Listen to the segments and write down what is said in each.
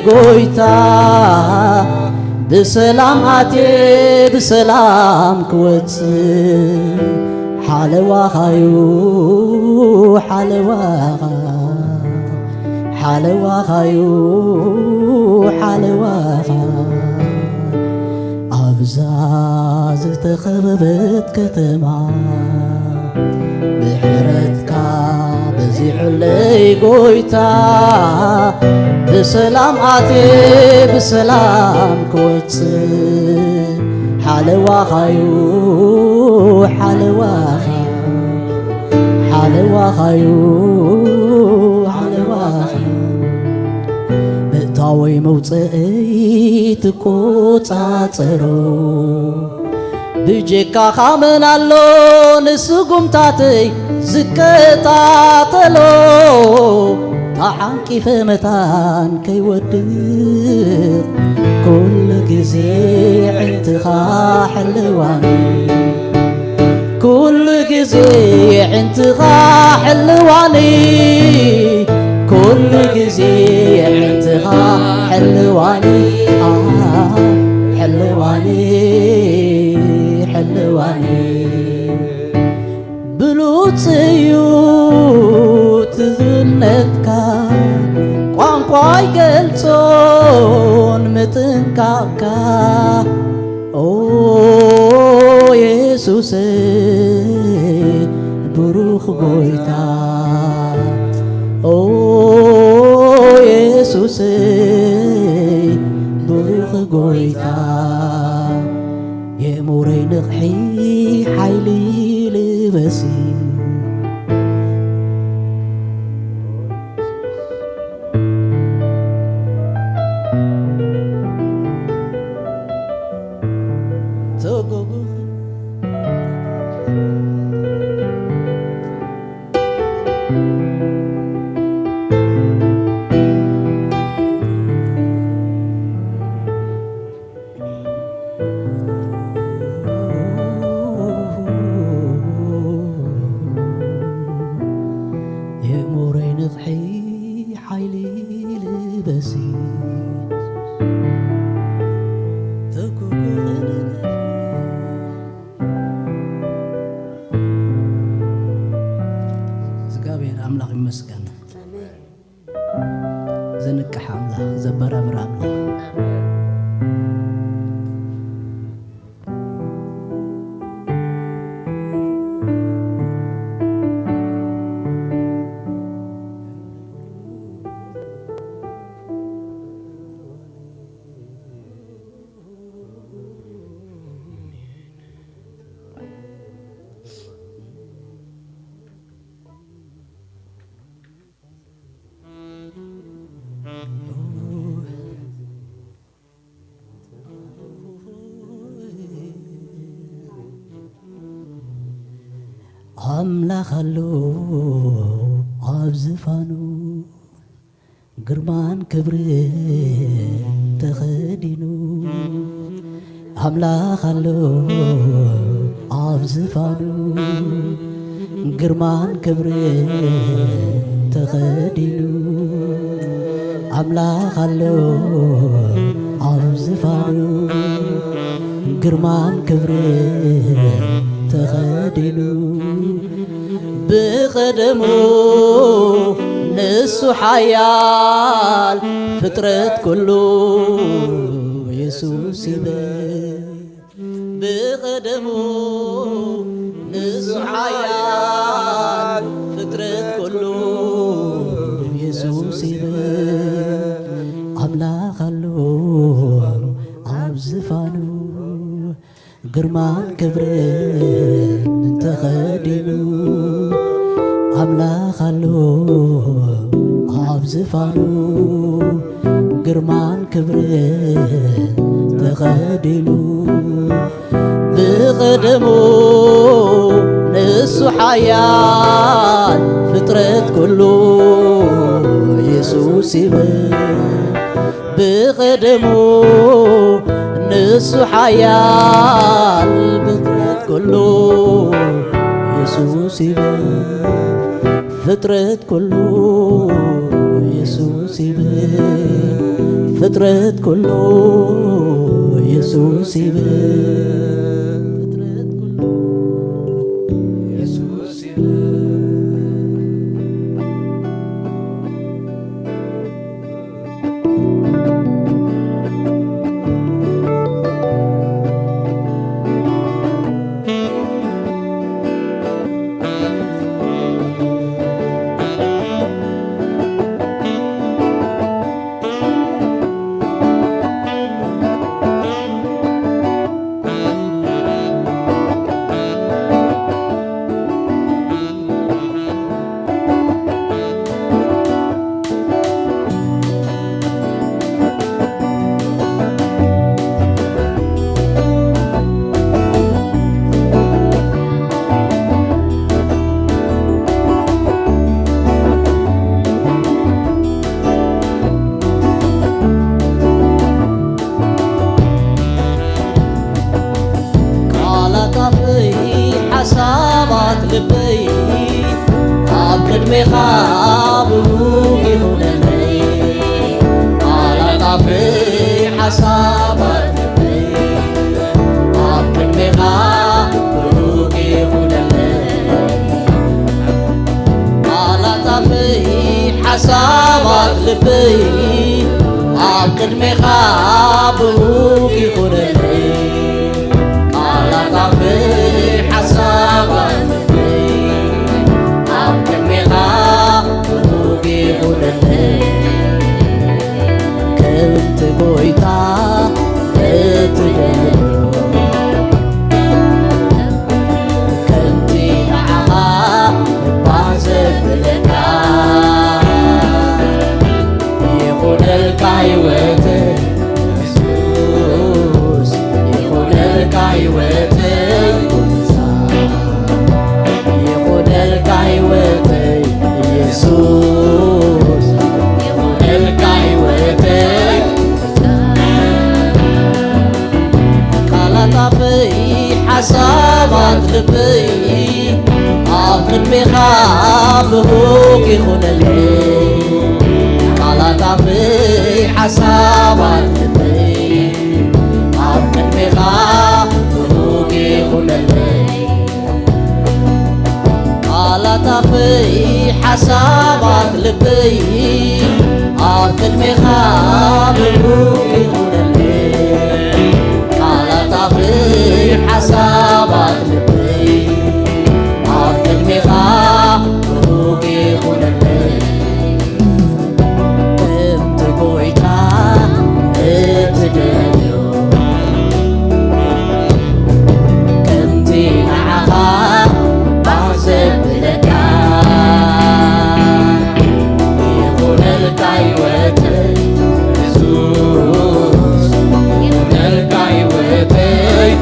ጎይታ፣ ብሰላም ኣትየ ብሰላም ክወጽእ ሓለዋኻዩ፣ ሓለዋኻ፣ ሓለዋኻዩ፣ ሓለዋኻ። ኣብዛ ዝተኸበበት ከተማ ምሕረትካ በዚሑለይ ጎይታ፣ ብሰላም ኣትየ ብሰላም ክወጽእ ሓለዋኻዩ፣ ሓለዋኻ፣ ሓለዋኻዩ፣ ሓለዋኻ። ምእታወይ መውፅእይ ትቆፃፀሮ፣ ብጀካኻ መን ኣሎ ንስጉምታተይ ዝከታተሎ? ተዓንቂፈ መታን ከይወድቕ፣ ኩሉ ግዜ ዕንትኻ ሕልዋኒ። ኩሉ ግዜ ዕንትኻ ሕልዋኒ፣ ኩሉ ግዜ ዕንትኻ ሕልዋኒ፣ ኣ፣ ሕልዋኒ፣ ሕልዋኒ። ብሉጽ እዩ ትዝነትካ፣ ቋንቋ ኣይገልጾን ምጥንቃቕካ። ኦ የሱሰይ ብሩኽ ጎይታ፣ ኦ የሱሰይ ብሩኽ ጎይታ፣ የእሙረይ ንቕሒ ሓይሊ ልበሲ። የእሙረይ ንቕሒ ሓይሊ ልበሲ። ተጎጎ እግዚኣብሔር ኣምላኽ ይመስገን። ዘንቅሕ ኣምላኽ፣ ዘበራብር ኣምላኽ። ኣምላኽ ኣሎ ኣብ ዝፋኑ፣ ግርማን ክብርን ተኸዲኑ። ኣምላኽ ኣሎ ኣብ ዝፋኑ፣ ግርማን ክብርን ተኸዲኑ። ኣምላኽ ኣሎ ኣብ ዝፋኑ፣ ግርማን ክብርን ተኸዲኑ። ብቐደሙ ንሱ ሓያል፣ ፍጥረት ኩሉ የሱስ ይበል። ብቐደሙ ንሱ ሓያል፣ ፍጥረት ኩሉ የሱስ ይበል። ኣምላኽ ኣሎ ኣብ ዝፋኑ፣ ግርማን ክብርን ተኸዲኑ። ኣምላኽ ኣሎ ኣብ ዝፋኑ፣ ግርማን ክብርን ተኸዲኑ። ብቐደሙ ንሱ ሓያል፣ ፍጥረት ኩሉ የሱስ ይበል። ብቐደሙ ንሱ ሓያል፣ ፍጥረት ኩሉ የሱስ ይበል። ፍጥረት ኩሉ የሱስ ይብል ፍጥረት ኩሉ፣ የሱስ ይብል ፍጥረት ኩሉ፣ የሱስ ይብል። ቃላት ኣፈይ ሓሳባት ልበይ ኣብ ቅድሜኻ ብሩክ ይኹነለይ። ቃላት ኣፈይ ሓሳባት ልበይ ኣብ ቅድሜኻ ብሩክ ይኹነለይ። ቃላት ኣፈይ ሓሳባት ልበይ ኣብ ቅድሜኻ ብሩክ ይኹነለይ። ቃላት ኣፈይ ሓሳባት ልበይ ኣብ ቅድሜኻ ብሩክ ይኹነለይ። ከምቲ ጎይታ እትደልዮ፣ ከምቲ ንዓኻ እባ ዘብለካ ይኹነልካ ህይወተይ የሱስ፣ ይኹነልካ ህይወተይ ጎይታ፣ ይኹነልካ ህይወተይ የሱስ፣ ይኹነልካ ህይወተይ። ቃላት ኣፈይ ሓሳባት ልበይ ኣብ ቅድሜኻ ብሩክ ይኹነለይ። ቃላት ኣፈይ ሓሳባት ልበይ ኣብ ቅድሜኻ ብሩክ ይኹነለይ። ቃላት ኣፈይ ሓሳባት ልበይ ኣብ ቅድሜኻ ብሩክ ይኹነለይ። ቃላት ኣፈይ ሓሳባት ልበይ ኣብ ቅድሜኻ ብሩክ ይኹነለይ። ከምቲ ጎይታ እትደልዮ፣ ከምቲ ንዓኻ ባህ ዘብለካ ይኹነልካ ህይወተይ የሱስ፣ ይኹነልካ ህይወተይ።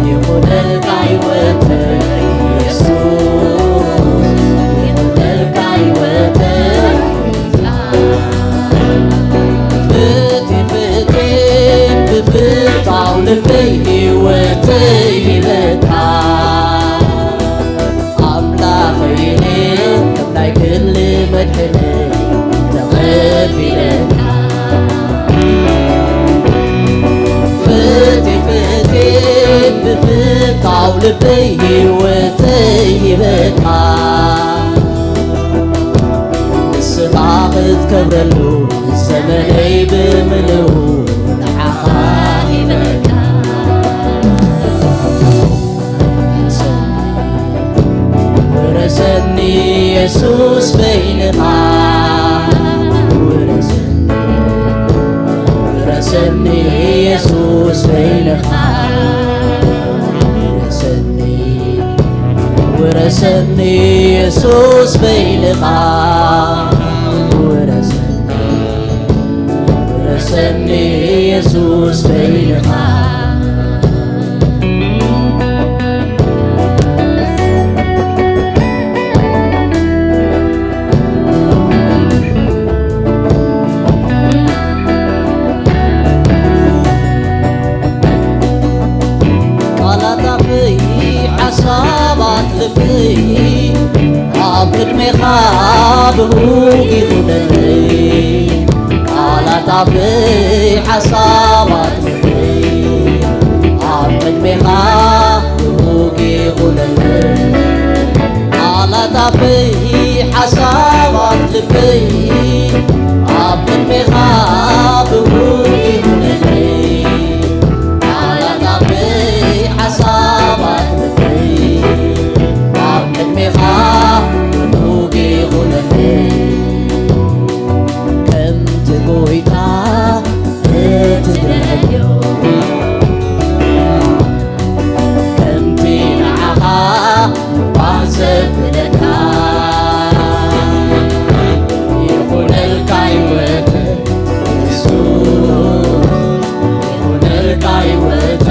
ይኹነልካ ህይወተይ የሱስ፣ ይኹነልካ ህይወተይ። ፍትፍቴ ብፍታው ልበይ ህይወተይ ይበልካ። ኣምላኸይ እኔ ከም ናይ ግል መድሕነይ ተቐቢለካ። ፍትፍቴ ብፍታው ልበይ ህይወተይ ይበልካ። ንስኻ ክትከብረሉ ዘመነይ ብምልኡ ንዓኻ ይበልካ። ውረሰኒ የሱስ በይንኻ፣ ውረሰኒ፣ ውረሰኒ የሱስ በይንኻ፣ ውረሰኒ፣ ውረሰኒ የሱስ በይንኻ፣ ውረሰኒ፣ ውረሰኒ የሱስ በይንኻ። ቃላት ኣፈይ ሓሳባት ልበይ ኣብ ቅድሜኻ ብሩክ ይኹነለይ። ቃላት ኣፈይ ሓሳባት ልበይ ኣብ ቅድሜኻ ብሩክ ይኹነለይ። ቃላት ኣፈይ ሓሳባት ልበይ ኣብ ቅድሜኻ ብሩክ ይኹነለይ። ቃላት ኣፈይ ሓሳባት ልበይ ኣብ ቅድሜኻ ብሩክ ይኹነለይ። ከምቲ ጎይታ እትደልዮ፣ ከምቲ ንዓኻ ባህ ዘብለካ ይኹነልካ ህይወት፣ የሱስ ይኹነልካ ህይወት።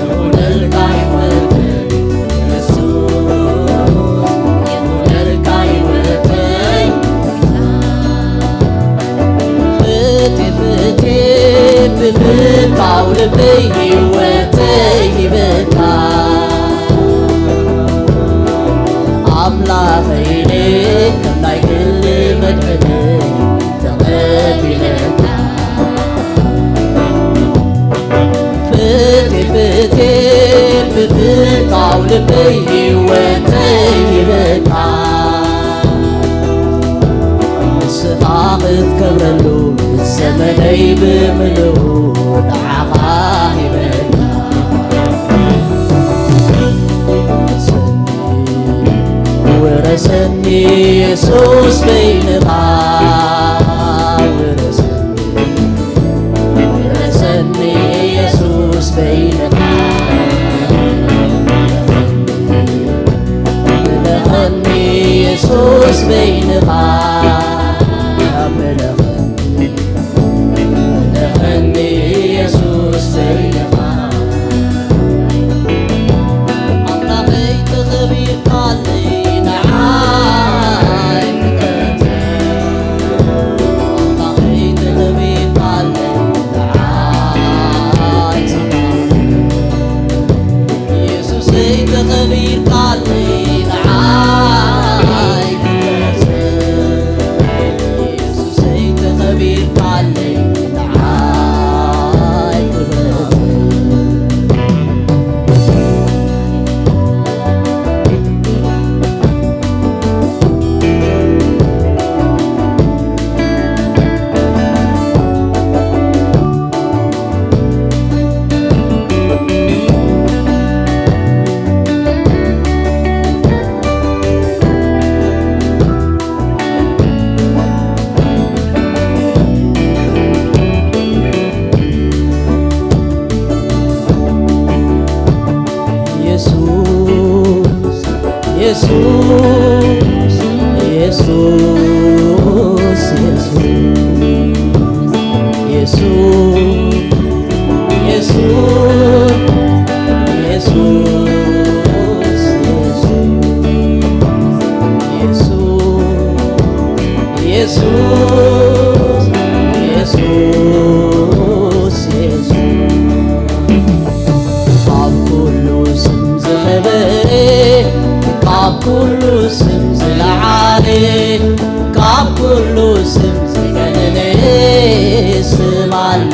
ይኹነልካ ህይወት፣ የሱስ ይኹነልካ ህይወት። ፍትፍት ብምታው ልበይ ህይወተይ ሂበካ። ኣምላኸይ ኢለ ከም ናይ ግሊ መድሕነይ ተቐቢለካ። ፍትፍት ብምታው ልበይ ህይወተይ ሂበካ። ንስኻ ክትከብረሉ ዘመነይ ብምልኡ ንዓኻ ሂበካ። ውረሰኒ የሱስ በይንኻ፣ ውረሰኒ፣ ውረሰኒ የሱስ በይንኻ። ምለኸኒ የሱስ በይንኻ፣ ምለኸኒ፣ ምለኸኒ የሱስ በይንኻ። ኣምላኸይ ተኸቢርካለይ ንዓይ ክተርፍ፣ ኣምላኸይ ተኸቢርካለይ ንዓይ ክተርፍ። ኢየሱሰይ ተኸቢርካለይ ንዓይ ክበርትዕ። ኢየሱሰይ ተኸቢርካለይ ንዓይ ክበርትዕ። ኢየሱስ፣ ኢየሱስ፣ ኢየሱስ፣ ኢየሱስ፣ ኢየሱስ፣ ኢየሱስ፣ ኢየሱስ፣ ኢየሱስ፣ ኢየሱስ፣ ኢየሱስ። ካብ ኩሉ ስም ዝኸበረ፣ ካብ ኩሉ ስም ዝለዓለ፣ ካብ ኩሉ ስም ዝቀለለ ስም ኣሎ።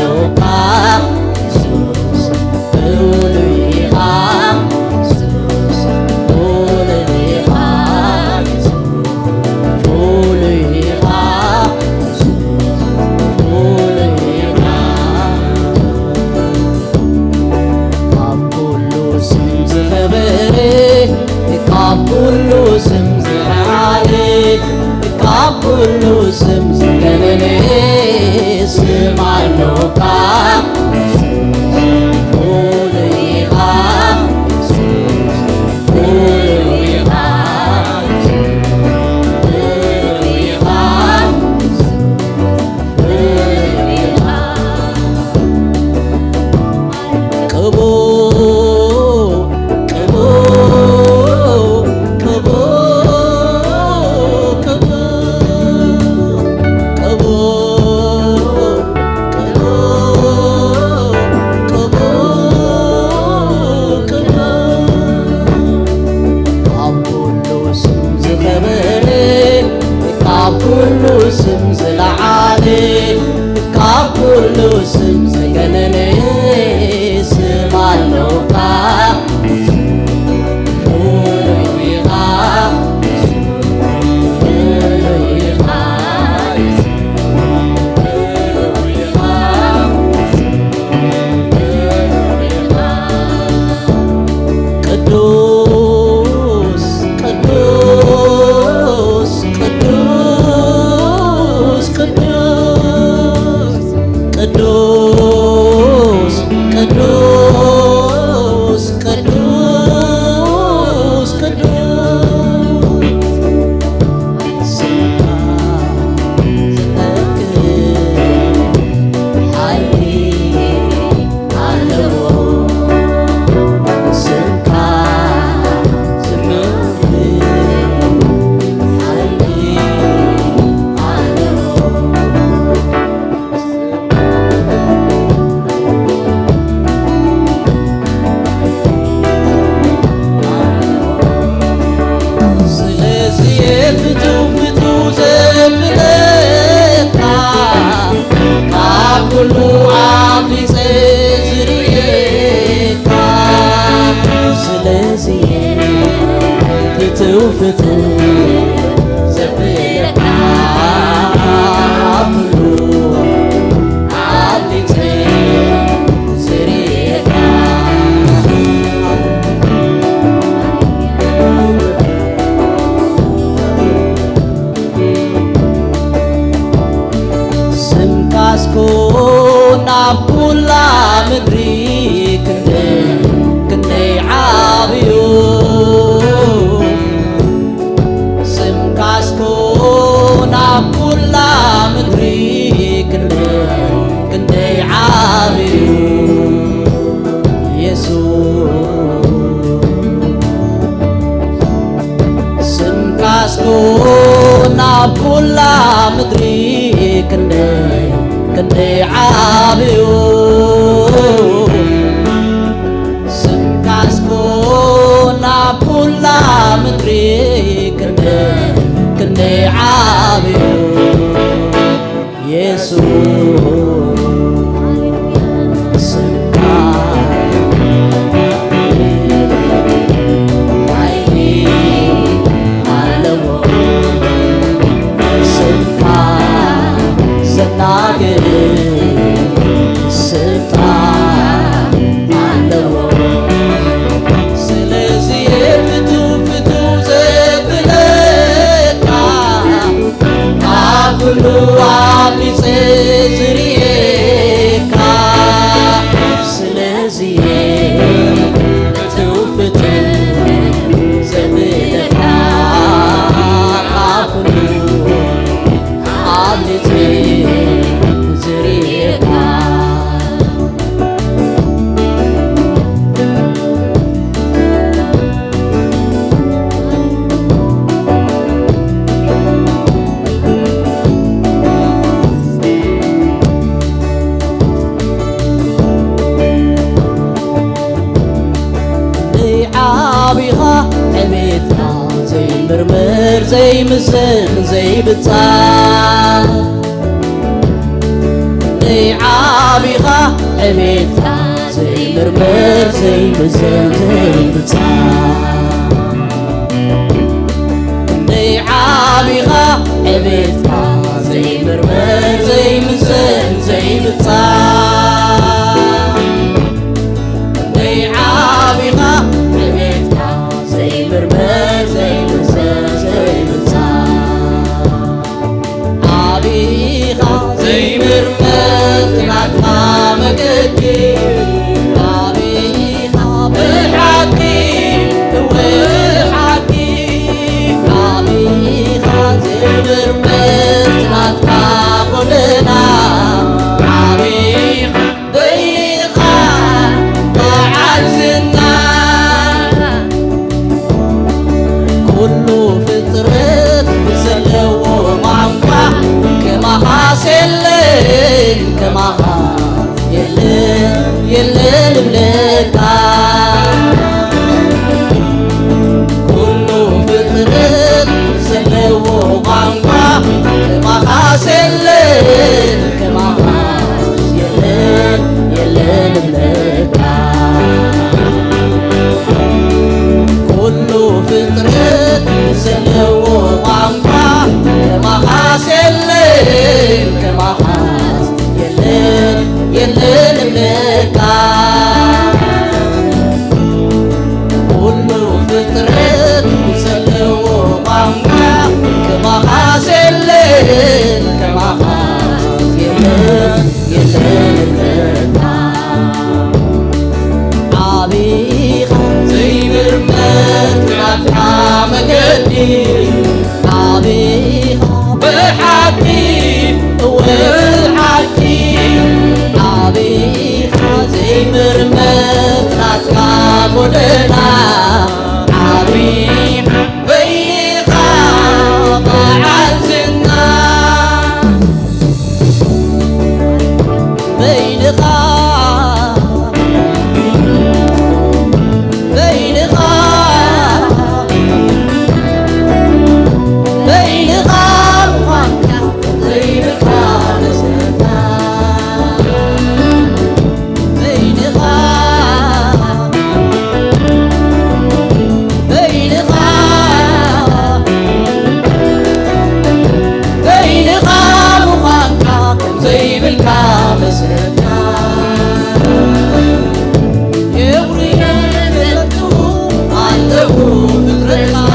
ኩሉ ስም ዝገነነ ስም ኣሎካ። ፍሉይ ኢኻ፣ ፍሉይ ኢኻ፣ ፍሉይ ኢኻ፣ ፍሉይ ኢኻ። ቅዱስ፣ ቅዱስ፣ ቅዱስ፣ ቅዱስ፣ ቅዱስ፣ ቅዱስ፣ ቅዱስ፣ ቅዱስ፣ ቅዱስ። ስምካ ዝነግር ሓይሊ ኣለዎ። ስምካ ዝነግር ሓይሊ ኣለዎ። ስለዚ ፍትው ፍትው ዘብለካ፣ ካብ ኩሉ ኣብሊጸ ዝርእየካ። ስለዚ ፍትው ፍትው ዘብለካ፣ ካብ ኩሉ ኣብሊጸ ዝርእየካ። ስምካስ ኮን ኣብ ኩላ ምድሪ ክንደይ ክንደይ ዓብዩ። ስምካስ ኮን ኣብ ኩላ ምድሪ ክንደይ ክንደይ ዓብዩ። የሱስ ስምካስ ኮን ኣብ ኩላ ምድሪ ክንደይ ክንደይ ዓብዩ። ስምካስ ኮን ኣብ ኩላ ምድሪ ክንደይ ክንደይ ዓብዩ። የሱስ ስምካ ሓይሊ ኣለዎ። ስምካ ዘናግር ስልጣን ኣለዎ። ስለዚ ፍትው ፍትው ዘብለካ፣ ካብ ኩሉ ኣብሊጸ ዝርእየካ። ስለዚ ፍትው ፍትው ዘብለካ፣ ካብ ኩሉ ኣብሊጸ ዝርእየካ። ክንደይ ዓቢኻ ዕቤትካ ዘይምርመር ዘይምዘን ዘይብጻ። ክንደይ ዓቢኻ ዕቤትካ ዘይምርመር ዘይምዘን ዘይብጻ። ክንደይ ዓቢኻ ዕቤትካ ዘይምርመር ዘይምዘን ዘይብጻ። ክንደይ ዓቢኻ ዕቤትካ ዘይምርመር ዘይምዘን ዘይብጻ። ዓቢኻ ዘይምርመር ናትካ መገዲ። ዓቢኻ ብሓቂ እወ ሓቂ። ዓቢኻ ዘይምርመር ናትካ ጎደና። ዓቢኻ በይኻ በዓል ዝና። ኩሉ ፍጥረት ብዘለዎ ቋንቋ ከማኻስ የለን። ዓቢኻ ብሓቂ፣ እወ ብሓቂ ዓቢኻ፣ ዘይምርመር ናትካ ጎደና። ዓቢ በይንኻ በዓል ዝና፣ በይንኻ፣ በይንኻ፣ በይንኻ ምዃንካ ዘይብልካ መሰታ። በይንኻ፣ በይንኻ፣ በይንኻ ምዃንካ ከም ዘይብልካ መሰታ። የውርያ ዘንቱ ኣለዉ ፍጥረትካ።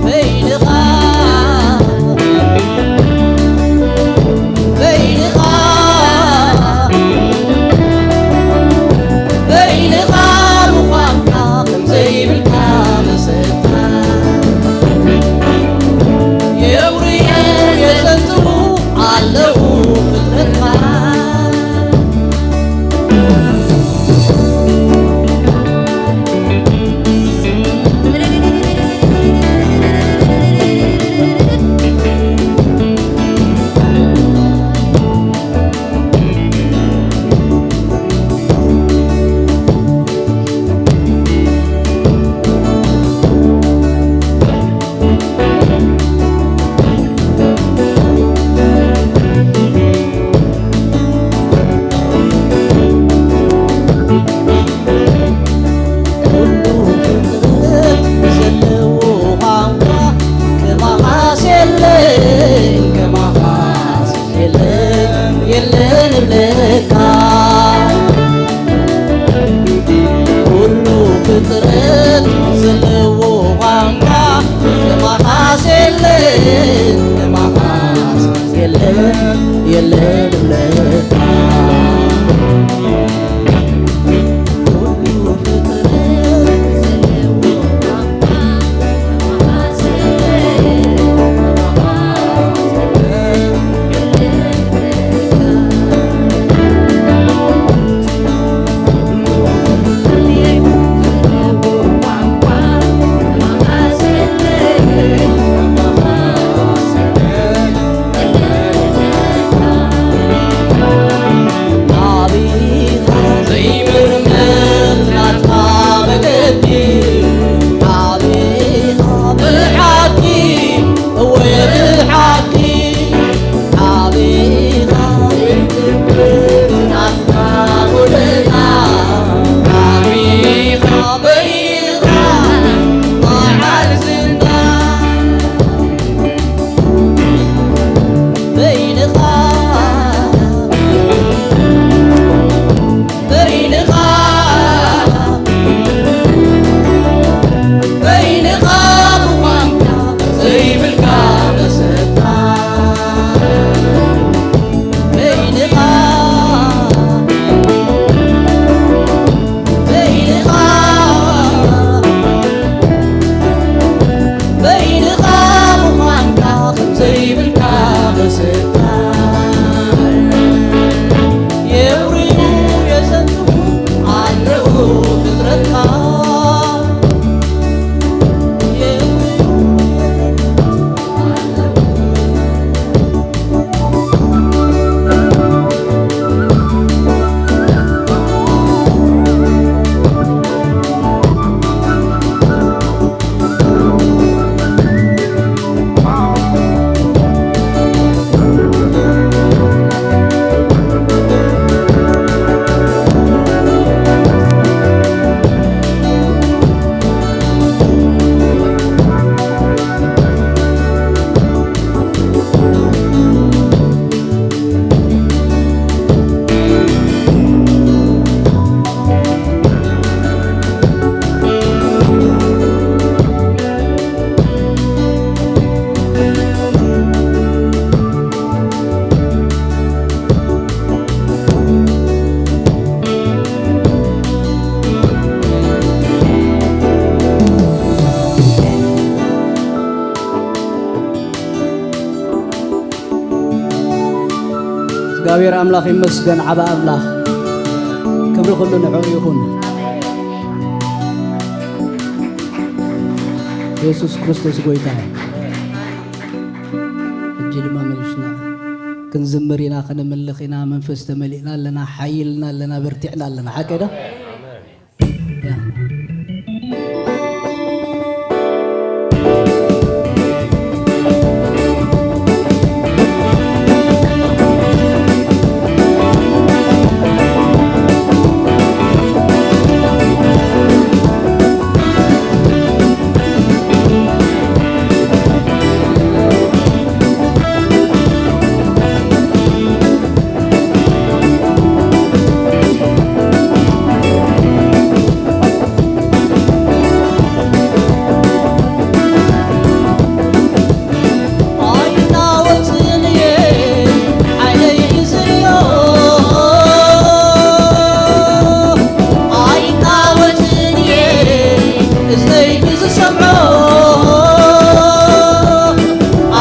በይንኻ፣ በይንኻ፣ በይንኻ ምዃንካ ከም ዘይብልካ መሰታ። የውርያ የዘንቱ ኣለዉ ፍጥረትካ። ኩሉ ፍጥረት ዘለዎ ቋንቋ ከማኻስ የለን፣ ከማኻስ የለን፣ የለን እብለካ። ኩሉ ፍጥረት ዘለዎ ቋንቋ ከማኻስ የለን፣ ከማኻስ የለን፣ የለን እብለካ። እግዚኣብሔር ኣምላኽ ይመስገን፣ ዓቢ ኣምላኽ። ክብሪ ኩሉ ንዕኡ ይኹን። የሱስ ክርስቶስ ጎይታ እዩ። ሕጂ ድማ መሊስና ክንዝምር ኢና፣ ከነምልኽ ኢና። መንፈስ ተመሊእና ኣለና፣ ሓይልና ኣለና፣ በርቲዕና ኣለና። ሓቀ ዶ?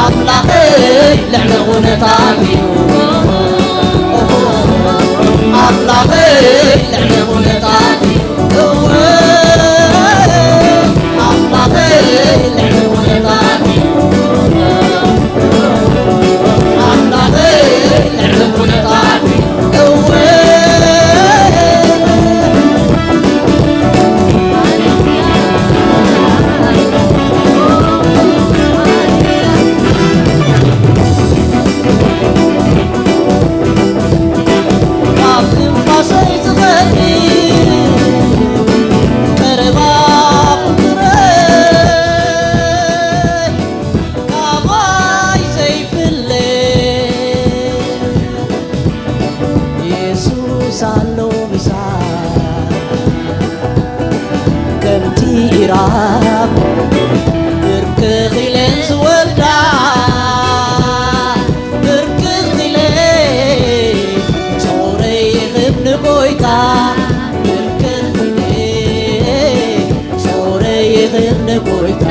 ኣምላኸይ ልዕሊ ኩነታት እዩ። ኣምላኸይ ልዕሊ ኩነታት እዩ። እወ፣ ኣምላኸይ ልዕሊ ኩነታት እዩ። ኣምላኸይ ልዕሊ ኩነታት እዩ። እወ፣ የሱስ ኣሎ ምሳይ። ከምቲ ኢራብ ብርክኽ ኢለን ዝወልዳ፣ ብርክኽ ኢለ ጾረይ ይህብ ንጎይታ። ብርክኽ ኢለ ጾረይ ይህብ ንጎይታ።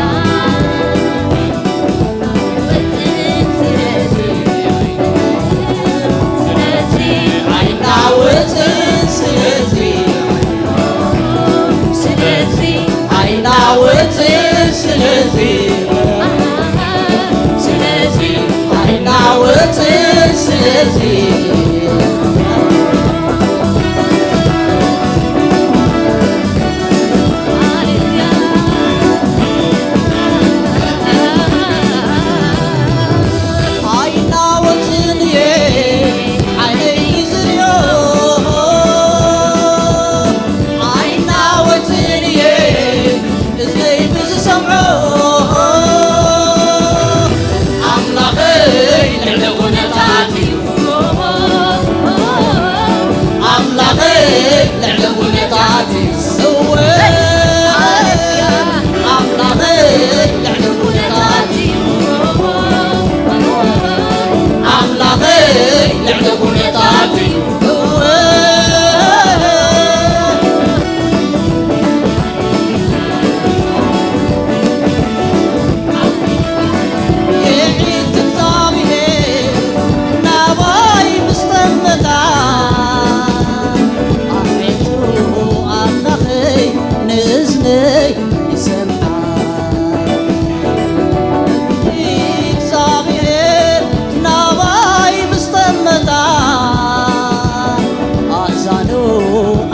ኣምላኸይ ልዕሊ ኩነታት እዩ። ኣምላኸይ ልዕሊ ኩነታት እዩ። እወ፣ ኣምላኸይ ልዕሊ ኩነታት እዩ። ኣምላኸይ ልዕሊ ኩነታት እዩ። እወ፣ የዒንቲ እግዚኣብሔር ናባይ ምስ ጠመታ፣ ኣዒንቱ ኣምላኸይ ንእዝነይ ይሰምዓ። እግዚኣብሔር ናባይ ምስ ጠመታ፣ ኣእዛኑ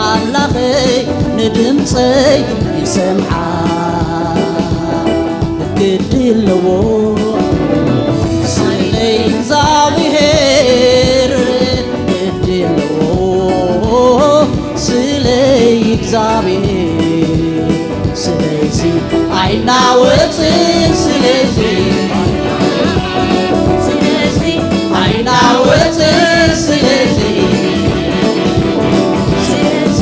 ኣምላኸይ ንድምፀይ ይሰምዓ። ግዲ ኣለዎ ስለይ እግዚኣብሔር፣ ግዲ ኣለዎ ስለይ እግዚኣብሔር። ስለዚ ኣይናወጽን፣ ስለዚ ስለዚ ኣይናወጽን፣ ስለዚ ስለዚ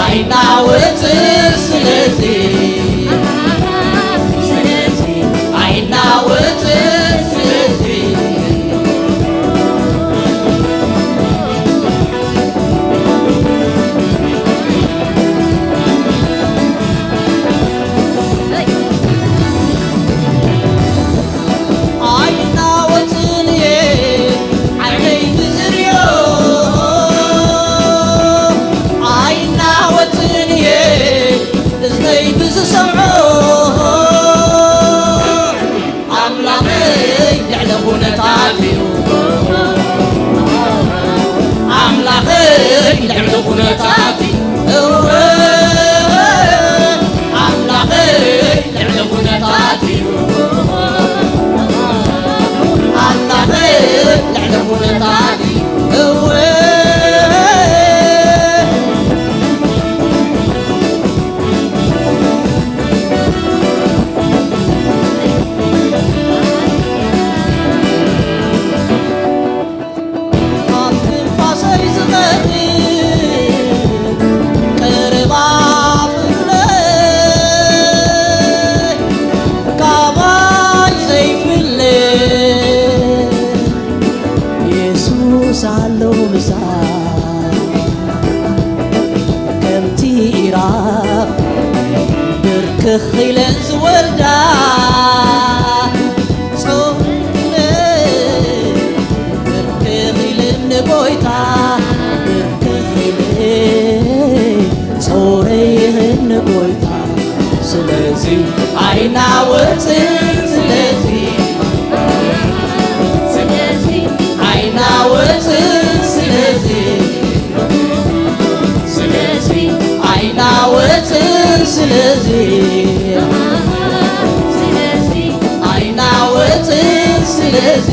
ኣይናወጽን፣ ስለዚ ስለዚ ኣይናወጽን፣ ስለዚ ፈጣሪ እወ ኣብ ትንፋሰይ ዝቐርብ ቀረባ ፍቕረይ ካባይ ዘይፍለ የሱስ ኣሎ ምሳይ። ከምቲ ኢራብ ብርክኽ ኢለ ዝወልዳ ጾም ኢለ ብርክኽ ኢለ ንጎይታ ብርክኽ ኢለ ጾረይ ንጎይታ ስለዚ ኣይናወጽን ስለዚ ስለዚ ኣይናወጽን ስለዚ ስለዚ ኣይናወጽን ስለዚ ስለዚ ኣይናወጽን ስለዚ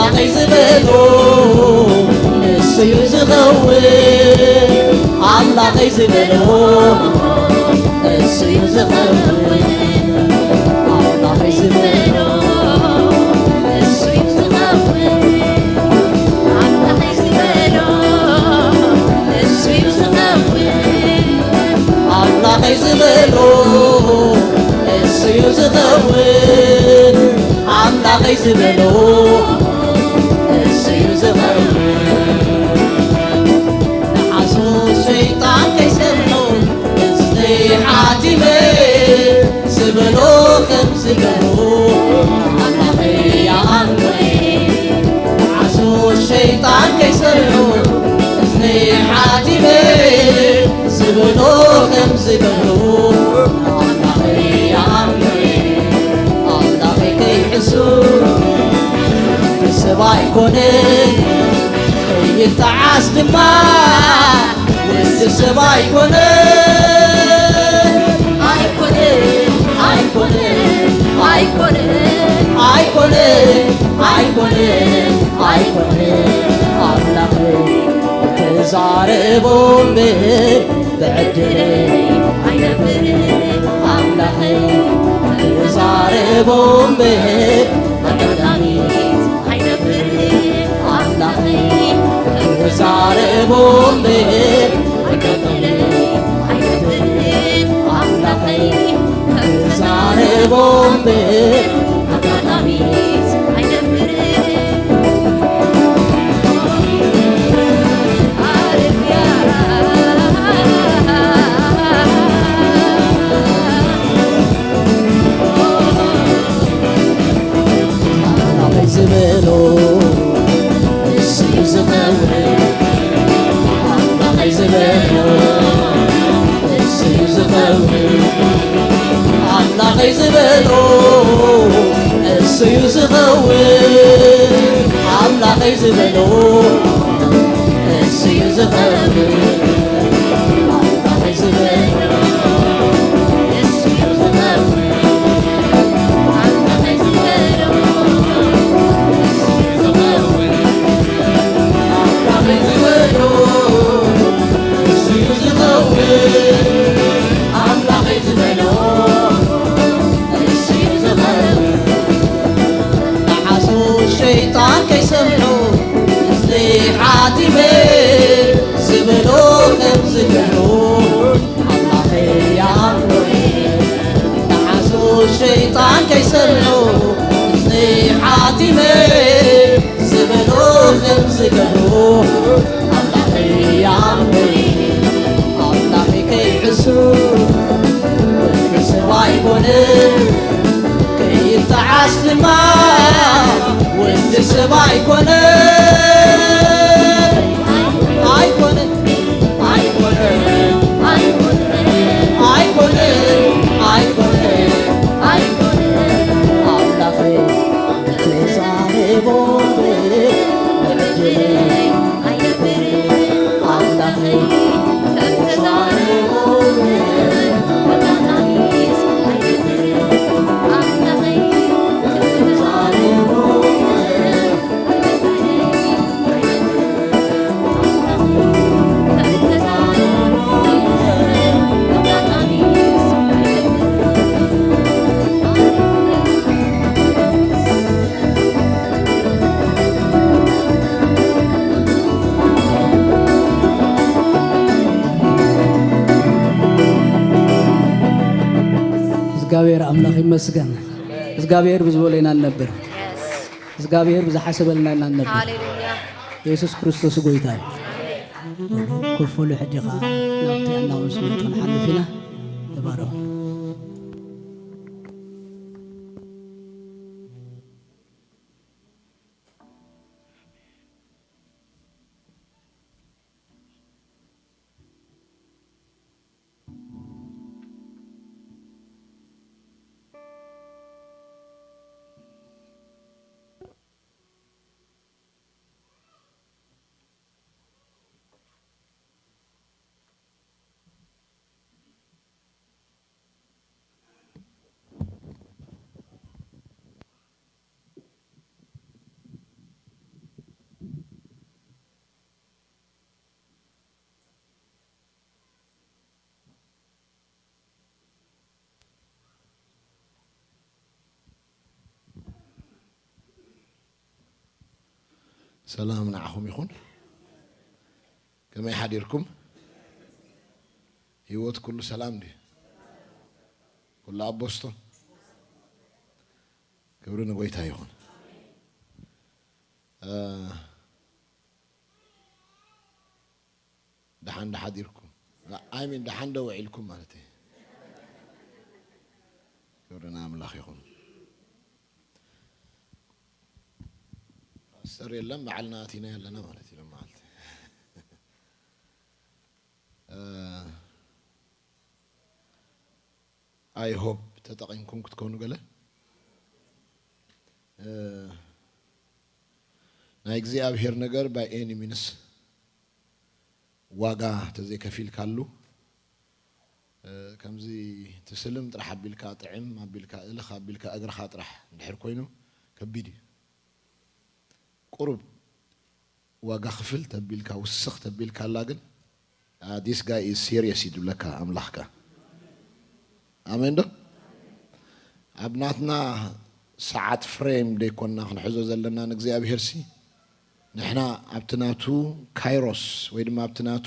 ኣምላኸይ ዝበሎ እሱ እዩ ዝኸውን። ኣምላኸይ ዝበሎ እሱ እዩ ዝኸውን። ኣምላኸይ ዝበሎ እሱ እዩ ዝኸውን። ኣምላኸይ ዝበሎ እሱ እዩ ዝኸውን። ኣምላኸይ ዝበሎ እሱ እዩ ዝኸውን። ኣምላኸይ ዝበሎ እሱ እዩ ዝኸውን። ንሓሶት ሰይጣን ከይሰምዖ እዝነይ ሓቲመ ዝበሎ ከም ዝገብሮ ኣምላኸይ ይኣምኖ። ንሓሶት ሰይጣን ከይሰምዖ እዝነይ ሓቲመ ዝበሎ ከም ዝገብሮ ኣምላኸይ ይኣምኖ። ኣምላኸይ ከይሕሱ ሰብ ኣይኮነን፣ ከይጠዓስ ድማ ወዲ ሰብ ኣይኮነን። ኣይኮነን፣ ኣይኮነን፣ ኣይኮነን፣ ኣይኮነን፣ ኣይኮነን፣ ኣይኮነን። ኣምላኸይ ተዛረቦ እምበር ብዕድለይ ኣይነብር። ኣምላኸይ ተዛረቦ እምበር ኣጋጣሚ ኣይነብር። ኣምላኸይ ተዛረቦ እምበር ብዕድለይ ኣይነብር። ኣምላኸይ ተዛረቦ እምበር ኣጋጣሚ ኣይነብር። ኣምላኸይ ዝበሎ እሱ እዩ ዝኸውን። ኣምላኸይ ዝበሎ እሱ እዩ ዝኸውን። ኣምላኸይ ዝበሎ እሱ እዩ ዝኸውን። ኣምላኸይ ዝበሎ እሱ እዩ ዝኸውን። ኣምላኸይ ዝበሎ እሱ እዩ ዝኸውን። ኣምላኸይ ዝበሎ እሱ እዩ ዝኸውን። ኣምላኸይ ዝበሎ እሱ እዩ ዝኸውን። ኣምላኸይ ዝበሎ እሱ እዩ ዝኸውን። ንሓሶት ሸይጣን ከይሰምዑ እዝነይ ሓቲመ ዝበሎ ከም ዝገብሩ ኣምላኸይ ይኣምኖ። ንሓሶት ሸይጣን ከይሰምዑ እዝነይ ሓቲመ ዝበሎ ከም ዝገብሩ ኣምላኸይ ይኣምኖ። ኣምላኸይ ከይሕሱ ወዲ ሰብ ኣይኮነን፣ ከይጠዓስ ድማ ወዲ ሰብ ኣይኮነን። ኣይኮነን፣ ኣይኮነን፣ ኣይኮነን፣ ኣይኮነን፣ ኣይኮነን። ኣምላኸይ ተዛረቦ እምበር ብዕድለይ ኣይነብር። ኣምላኸይ ተዛረቦ እምበር ኣጋጣሚስ ኣይነብር። ኣምላኸይ ተዛረቦ እምበር እግዚኣብሔር ኣምላኽ ይመስገን። እግዚኣብሔር ብዝበሎ ኢና ንነብር። እግዚኣብሔር ብዝሓሰበልና ኢና ንነብር። ሃሌሉያ። የሱስ ክርስቶስ ጎይታ እዩ። ኮፍ በሉ፣ ሕጂ ኸዓ ናብቲ ኣናውንስመንት ክንሓልፍ ኢና። ተባረኹ። ሰላም ንዓኹም ይኹን። ከመይ ሓዲርኩም? ህይወት ኩሉ ሰላም ድዩ? ኩሉ ኣብ ቦስቶን? ክብሪ ንጎይታ ይኹን። እ፣ ደሓን ዶ ሓዲርኩም? I mean፣ ደሓን ዶ ውዒልኩም ማለት እዩ። ክብሪ ንኣምላኽ ይኹን። ፓስተር የለን፣ ባዕልና ኣቲና ያለና ማለት እዩ። መዓልቲ፣ እ፣ I hope ተጠቒምኩም ክትኮኑ ገለ፣ እ፣ ናይ እግዚኣብሔር ነገር by any means ዋጋ ተዘይከፊልካሉ፣ እ፣ ከምዚ ትስልም ጥራሕ ኣቢልካ፣ ጥዕም ኣቢልካ፣ እልኽ ኣቢልካ እግርኻ ጥራሕ እንድሕር ኮይኑ ከቢድ እዩ። ቁሩብ ዋጋ ክፍል ተቢልካ፣ ውስኽ ተቢልካ ኣላ ግን፣ አ፣ this guy is serious እዩ ዝብለካ ኣምላኽካ። ኣሜን ዶ? ኣብ ናትና ሰዓት ፍሬም ደይኮንና ክንሕዞ ዘለና ንእግዚኣብሔር ሲ፣ ንሕና ኣብቲ ናቱ ካይሮስ ወይ ድማ ኣብቲ ናቱ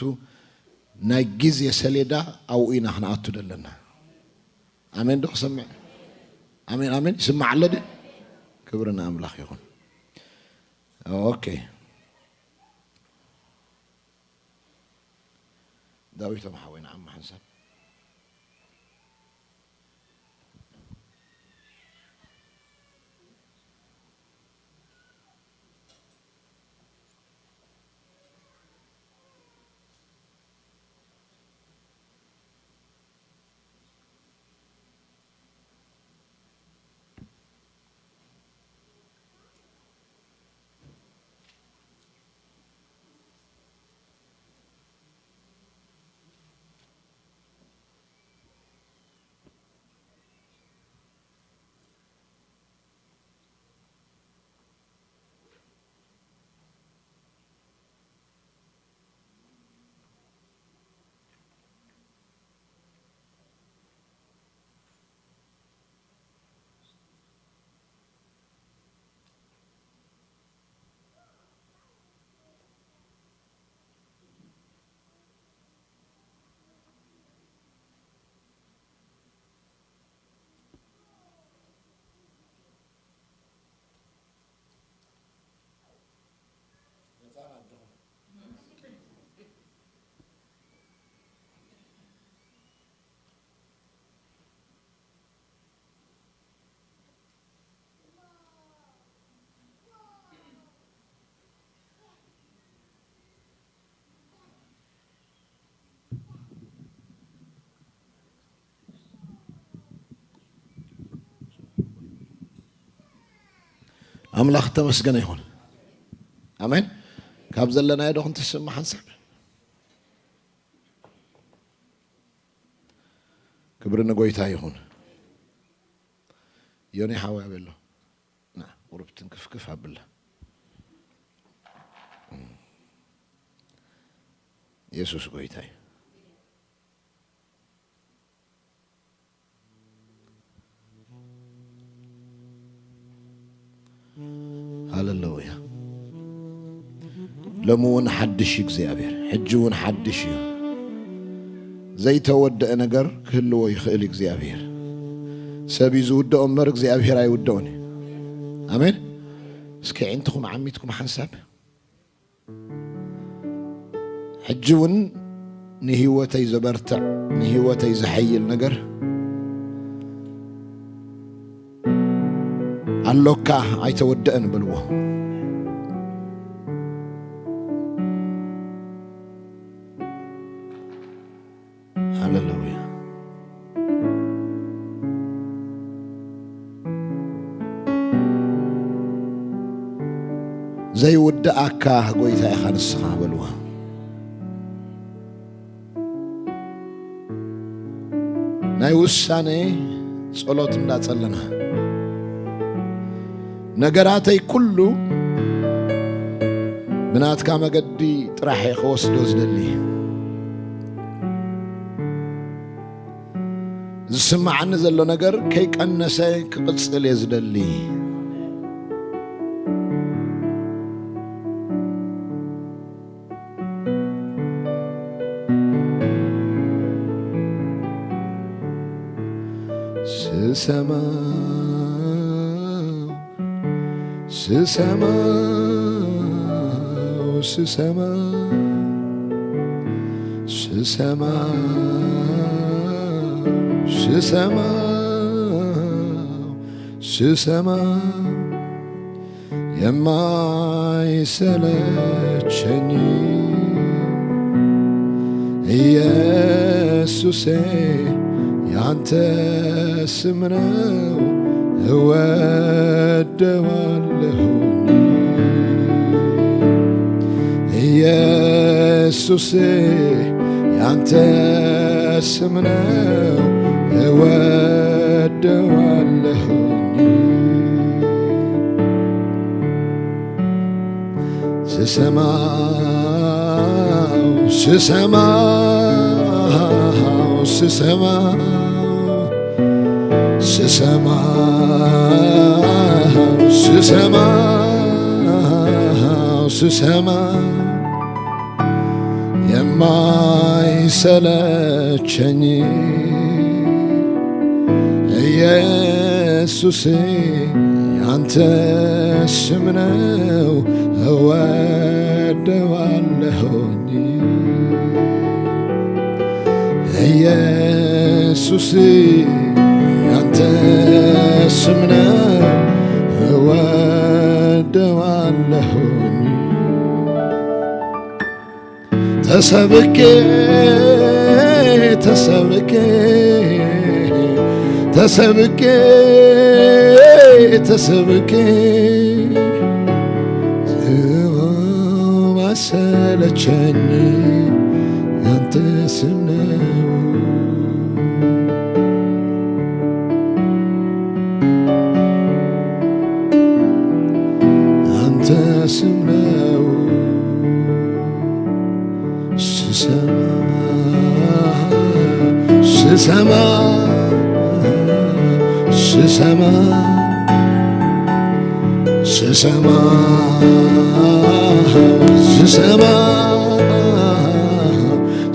ናይ ግዜ ሰሌዳ ኣብኡ ኢና ክንኣቱ ዘለና። ኣሜን ዶ ክሰምዕ? ኣሜን፣ ኣሜን። ይስማዕ ኣሎ ድዩ? ክብሪ ንኣምላኽ ይኹን። ኦኬ። ዳዊቶም ሓወይ ንዓማ ሓንሳብ። ኣምላኽ ተመስገነ ይኹን። ኣሜን። ካብ ዘለናዮ ዶ ክንትስእ እሞ ሓንሳብ? ክብሪ ንጎይታ ይኹን። ዮኒ ሓወይ ኣበይ ኣሎ? ና፣ ቁሩብ ትንክፍክፍ ኣብላ። የሱስ ጎይታ እዩ። ሃሌሉያ። ሎሚ እውን ሓድሽ እዩ እግዚኣብሔር፣ ሕጂ እውን ሓድሽ እዩ። ዘይተወደአ ነገር ክህልዎ ይኽእል እዩ እግዚኣብሔር። ሰብ እዩ ዝውድኦ እምበር እግዚኣብሔር ኣይውድኦን እዩ። ኣሜን። እስኪ ኣዒንትኹም ዓሚትኩም ሓንሳብ። ሕጂ እውን ንህይወተይ ዘበርትዕ፣ ንህይወተይ ዘሐይል ነገር ኣሎካ፣ ኣይተወደአን በልዎ። ሃሌሉያ። ዘይውድኣካ ጎይታ ኢኻ ንስኻ በልዋ። ናይ ውሳኔ ጸሎት እንዳጸለና፣ ነገራተይ ኩሉ ብናትካ መገዲ ጥራሕ እየ ክወስዶ ዝደሊ። ዝስማዓኒ ዘሎ ነገር ከይቀነሰ ክቕጽል እየ ዝደሊ። ስሰማ፣ ስሰማ፣ ስሰማ፣ ስሰማ፣ ስሰማ፣ ስሰማ የማይሰለቸኝ ኢየሱሴ፣ ያንተ ስም ነው እወደዋለሁኝ። ኢየሱሴ፣ ያንተ ስም ነው እወደዋለሁኝ። ስሰማው፣ ስሰማው፣ ስሰማው፣ ስሰማው፣ ስሰማው፣ ስሰማው የማይሰለቸኝ ኢየሱሴ፣ ያንተ ስም ነው እወደዋለሁኝ። ኢየሱስ፣ ያንተ ስም ነው እወደዋለሁኝ። ተሰብኬ፣ ተሰብኬ፣ ተሰብኬ፣ ተሰብኬ ማሰለቸኝ ያንተ ስም ነው። ያንተ ስም ነው። ስሰማ፣ ስሰማ፣ ስሰማ፣ ስሰማ፣ ስሰማ፣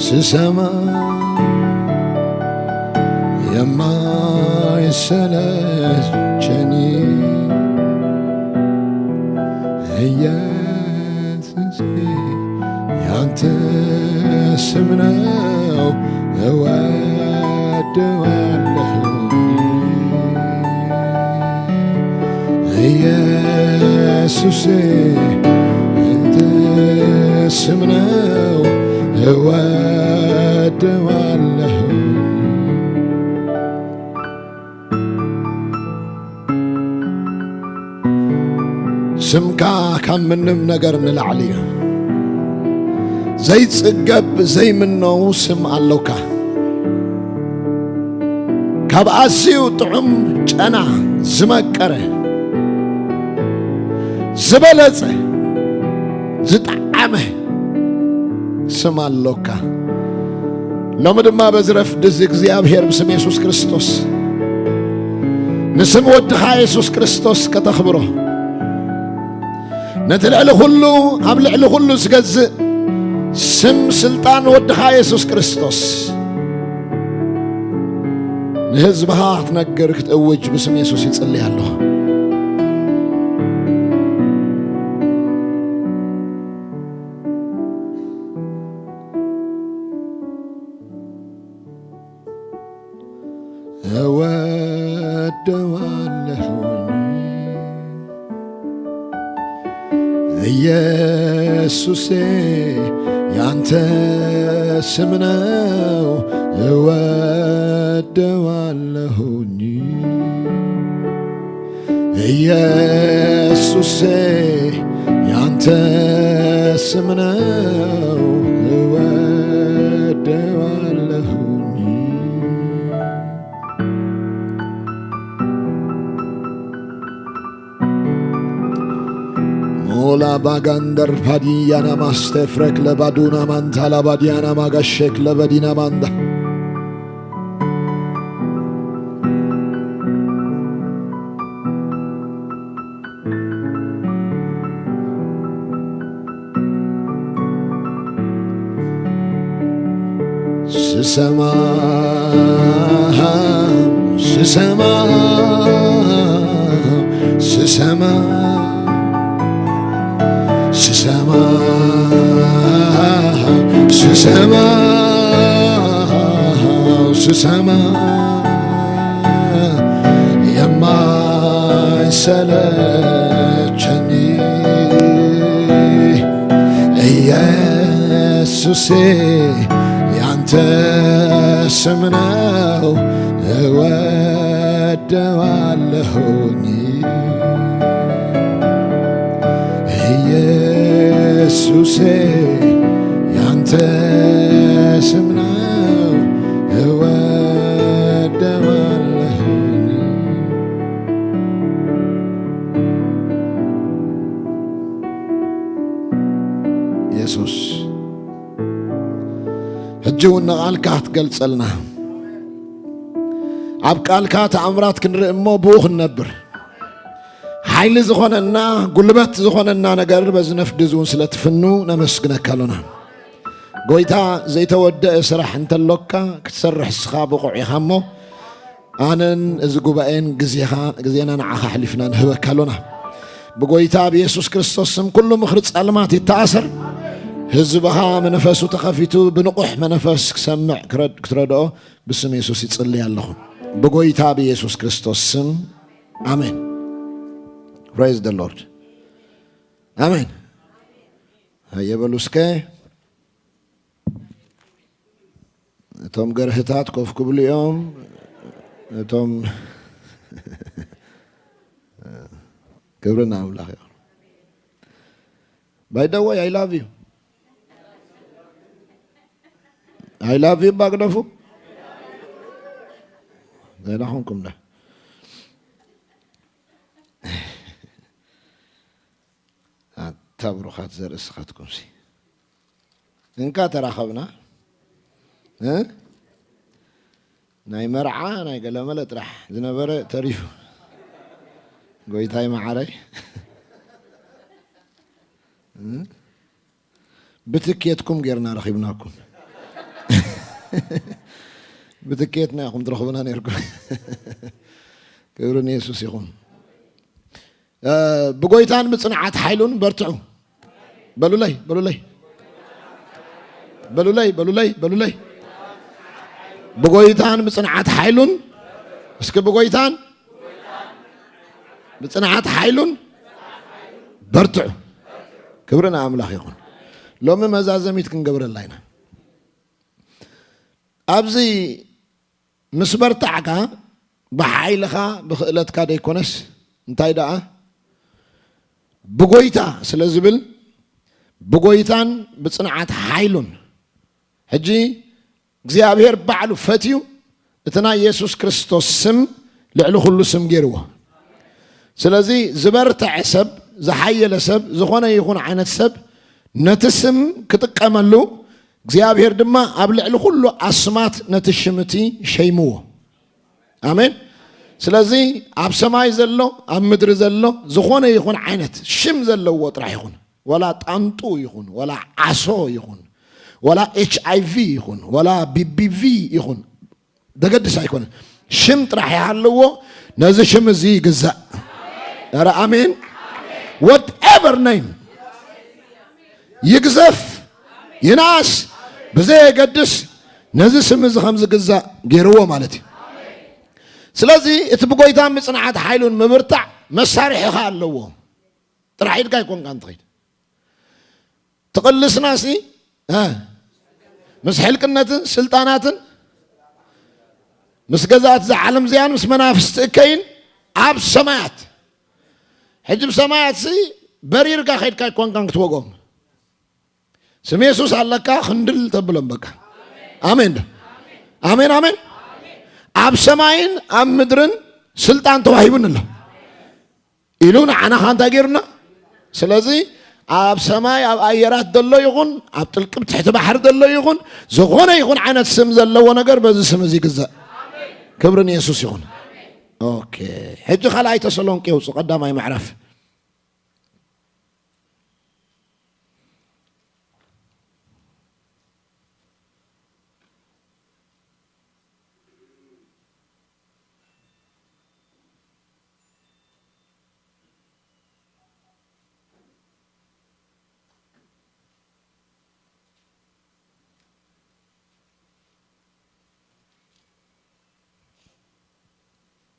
ስሰማ የማይሰለቸኝ ኢየሱስ፣ ያንተ ስም ነው እወደዋለሁ። ኢየሱስ፣ ያንተ ስም ነው እወደዋለሁ። ስምካ ካብ ምንም ነገር ንላዕሊ እዩ። ዘይጽገብ ዘይምነው ስም ኣሎካ። ካብ ኣዝዩ ጥዑም ጨና ዝመቀረ ዝበለጸ ዝጠዓመ ስም ኣሎካ። ሎሚ ድማ በዚ ረፍዲ እዚ እግዚኣብሔር ብስም የሱስ ክርስቶስ ንስም ወድኻ የሱስ ክርስቶስ ከተኽብሮ፣ ነቲ ልዕሊ ኩሉ ኣብ ልዕሊ ኩሉ ዝገዝእ ስም ስልጣን ወድኻ የሱስ ክርስቶስ ንህዝብኻ ክትነግር ክትእውጅ ብስም የሱስ ይጽልይ ኣለኹ። እወደዋለሁኝ ኢየሱሴ፣ ያንተ ስም ነው እወደዋለሁኝ። ኢየሱሴ፣ ያንተ ስም ነው እወደዋለሁኝ። ሞላ ባጋንደር ፓዲያና ማስተፍረክ ለባዱና ማንታላ ባዲያና ማጋሸክ ለበዲና ማንዳ። ስሰማ ስሰማ ስሰማ ስሰማ ስሰማ ስሰማ የማይሰለቸኝ ኢየሱሴ፣ ያንተ ስም ነው እወደዋለሁኝ። ኢየሱሴ፣ ያንተ ስም ነው እወደዋለሁኝ። የሱስ፣ ሕጂ እውን ንቓልካ ክትገልጸልና፣ ኣብ ቃልካ ተኣምራት ክንርኢ እሞ ብኡ ክንነብር፣ ሓይሊ ዝኾነና፣ ጉልበት ዝኾነና ነገር በዚ ነፍዲ እዚ እውን ስለ ትፍኑ ነመስግነካ ኣሎና። ጎይታ፣ ዘይተወደአ ስራሕ እንተሎካ ክትሰርሕ እስኻ ብቑዕ ኢኻ እሞ፣ ኣነን እዚ ጉባኤን ግዜኻ፣ ግዜና ንዓኻ ኣሕሊፍና ንህበካ ኣሎና። ብጎይታ ብየሱስ ክርስቶስ ስም ኩሉ ምኽሪ ጸልማት ይተኣሰር። ህዝብኻ መንፈሱ ተኸፊቱ ብንቑሕ መንፈስ ክሰምዕ ክረድ-፣ ክትረድኦ ብስም የሱስ ይጽልይ ኣለኹ። ብጎይታ ብየሱስ ክርስቶስ ስም፣ ኣሜን። Praise the Lord። ኣሜን። ሃየ በሉ እስከ። እቶም ገርህታት ኮፍ ክብሉ እዮም። እቶም ክብሪ ንኣምላኽ ይኹን። By the way, I love you. I love you ባግደፉ። ደህና ኾንኩም ዶ? ኣታ ብሩኻት ዘርእስኻትኩምሲ። እንካ ተራኸብና። እ? ናይ መርዓ፣ ናይ ገለመለ ጥራሕ ዝነበረ ተሪፉ። ጎይታይ መዓረይ። እ? ብትኬትኩም ጌርና ረኺብናኩም። ብትኬትና ኢኹም ትረኽቡና ኔርኩም። ክብሪ ንየሱስ ይኹን። እ፣ ብጎይታን ብጽንዓት ሓይሉን በርትዑ። በሉለይ፣ በሉለይ። በሉለይ፣ በሉለይ፣ በሉለይ። ብጎይታን ብጽንዓት ሓይሉን፣ እስኪ ብጎይታን ብጽንዓት ሓይሉን በርትዑ። ክብሪ ንኣምላኽ ይኹን። ሎሚ መዛዘሚት ክንገብረላ ኢና። ኣብዚ ምስ በርታዕካ ብሓይልኻ ብኽእለትካ ደይኮነስ፣ እንታይ ደኣ ብጎይታ ስለ ዝብል፣ ብጎይታን ብጽንዓት ሓይሉን። ሕጂ እግዚኣብሔር ባዕሉ ፈትዩ እቲ ናይ የሱስ ክርስቶስ ስም ልዕሊ ኩሉ ስም ገይርዎ። ስለዚ ዝበርትዐ ሰብ፣ ዝሓየለ ሰብ፣ ዝኾነ ይኹን ዓይነት ሰብ ነቲ ስም ክጥቀመሉ እግዚኣብሔር ድማ ኣብ ልዕሊ ኩሉ ኣስማት ነቲ ሽም እቲ ሸይምዎ። ኣሜን። ስለዚ ኣብ ሰማይ ዘሎ፣ ኣብ ምድሪ ዘሎ፣ ዝኾነ ይኹን ዓይነት ሽም ዘለዎ ጥራሕ ይኹን፣ ወላ ጣንጡ ይኹን፣ ወላ ዓሶ ይኹን፣ ወላ ኤች ኣይ ቪ ይኹን፣ ወላ ቢ ቢ ቪ ይኹን፣ ዘገድስ ኣይኮነን። ሽም ጥራሕ ይሃለዎ፣ ነዚ ሽም እዚ ይግዛእ። ኧረ ኣሜን። Whatever name ይግዘፍ ይንኣስ ብዘየገድስ፣ ነዚ ስም እዚ ከም ዝግዛእ ገይርዎ ማለት እዩ። ስለዚ እቲ ብጎይታ ምጽንዓት ሓይሉን ምብርታዕ መሳርሒኻ ኣለዎ። ጥራሕ ኢድካ ኣይኮንካን ትኸይድ። ትቕልስናሲ፣ እ፣ ምስ ሕልቅነትን ስልጣናትን ምስ ገዛእቲ እዛ ዓለም እዚኣን ምስ መናፍስቲ እከይን ኣብ ሰማያት። ሕጂ ብሰማያትሲ በሪርካ ከይድካ ኣይኮንካን ክትወግኦም። ስም የሱስ ኣለካ፣ ክንድል ተብሎም በቃ። ኣሜን ዶ? ኣሜን፣ ኣሜን። ኣብ ሰማይን ኣብ ምድርን ስልጣን ተዋሂቡኒ ኣሎ ኢሉ ንዓናኻ እንታይ ገይሩና? ስለዚ ኣብ ሰማይ ኣብ ኣየራት ዘሎ ይኹን፣ ኣብ ጥልቂ ትሕቲ ባሕሪ ዘሎ ይኹን፣ ዝኾነ ይኹን ዓይነት ስም ዘለዎ ነገር በዚ ስም እዚ ይግዛእ። ክብሪ ንየሱስ ይኹን። ኦኬ፣ ሕጂ ካልኣይ ተሰሎንቄ ውጹ ቀዳማይ ምዕራፍ።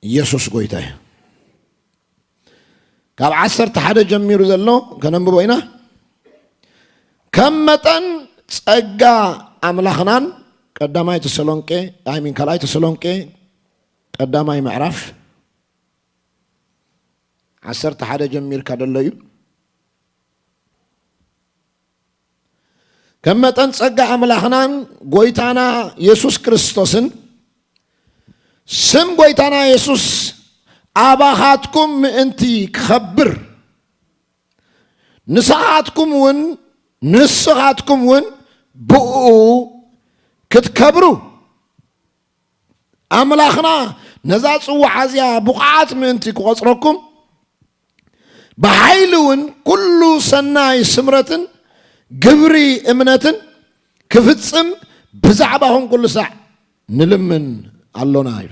ኢየሱስ ጎይታ እዩ። ካብ ዓሰርተ ሓደ ጀሚሩ ዘሎ ከነንብቦ ኢና። ከም መጠን ጸጋ ኣምላኽናን፣ ቀዳማይ ተሰሎንቄ፣ I mean ካልኣይ ተሰሎንቄ ቀዳማይ ምዕራፍ ዓሰርተ ሓደ ጀሚርካ ደሎ እዩ። ከም መጠን ጸጋ ኣምላኽናን ጎይታና የሱስ ክርስቶስን፣ ስም ጎይታና የሱስ ኣባኻትኩም ምእንቲ ክኸብር፣ ንስኻትኩም እውን፣ ንስኻትኩም እውን ብእኡ ክትከብሩ፣ ኣምላኽና ነዛ ጽዋዓ እዚኣ ብቑዓት ምእንቲ ክቖጽረኩም፣ ብሓይሊ እውን ኩሉ ሰናይ ስምረትን ግብሪ እምነትን ክፍጽም ብዛዕባኹም ኩሉ ሳዕ ንልምን ኣሎና ኢሉ።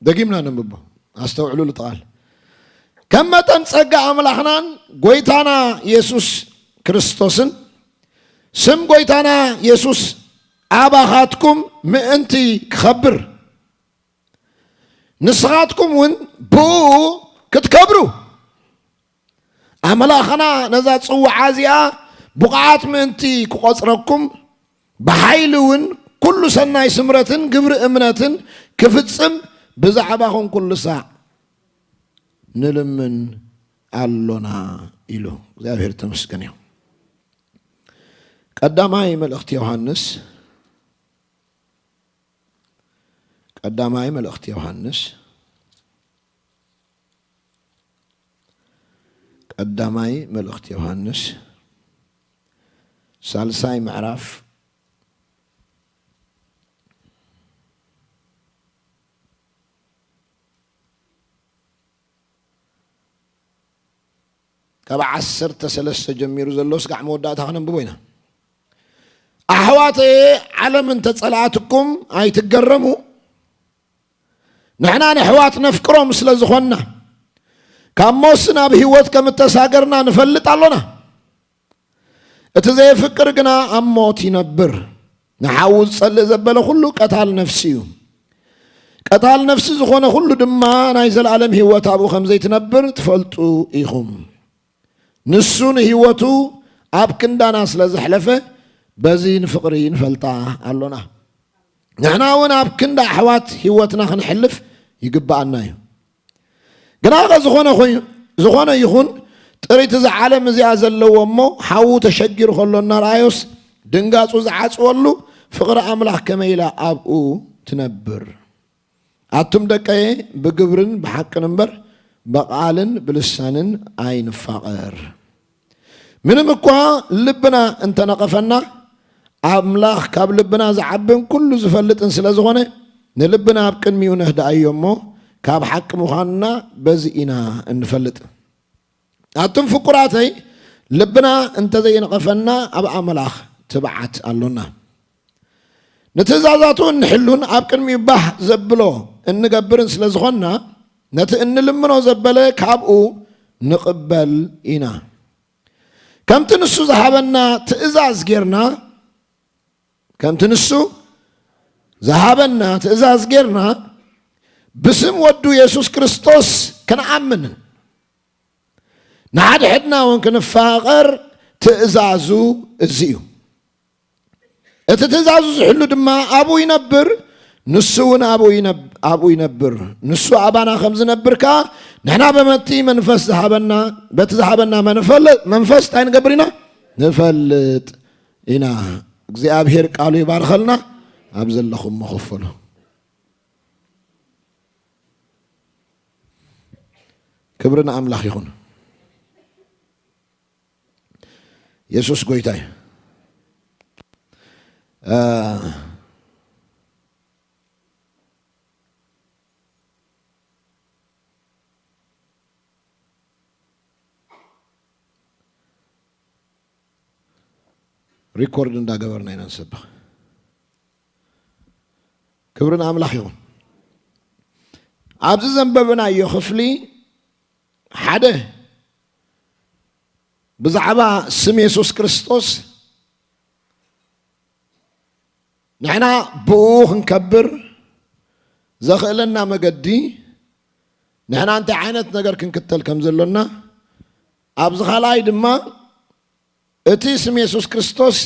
ደጊምና ነንብቦ፣ ኣስተውዕሉሉ እቲ ቃል። ከም መጠን ጸጋ ኣምላኽናን ጎይታና የሱስ ክርስቶስን፣ ስም ጎይታና የሱስ ኣባኻትኩም ምእንቲ ክኸብር፣ ንስኻትኩም እውን ብኡ ክትከብሩ፣ ኣምላኽና ነዛ ጽዋዓ እዚኣ ብቕዓት ምእንቲ ክቖጽረኩም፣ ብሓይሊ እውን ኩሉ ሰናይ ስምረትን ግብሪ እምነትን ክፍጽም ብዛዕባኹም ኩሉ ሳዕ ንልምን ኣሎና ኢሉ። እግዚኣብሔር ተመስገን እዩ። ቀዳማይ መልእኽቲ ዮሃንስ፣ ቀዳማይ መልእኽቲ ዮሃንስ፣ ቀዳማይ መልእኽቲ ዮሃንስ፣ ሳልሳይ ምዕራፍ፣ ካብ ዓሰርተ ሰለስተ ጀሚሩ ዘሎ ስጋዕ መወዳእታ ክነንብቦ ኢና። ኣሕዋተየ፣ ዓለም እንተ ጸልኣትኩም ኣይትገረሙ። ንሕና ንኣሕዋት ነፍቅሮም ስለ ዝኾንና፣ ካብ ሞት ናብ ህይወት ከም እተሳገርና ንፈልጥ ኣሎና። እቲ ዘየፍቅር ግና ኣብ ሞት ይነብር። ንሓዉ ዝጸልእ ዘበለ ኩሉ ቀታል ነፍሲ እዩ። ቀታል ነፍሲ ዝኾነ ኩሉ ድማ ናይ ዘለኣለም ህይወት ኣብኡ ከም ዘይትነብር ትፈልጡ ኢኹም። ንሱ ንህይወቱ ኣብ ክንዳና ስለ ዘሕለፈ፣ በዚ ንፍቕሪ ንፈልጣ ኣሎና። ንሕና እውን ኣብ ክንዲ ኣሕዋት ህይወትና ክነሕልፍ ይግብኣና እዩ። ግናኸ ዝኾነ ኾይ-፣ ዝኾነ ይኹን ጥሪት እዛ ዓለም እዚኣ ዘለዎ እሞ፣ ሓዉ ተሸጊሩ ከሎ እናረኣዮስ ድንጋጹ ዝዓጽወሉ፣ ፍቕሪ ኣምላኽ ከመይ ኢላ ኣብኡ ትነብር? ኣቱም ደቀየ፣ ብግብርን ብሓቅን እምበር፣ ብቓልን ብልሳንን ኣይንፋቐር። ምንም እኳ ልብና እንተነቐፈና፣ ኣምላኽ ካብ ልብና ዝዓብን ኩሉ ዝፈልጥን ስለ ዝኾነ፣ ንልብና ኣብ ቅድሚኡ ነህድኣዮ እሞ፣ ካብ ሓቂ ምዃንና በዚ ኢና እንፈልጥ። ኣቱም ፍቁራተይ፣ ልብና እንተዘይነቐፈና፣ ኣብ ኣምላኽ ትብዓት ኣሎና። ንትእዛዛቱ እንሕሉን ኣብ ቅድሚኡ ባህ ዘብሎ እንገብርን ስለ ዝኾንና፣ ነቲ እንልምኖ ዘበለ ካብኡ ንቕበል ኢና። ከምቲ ንሱ ዝሃበና ትእዛዝ ጌርና፣ ከምቲ ንሱ ዝሃበና ትእዛዝ ጌርና፣ ብስም ወዱ የሱስ ክርስቶስ ክንኣምን፣ ንሓድሕድና እውን ክንፋቐር ትእዛዙ እዚ እዩ። እቲ ትእዛዙ ዝሕሉ ድማ ኣብኡ ይነብር፣ ንሱ እውን ኣብኡ ይነብ-፣ ኣብኡ ይነብር። ንሱ ኣባና ከም ዝነብር ከኣ ንሕና በመቲ መንፈስ ዝሃበና፣ በቲ ዝሃበና መንፈለ-፣ መንፈስ እንታይ ንገብር ኢና? ንፈልጥ ኢና። እግዚኣብሔር ቃሉ ይባርኸልና። ኣብ ዘለኹሞ ክፈሉ። ክብሪ ንኣምላኽ ይኹን። የሱስ ጎይታ እዩ። እ፣ ሪኮርድ እንዳገበርና ኢና ንሰብኽ። ክብሪ ንኣምላኽ ይኹን። ኣብዚ ዘንበብናዮ ክፍሊ ሓደ ብዛዕባ ስም የሱስ ክርስቶስ ንሕና ብኡ ክንከብር፣ ዘኽእለና መገዲ፣ ንሕና እንታይ ዓይነት ነገር ክንክተል ከም ዘሎና፣ ኣብዚ ካልኣይ ድማ እቲ ስም የሱስ ክርስቶስ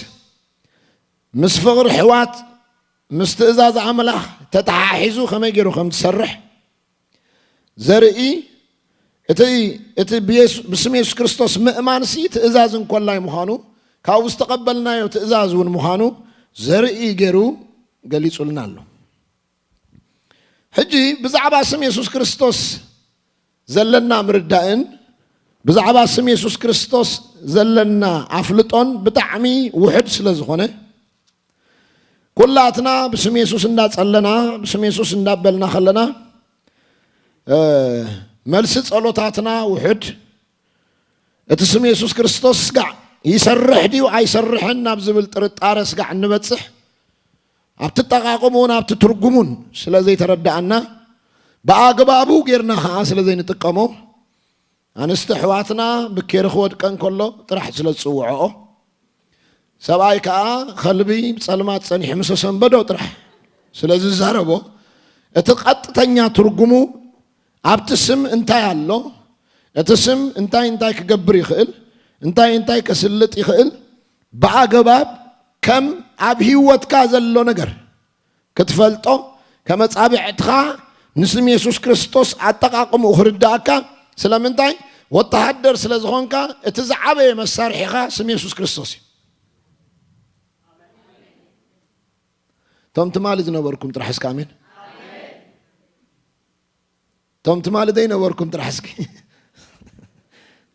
ምስ ፍቕሪ ኣሕዋት፣ ምስ ትእዛዝ ኣምላኽ ተተሓሒዙ ከመይ ገይሩ ከም ዝሰርሕ ዘርኢ፣ እቲ፣ እቲ ብየሱ-፣ ብስም የሱስ ክርስቶስ ምእማንሲ ትእዛዝ እንኮላይ ምዃኑ፣ ካብኡ ዝተቐበልናዮ ትእዛዝ እውን ምዃኑ ዘርኢ ገይሩ ገሊጹልና ኣሎ። ሕጂ ብዛዕባ ስም የሱስ ክርስቶስ ዘለና ምርዳእን ብዛዕባ ስም የሱስ ክርስቶስ ዘለና ኣፍልጦን ብጣዕሚ ውሑድ ስለ ዝኾነ፣ ኩላትና ብስም የሱስ እንዳጸለና፣ ብስም የሱስ እንዳበልና ከለና፣ እ፣ መልሲ ጸሎታትና ውሑድ፣ እቲ ስም የሱስ ክርስቶስ ስጋዕ ይሰርሕ ድዩ ኣይሰርሕን ናብ ዝብል ጥርጣረ ስጋዕ እንበጽሕ፣ ኣብቲ ኣጠቓቕምኡን ኣብቲ ትርጉሙን ስለ ዘይተረድኣና፣ ብኣግባቡ ጌርና ኸዓ ስለ ዘይንጥቀሞ፣ ኣንስቲ ኣሕዋትና ብኬሪ ክወድቀን ከሎ ጥራሕ ስለ ዝጽውዕኦ፣ ሰብኣይ ከኣ ከልቢ ብጸልማት ጸኒሑ ምስ ሰንበዶ ጥራሕ ስለ ዝዛረቦ፣ እቲ ቀጥተኛ ትርጉሙ ኣብቲ ስም እንታይ ኣሎ፣ እቲ ስም እንታይ እንታይ ክገብር ይኽእል፣ እንታይ እንታይ ከስልጥ ይኽእል፣ ብኣገባብ ከም ኣብ ህይወትካ ዘሎ ነገር ክትፈልጦ፣ ከመጻብዕትኻ ንስም የሱስ ክርስቶስ ኣጠቓቕምኡ ክርድኣካ። ስለምንታይ? ወተሃደር ስለ ዝኾንካ፣ እቲ ዝዓበየ መሳርሒኻ ስም የሱስ ክርስቶስ እዩ። እቶም ትማሊ ዝነበርኩም ጥራሕ እስከ ኣሜን። እቶም ትማሊ ዘይነበርኩም ጥራሕ እስኪ።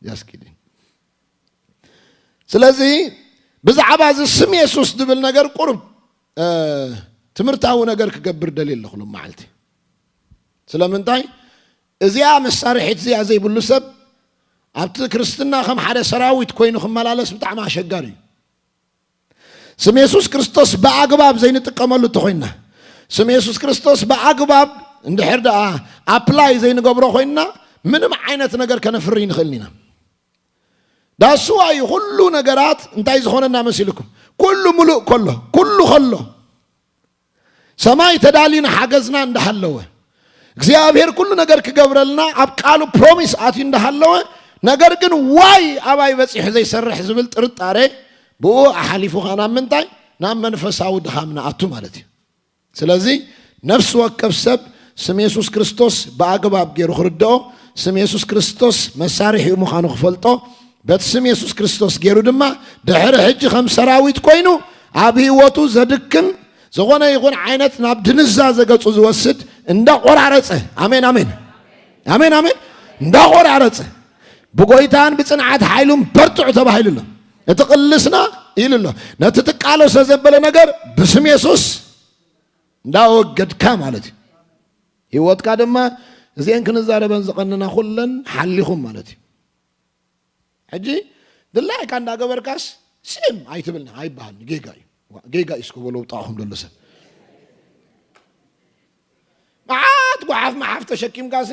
Just kidding። ስለዚ ብዛዕባ እዚ ስም የሱስ ዝብል ነገር ቁሩብ፣ እ፣ ትምህርታዊ ነገር ክገብር ደልየ ኣለኹ ሎም መዓልቲ። ስለምንታይ? እዚኣ መሳርሒት እዚኣ ዘይብሉ ሰብ ኣብቲ ክርስትና ከም ሓደ ሰራዊት ኮይኑ ክመላለስ ብጣዕሚ ኣሸጋሪ እዩ። ስም የሱስ ክርስቶስ ብኣግባብ ዘይንጥቀመሉ እንተኾይንና፣ ስም የሱስ ክርስቶስ ብኣግባብ እንድሕር ደኣ ኣፕላይ ዘይንገብሮ ኮይንና፣ ምንም ዓይነት ነገር ከነፍሪ ይንኽእልን ኢና። ዳስዋ እዩ ኩሉ ነገራት እንታይ ዝኾነና መሲልኩም? ኩሉ ምሉእ ከሎ፣ ኩሉ ከሎ፣ ሰማይ ተዳልዩ ንሓገዝና እንዳሃለወ፣ እግዚኣብሔር ኩሉ ነገር ክገብረልና ኣብ ቃሉ ፕሮሚስ ኣትዩ እንዳሃለወ፣ ነገር ግን ዋይ ኣባይ በጺሑ ዘይሰርሕ ዝብል ጥርጣሬ፣ ብኡ ኣሓሊፉ ኸዓ ናብ ምንታይ? ናብ መንፈሳዊ ድኻም ንኣቱ ማለት እዩ። ስለዚ ነፍሲ ወከፍ ሰብ ስም የሱስ ክርስቶስ ብኣግባብ ገይሩ ክርድኦ፣ ስም የሱስ ክርስቶስ መሳርሒኡ ምዃኑ ክፈልጦ፣ በቲ ስም የሱስ ክርስቶስ ገይሩ ድማ ድሕሪ ሕጂ ከም ሰራዊት ኮይኑ ኣብ ህይወቱ ዘድክም፣ ዝኾነ ይኹን ዓይነት ናብ ድንዛዘ ገጹ ዝወስድ እንዳቆራረጸ፣ ኣሜን፣ ኣሜን፣ ኣሜን፣ ኣሜን፣ እንዳቆራረጸ፣ ብጎይታን ብጽንዓት ሓይሉን በርትዑ ተባሂሉ ኣሎ። እቲ ቅልስና ኢሉ ኣሎ። ነቲ ትቃለሶ ዘበለ ነገር ብስም የሱስ እንዳወገድካ ማለት እዩ። ህይወትካ ድማ እዚአን ክንዛረበን ዝቐንና ኩለን ሓሊኹም ማለት እዩ። ሕጂ ድላይካ እንዳገበርካስ ስም ኣይትብልና፣ ኣይበሃልን፣ ጌጋ እዩ። ዋ፣ ጌጋ እዩ እስከ በሎ ውጣኹም ደሎ ሰብ። መዓት ጓሓፍ መሓፍ ተሸኪምካሲ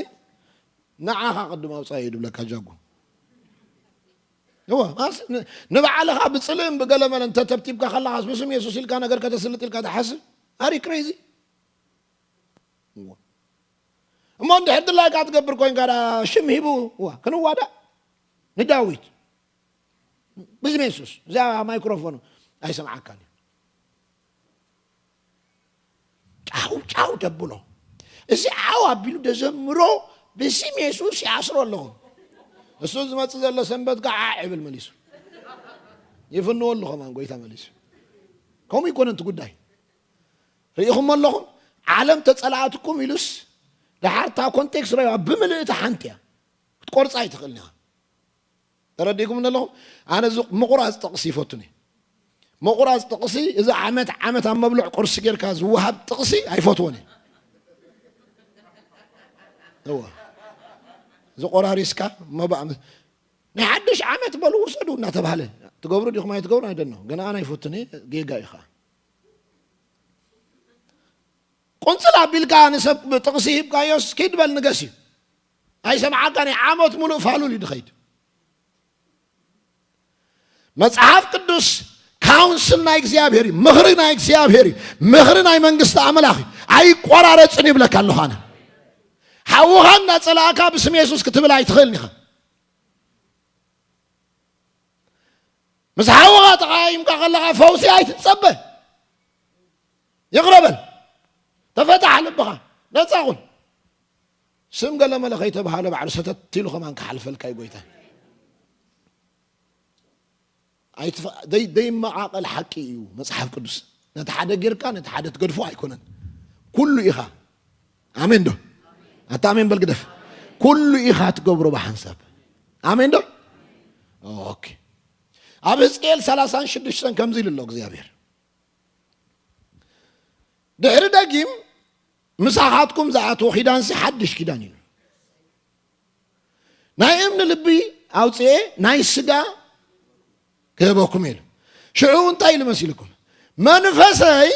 ንዓኻ ቅድም ኣውጻኢ እዩ ድብለካ ጃጎ። እወ፣ ማስ-፣ ን-፣ ንባዕልኻ ብጽልእን ብገለመለን ተተብቲብካ ከለኻስ ብስም የሱስ ኢልካ ነገር ከተስልጥ ኢልካ ትሓስብ? ኣሪ ክሬዚ። እሞ እንድሕር ድላይካ ትገብር ኮይንካ ደኣ ሽም ሂቡ፣ እዋ፣ ክንዋዳእ ንዳዊት ብስም የሱስ፣ እዚኣ ማይክሮፎን ኣይሰምዓካን እዩ። ጫው ጫው ተብሎ፣ እዚ ዓው ኣቢሉ ደዘምሮ ብስም የሱስ ይኣስሮ ኣለኹ። እሱ ዝመጽእ ዘሎ ሰንበት ከዓ ይብል መሊሱ። ይፍንዎ ኣሎ ከማን ጎይታ መሊሱ። ከምኡ ይኮነ እቲ ጉዳይ። ርኢኹሞ ኣለኹም? ዓለም ተጸላእትኩም ኢሉስ፣ ደሓር እታ ኮንቴክስት ረእዋ ብምልእታ ሓንቲ እያ። ክትቆርጻ ኣይትኽእልን ኢኻ። ተረዲእኩም ኣለኹም? ኣነ እዚ ምቑራጽ ጥቕሲ ይፈቱን እየ። ምቑራጽ ጥቕሲ፣ እዚ ዓመት ዓመት ኣብ መብልዕ ቁርሲ ጌርካ ዝወሃብ ጥቕሲ ኣይፈትዎን እየ። እወ። እዚ ቆራሪስካ መባእ ምስ-፣ ናይ ሓድሽ ዓመት በሉ ውሰዱ እናተባህለ ትገብሩ ዲኹም ኣይትገብሩ ኣይደኖ። ግን ኣነ ኣይፈቱን እየ፣ ጌጋ እዩ ኸዓ። ቁንጽል ኣቢልካ ንሰብ ጥቕሲ ሂብካዮስ ኪድ በል ንገስ እዩ። ኣይሰምዓካን እዩ። ዓመት ሙሉእ ፋሉል እዩ ድኸይድ። መጽሓፍ ቅዱስ ካውንስል ናይ እግዚኣብሔር እዩ። ምኽሪ ናይ እግዚኣብሔር እዩ። ምኽሪ ናይ መንግስቲ ኣምላኽ እዩ። ኣይቆራረጽን ይብለካ ኣለኹ ኣነ። ሓውኻ እናጸላእካ ብስም የሱስ ክትብል ኣይትኽእልን ኢኻ። ምስ ሓውኻ ተቓይምካ ከለኻ ፈውሲ ኣይትጸበ። ይቕረ በል። ተፈታሕ ልብኻ። ነጻ ኩን። ስም ገለመለ ከይተባሃለ ባዕሉ ሰተት ኢሉ ከማን ክሓልፈልካ እዩ ጎይታ። ኣይትፈ-፣ ደይ-፣ ደይመቓቐል ሓቂ እዩ መጽሓፍ ቅዱስ። ነቲ ሓደ ጌርካ ነቲ ሓደ ትገድፎ ኣይኮነን። ኩሉ ኢኻ። ኣሜን ዶ? ኣታ ኣሜን በል ግደፍ። ኩሉ ኢኻ ትገብሮ ብሓንሳብ። ኣሜን ዶ? ኦኬ። ኣብ ሕዝቅኤል ሰላሳን ሽዱሽተን ከምዚ ኢሉ ኣሎ እግዚኣብሔር። ድሕሪ ደጊም ምሳኻትኩም ዝኣትዎ ኪዳንሲ ሓድሽ ኪዳን እዩ። ናይ እምኒ ልቢ ኣውፅኤ ናይ ስጋ ክህበኩም ኢሉ። ሽዑ እንታይ ኢሉ መሲልኩም? መንፈሰይ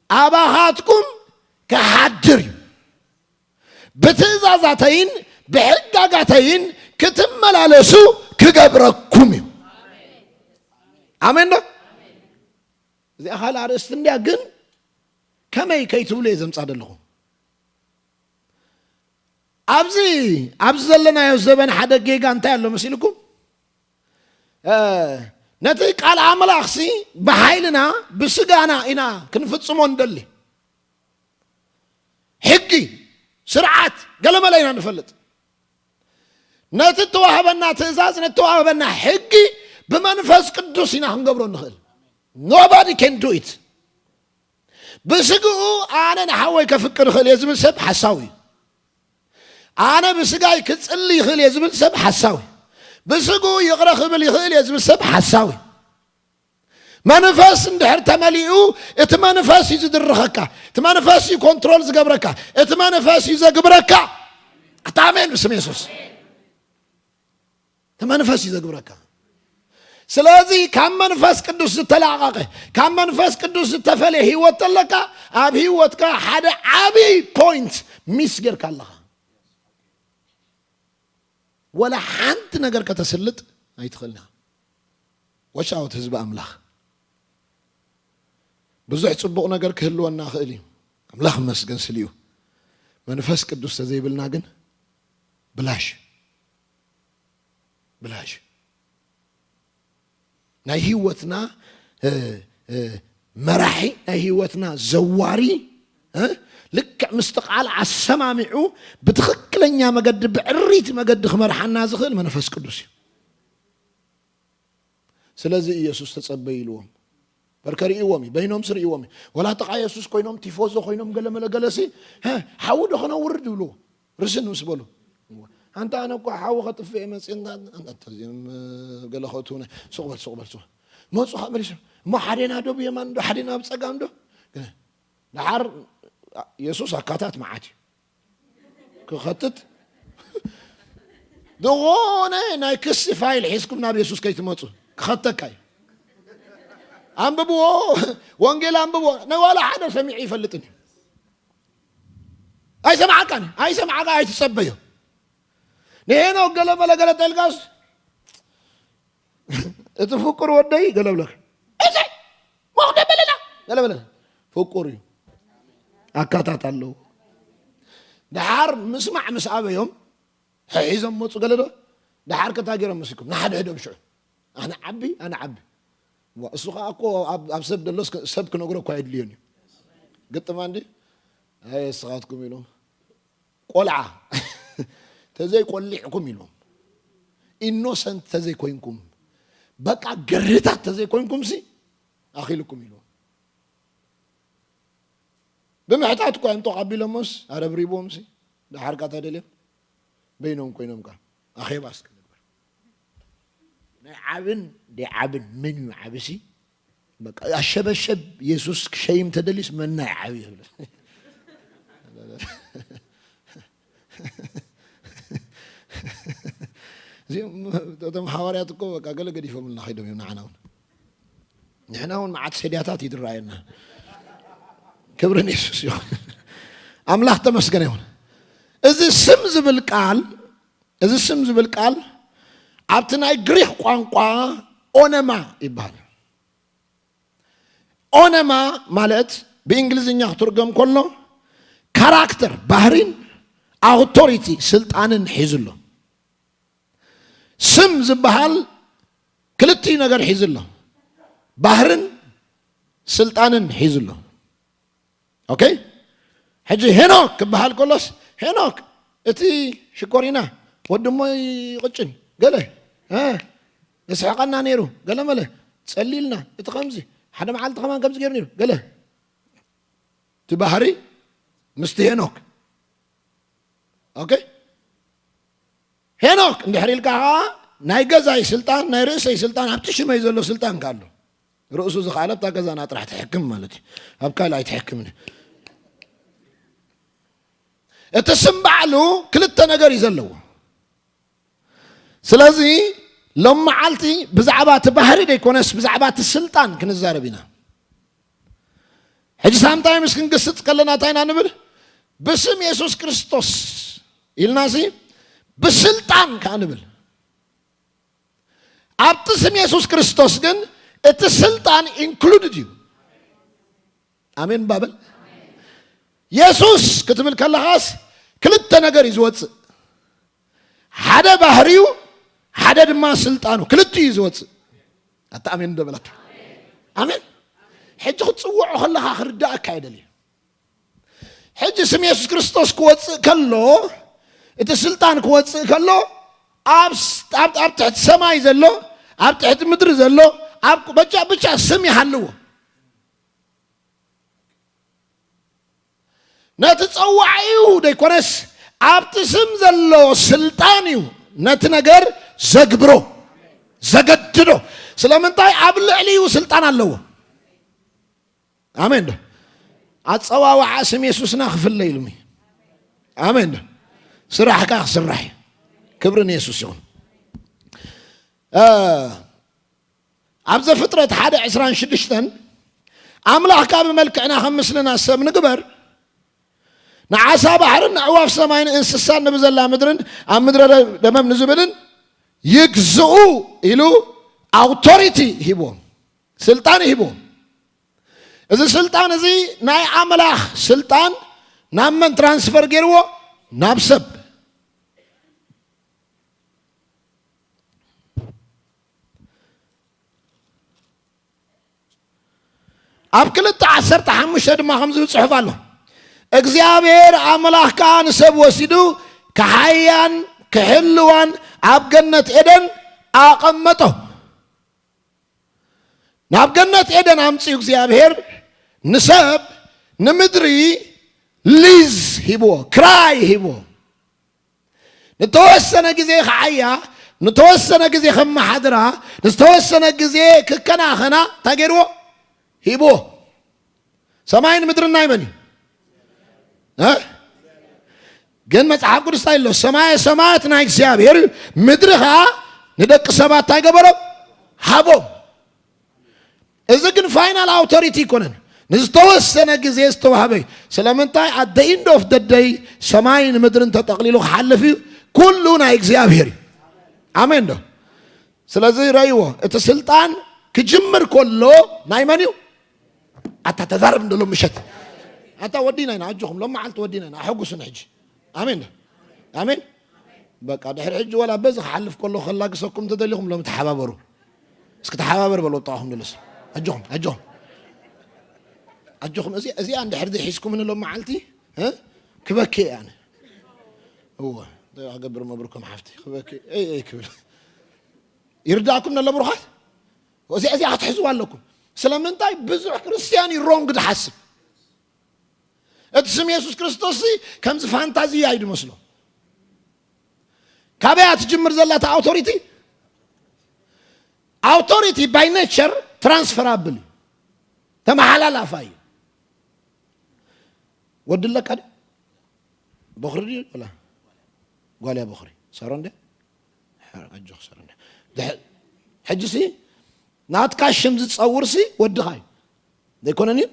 ኣባኻትኩም ክሓድር እዩ። ብትእዛዛተይን ብሕጋጋተይን ክትመላለሱ ክገብረኩም እዩ። ኣሜን ዶ? እዚኣ ካልእ ኣርእስቲ እንድያ፣ ግን ከመይ ከይትብሉ እየ ዘምጻ ዘለኹ። ኣብዚ፣ ኣብዚ ዘለናዮ ዘበን ሓደ ጌጋ እንታይ ኣሎ መሲልኩም? እ፣ ነቲ ቃል ኣምላኽሲ ብሓይልና ብስጋና ኢና ክንፍጽሞ እንደሊ። ሕጊ፣ ስርዓት፣ ገለመለ ኢና ንፈልጥ። ነቲ እተዋህበና ትእዛዝ፣ ነቲ እተዋህበና ሕጊ ብመንፈስ ቅዱስ ኢና ክንገብሮ ንኽእል። Nobody can do it። ብስግኡ ኣነ ንሓወይ ከፍቅር እኽእል እየ ዝብል ሰብ ሓሳዊ እዩ። ኣነ ብስጋይ ክጽሊ ይኽእል እየ ዝብል ሰብ ሓሳዊ። ብስግኡ ይቕረ ክብል ይኽእል እየ ዝብል ሰብ ሓሳዊ። መንፈስ እንድሕር ተመሊኡ፣ እቲ መንፈስ እዩ ዝድርኸካ፣ እቲ መንፈስ እዩ ኮንትሮል ዝገብረካ፣ እቲ መንፈስ እዩ ዘግብረካ። ኣታ ኣሜን ብስም የሱስ። እቲ መንፈስ እዩ ዘግብረካ። ስለዚ ካብ መንፈስ ቅዱስ ዝተላቐቐ፣ ካብ መንፈስ ቅዱስ ዝተፈለየ ህይወት ተለካ፣ ኣብ ህይወትካ ሓደ ዓቢ ፖይንት ሚስ ጌርካ ኣለኻ። ወላ ሓንቲ ነገር ከተስልጥ ኣይትኽእልና። ወሻወት ህዝቢ ኣምላኽ፣ ብዙሕ ጽቡቕ ነገር ክህልወና ይኽእል እዩ። ኣምላኽ ይመስገን ስሊኡ። መንፈስ ቅዱስ ተዘይብልና ግን ብላሽ፣ ብላሽ። ናይ ህይወትና፣ እ፣ እ፣ መራሒ፣ ናይ ህይወትና ዘዋሪ፣ እ፣ ልክዕ ምስቲ ቃል ኣሰማሚዑ ብትኽክለኛ መገዲ፣ ብዕሪቲ መገዲ ክመርሓና ዝኽእል መንፈስ ቅዱስ እዩ። ስለዚ ኢየሱስ ተጸበዩ ኢልዎም። በርከ ርእይዎም እዩ፣ በይኖምስ ርእይዎም እዩ። ወላ ጥቓ የሱስ ኮይኖም፣ ቲፎዞ ኮይኖም፣ ገለ መለ ገለሲ፣ "ሀ፣ ሓዊ ዶ ኸነውርድ?" ይብልዎ። ርስን ምስ በሉ። "ኣንታ ኣነ እኮ ሓዊ ኸጥፍእ እየ መጽእ፣ እንዳ-" ኣንታ እዚኦም፣ እ፣ ገለ ኸእትዉና። ሱቕ በል፣ ሱቕ በል፣ ሱቕ በል። መጹ ኸኣ መሊሶም። እሞ ሓዴና ዶ ብየማን ዶ፣ ሓዴና ብጸጋም ዶ? ግን ደሓር የሱስ ኣካታት መዓት እዩ። ክኸትት ዝኾነ ናይ ክሲ ፋይል ሒዝኩም ናብ የሱስ ከይትመጹ ክኸተካ እዩ። ኣንብብዎ፣ ወንጌል ኣንብብዎ። ናይ ዋላ ሓደ ሰሚዑ ይፈልጥን እዩ። ኣይሰምዓካን፣ ኣይሰምዓካ ኣይትጸበዮ። ንሄኖክ ገለ መለ ገለ ተልካስ፣ "እቲ ፍቁር ወደይ" ገለ ብለካ። "እዚ ሞኽደ በለና" ገለ በለና። ፍቁር እዩ። ኣካታት ኣለዉ። ደሓር ምስማዕ ምስ ኣበዮም፣ ሕሒዞም መጹ ገለ ዶ? ደሓር ከታ ገይሮም መሲኩም፣ ንሓድሕዶም ሽዑ። "ኣነ ዓቢ፣ ኣነ ዓቢ." ዋ፣ እሱ ኸኣ እኮ ኣብ፣ ኣብ ሰብ ደሎስ ከ-፣ ሰብ ክነግሮ እኮ ኣየድልዮን እዩ። ግጥም እንዲ፣ "ኣይ፣ እስኻትኩም" ኢሎም። ቆልዓ ተዘይቆሊዕኩም ኢሎም፣ ኢኖሰንት ተዘይኮይንኩም፣ በቃ ገርህታት ተዘይኮይንኩምሲ ኣኺልኩም ኢሎም። ብምሕታት እኳ እዮም ጦቕ ኣቢሎሞስ ኣረብሪብዎምሲ፣ ደሓር ካ ተደልዮም በይኖም ኮይኖም ካ ኣኼባ እስከ ንግበር። ናይ ዓብን ደይ ዓብን መን እዩ ዓብሲ? በቃ ኣሸበሸብ የሱስ ክሸይም ተደልዩስ መና እዩ ዓቢ ይብል። እዚኦም እቶም ሓዋርያት እኮ በቃ ገለ ገዲፎምልና ከይዶም እዮም ንዓና እውን። ንሕና እውን መዓት ሰድያታት እዩ ዝረኣየና። ክብሪ ንየሱስ ይኹን። ኣምላኽ ተመስገነ ይኹን። እዚ ስም ዝብል ቃል፣ እዚ ስም ዝብል ቃል ኣብቲ ናይ ግሪኽ ቋንቋ ኦነማ ይበሃል። ኦነማ ማለት ብእንግሊዝኛ ክትርገም ከሎ ካራክተር ባህሪን ኣውቶሪቲ ስልጣንን ሒዙ ኣሎ። ስም ዝበሃል ክልቲኡ ነገር ሒዙ ኣሎ። ባህርን ስልጣንን ሒዙ ኣሎ። ኦኬ? ሕጂ ሄኖክ ክበሃል ከሎስ፣ ሄኖክ እቲ ሽኮሪና ወዲ እሞይ ቅጭን ገለ፣ እ፣ የስሕቐና ነይሩ፣ ገለ መለ ጸሊልና፣ እቲ ከምዚ፣ ሓደ መዓልቲ ከማን ከምዚ ገይሩ ነይሩ፣ ገለ። እቲ ባህሪ ምስቲ ሄኖክ። ኦኬ? ሄኖክ እንድሕር ኢልካ ኸዓ ናይ ገዛይ ስልጣን፣ ናይ ርእሰይ ስልጣን፣ ኣብቲ ሽመይ ዘሎ ስልጣን ከ ኣሎ። ርእሱ ዝኸኣለ ኣብታ ገዛና ጥራሕ ትሕክም ማለት እዩ። ኣብ ካልእ ኣይትሕክምን። እቲ ስም ባዕሉ ክልተ ነገር እዩ ዘለዎ። ስለዚ ሎም መዓልቲ ብዛዕባ እቲ ባህሪ ደይኮነስ ብዛዕባ እቲ ስልጣን ክንዛረብ ኢና። ሕጂ ሳምታይምስ ክንግስጽ ከለና እንታይ ኢና ንብል? ብስም የሱስ ክርስቶስ ኢልናሲ ብስልጣን ከኣ ንብል። ኣብቲ ስም የሱስ ክርስቶስ ግን እቲ ስልጣን ኢንክሉድድ እዩ። ኣሜን ባብል። የሱስ ክትብል ከለኻስ ክልተ ነገር እዩ ዝወጽእ። ሓደ ባህሪዩ፣ ሓደ ድማ ስልጣኑ፣ ክልቲኡ እዩ ዝወጽእ። ኣታ ኣሜን እንዶ በላታ። ኣሜን። ሕጂ ክትጽውዖ ከለኻ ክርዳእካ እየ ደልየ። ሕጂ ስም የሱስ ክርስቶስ ክወጽእ ከሎ፣ እቲ ስልጣን ክወጽእ ከሎ፣ ኣብ ስ-፣ ኣብ፣ ኣብ ትሕቲ ሰማይ ዘሎ፣ ኣብ ትሕቲ ምድሪ ዘሎ፣ ኣብ ብቻ፣ ብቻ ስም ይሃልዎ። ነቲ ጸዋዒኡ ደይኮነስ፣ ኣብቲ ስም ዘሎ ስልጣን እዩ ነቲ ነገር ዘግብሮ፣ ዘገድዶ። ስለምንታይ? ኣብ ልዕሊኡ ስልጣን ኣለዎ። ኣሜን ዶ? ኣጸዋውዓ ስም የሱስና ክፍለ ኢሉሚ። ኣሜን ዶ? ስራሕካ ክስራሕ እዩ። ክብሪ ንየሱስ ይኹን። እ፣ ኣብ ዘፍጥረት ሓደ ዕስራን ሽዱሽተን፣ ኣምላኽካ ብመልክዕና ከም ምስልና ሰብ ንግበር፣ ንዓሳ ባሕርን ንኣዕዋፍ ሰማይን እንስሳን ንብዘላ ምድርን ኣብ ምድረ ለበም ንዝብልን ይግዝኡ ኢሉ ኣውቶሪቲ ሂብዎም፣ ስልጣን ሂብዎም። እዚ ስልጣን እዚ ናይ ኣምላኽ ስልጣን ናብ መን ትራንስፈር ገይርዎ? ናብ ሰብ። ኣብ ክልተ ዓሰርተ ሓሙሽተ ድማ ከምዚ ዝብል ጽሑፍ ኣሎ። እግዚኣብሔር ኣምላኽ ከኣ ንሰብ ወሲዱ ክሓያን ክሕልዋን ኣብ ገነት ኤደን ኣቐመጦ። ናብ ገነት ኤደን ኣምጺኡ እግዚኣብሔር ንሰብ ንምድሪ ሊዝ ሂብዎ፣ ክራይ ሂብዎ። ንተወሰነ ግዜ ክዓያ፣ ንተወሰነ ግዜ ከመሓድራ፣ ንዝተወሰነ ግዜ ክከናኸና እንታይ ገይርዎ? ሂብዎ። ሰማይን ምድርን ናይ መን እዩ? እ? ግን መጽሓፍ ቅዱስ እንታይ ኣሎ? ሰማየ ሰማያት ናይ እግዚኣብሔር እዩ፣ ምድሪ ኸዓ ንደቂ ሰባት እንታይ ገበሮም? ሃቦም። እዚ ግን ፋይናል ኣውቶሪቲ ኣይኮነን። ንዝተወሰነ ግዜ ዝተዋህበ እዩ። ስለምንታይ? At the end of the day ሰማይን ምድርን ተጠቕሊሉ ክሓልፍ እዩ። ኩሉ ናይ እግዚኣብሔር እዩ። ኣሜን ዶ? ስለዚ ረእይዎ፣ እቲ ስልጣን ክጅምር ከሎ ናይ መን እዩ? ኣታ ተዛረብ እንዶ ሎም ምሸት። ኣታ ወዲና ኢና፣ ኣጆኹም፣ ሎም መዓልቲ ወዲና ኢና፣ ኣሐጉሱን ሕጂ። ኣሜን ዶ? ኣሜን። በቃ ድሕሪ ሕጂ ወላ በዚ ክሓልፍ ከሎ ከላግሰኩም እንተደሊኹም ሎም ተሓባበሩ። እስኪ ተሓባበር በሎ ጥቓኹም ደለስ። ኣጆኹም፣ ኣጆኹም። ኣጆኹም፣ እዚ፣ እዚኣ እንድሕር ዘይሒዝኩምኒ ሎም መዓልቲ፣ እ? ክበኪ እየ ኣነ። እወ፣ እንታይ ክገብር መብርኩም ሓፍቲ፣ ክበኪ፣ እይ፣ እይ ክብል። ይርዳእኩም ነሎ ብሩኻት? እዚኣ፣ እዚኣ ክትሕዝዋ ኣለኩም። ስለምንታይ ብዙሕ ክርስትያን እዩ ሮንግ ዝሓስብ። እቲ ስም የሱስ ክርስቶስ ሲ ከምዚ ፋንታዚያ እዩ ዝመስሎ። ካበያ ትጅምር ዘላ እታ ኣውቶሪቲ? ኣውቶሪቲ ባይ ኔቸር ትራንስፈራብል እዩ። ተመሓላላፋ እዩ። ወዲ ኣለካ ድዩ? በኹሪ ድዩ? ወላ ጓል እያ በኹሪ። ሳሮን ድያ? ኣጆኽ ሳሮን ድያ? ድሕ-፣ ሕጂ ሲ ናትካ ሽም ዝጸውር ሲ ወድኻ እዩ። ዘይኮነን እዩ?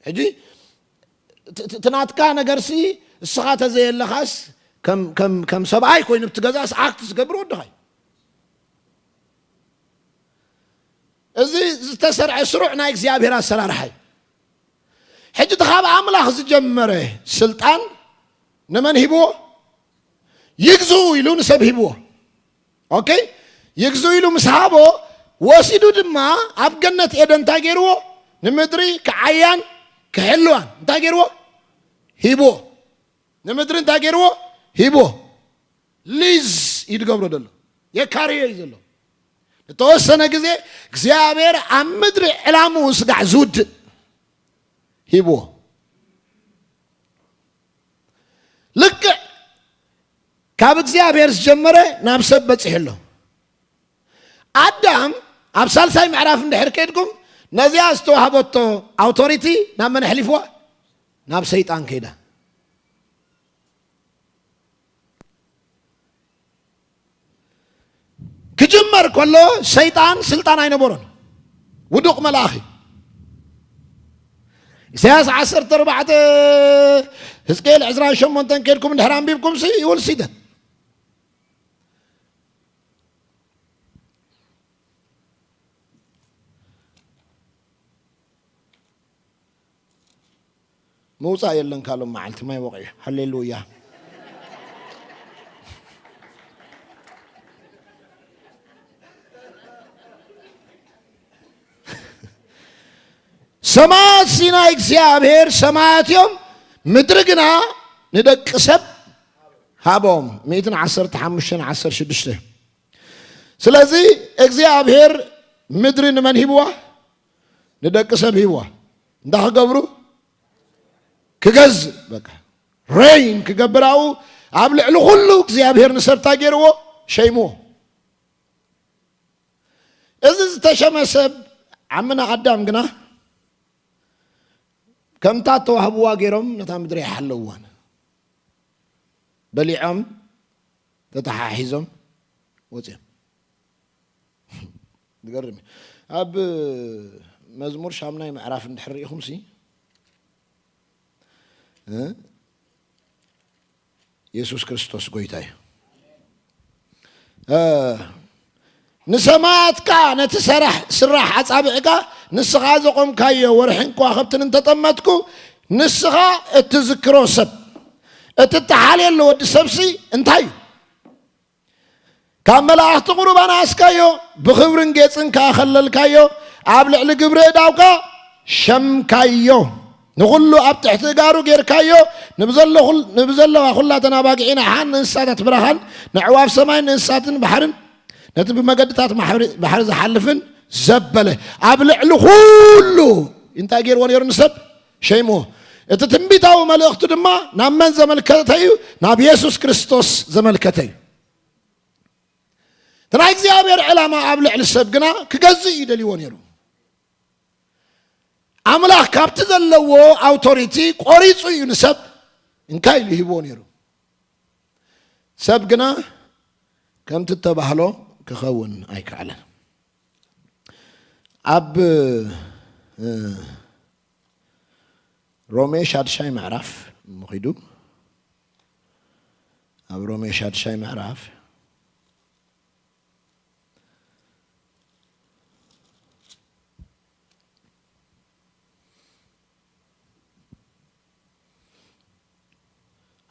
ሕጂ እቲ፣ እቲ፣ እቲ ናትካ ነገር ሲ እስኻ ተዘየለኻስ ከም፣ ከም፣ ከም ሰብኣይ ኮይኑ ኣብቲ ገዛስ ኣክት ዝገብር ወድኻ እዩ። እዚ ዝተሰርዐ ስሩዕ ናይ እግዚኣብሔር ኣሰራርሓ እዩ። ሕጂ እቲ ካብ ኣምላኽ ዝጀመረ ስልጣን ንመን ሂብዎ? ይግዙ ኢሉ ንሰብ ሂብዎ። ኦኬ፣ ይግዙ ኢሉ ምስ ሃቦ፣ ወሲዱ ድማ ኣብ ገነት ኤደን እንታይ ገይርዎ? ንምድሪ ክዓያን ክሕልዋን እንታይ ገይርዎ? ሂብዎ። ንምድሪ እንታይ ገይርዎ? ሂብዎ። ሊዝ እዩ ዝገብሮ ዘሎ፣ የካርዮ እዩ ዘሎ። ንተወሰነ ግዜ እግዚኣብሔር ኣብ ምድሪ ዕላምኡ ስጋዕ ዝውድእ ሂብዎ። ልክዕ ካብ እግዚኣብሔር ዝጀመረ ናብ ሰብ በፂሑ ኣሎ። ኣዳም ኣብ ሳልሳይ ምዕራፍ እንድሕር ከይድኩም፣ ነዚኣ ዝተዋህበቶ ኣውቶሪቲ ናብ መን ኣሕሊፍዋ? ናብ ሰይጣን ከይዳ። ክጅመር ከሎ ሰይጣን ስልጣን ኣይነበሮን። ውዱቕ መልኣኽ እዩ። ኢሳያስ ዓሰርተ ኣርባዕተ፣ ህዝቅኤል ዕስራን ሸሞንተን ከድኩም እንድሕር ኣንቢብኩም ሲ ይውል ሲደት። ምውፃእ የለን ካሎም መዓልቲ ማይ ወቕዒ። ሃሌሉያ። ሰማያት ሲናይ እግዚኣብሔር ሰማያት እዮም፣ ምድሪ ግና ንደቂ ሰብ ሃቦም። ሚእትን ዓሰርተ ሓሙሽተን ዓሰርተ ሽዱሽተ። ስለዚ እግዚኣብሔር ምድሪ ንመን ሂብዋ? ንደቂ ሰብ ሂብዋ። እንታይ ክገብሩ? ክገዝእ። በቃ ሬይን ክገብር ኣብኡ፣ ኣብ ልዕሊ ኩሉ እግዚኣብሔር ንሰብ እንታይ ገይርዎ? ሸይምዎ። እዚ ዝተሸመ ሰብ ዓምና ኣዳም ግና ከምታ እተዋህብዋ ገይሮም ነታ ምድሪ ኣይሓለውዋን። በሊዖም ተተሓሒዞም ወፂኦም። ዝገርም እዩ። ኣብ መዝሙር ሻምናይ ምዕራፍ እንድሕር ርኢኹም ሲ፣ እ? የሱስ ክርስቶስ ጎይታ እዩ። እ፣ ንሰማያትካ ነቲ ሰራሕ፣ ስራሕ ኣጻብዕካ ንስኻ ዘቖምካዮ ወርሕን ከዋኽብትን እንተጠመትኩ፣ ንስኻ እትዝክሮ ሰብ፣ እትተሓልየሉ ወዲ ሰብሲ እንታይ እዩ? ካብ መላእኽቲ ቁሩብ ኣንኣስካዮ፣ ብኽብርን ጌጽን ከኣ ኸለልካዮ፣ ኣብ ልዕሊ ግብሪ እዳውካ ሸምካዮ። ንኹሉ ኣብ ትሕቲ እጋሩ ጌርካዮ፣ ንብዘሎ-፣ ንብዘለዋ ኹላተን ኣባጊዕን ኣሓን ንእንስሳታት በረኻን ንዕዋፍ ሰማይን ንእንስሳትን ባሕርን ነቲ ብመገድታት ማሕሪ-፣ ባሕሪ ዝሓልፍን ዘበለ። ኣብ ልዕሊ ኩሉ እንታይ ገይርዎ ነይሩ ንሰብ? ሸይምዎ። እቲ ትንቢታዊ መልእኽቱ ድማ ናብ መን ዘመልከተ እዩ? ናብ የሱስ ክርስቶስ ዘመልከተ እዩ። እቲ ናይ እግዚኣብሔር ዕላማ ኣብ ልዕሊ ሰብ ግና ክገዝእ እዩ ደልይዎ ነይሩ። ኣምላኽ ካብቲ ዘለዎ ኣውቶሪቲ ቆሪጹ እዩ ንሰብ እንካ ኢሉ ሂብዎ ነይሩ። ሰብ ግና ከምቲ እተባህሎ ክኸውን ኣይከኣለን። ኣብ፣ እ፣ ሮሜ ሻድሻይ ምዕራፍ ምኺዱ፣ ኣብ ሮሜ ሻድሻይ ምዕራፍ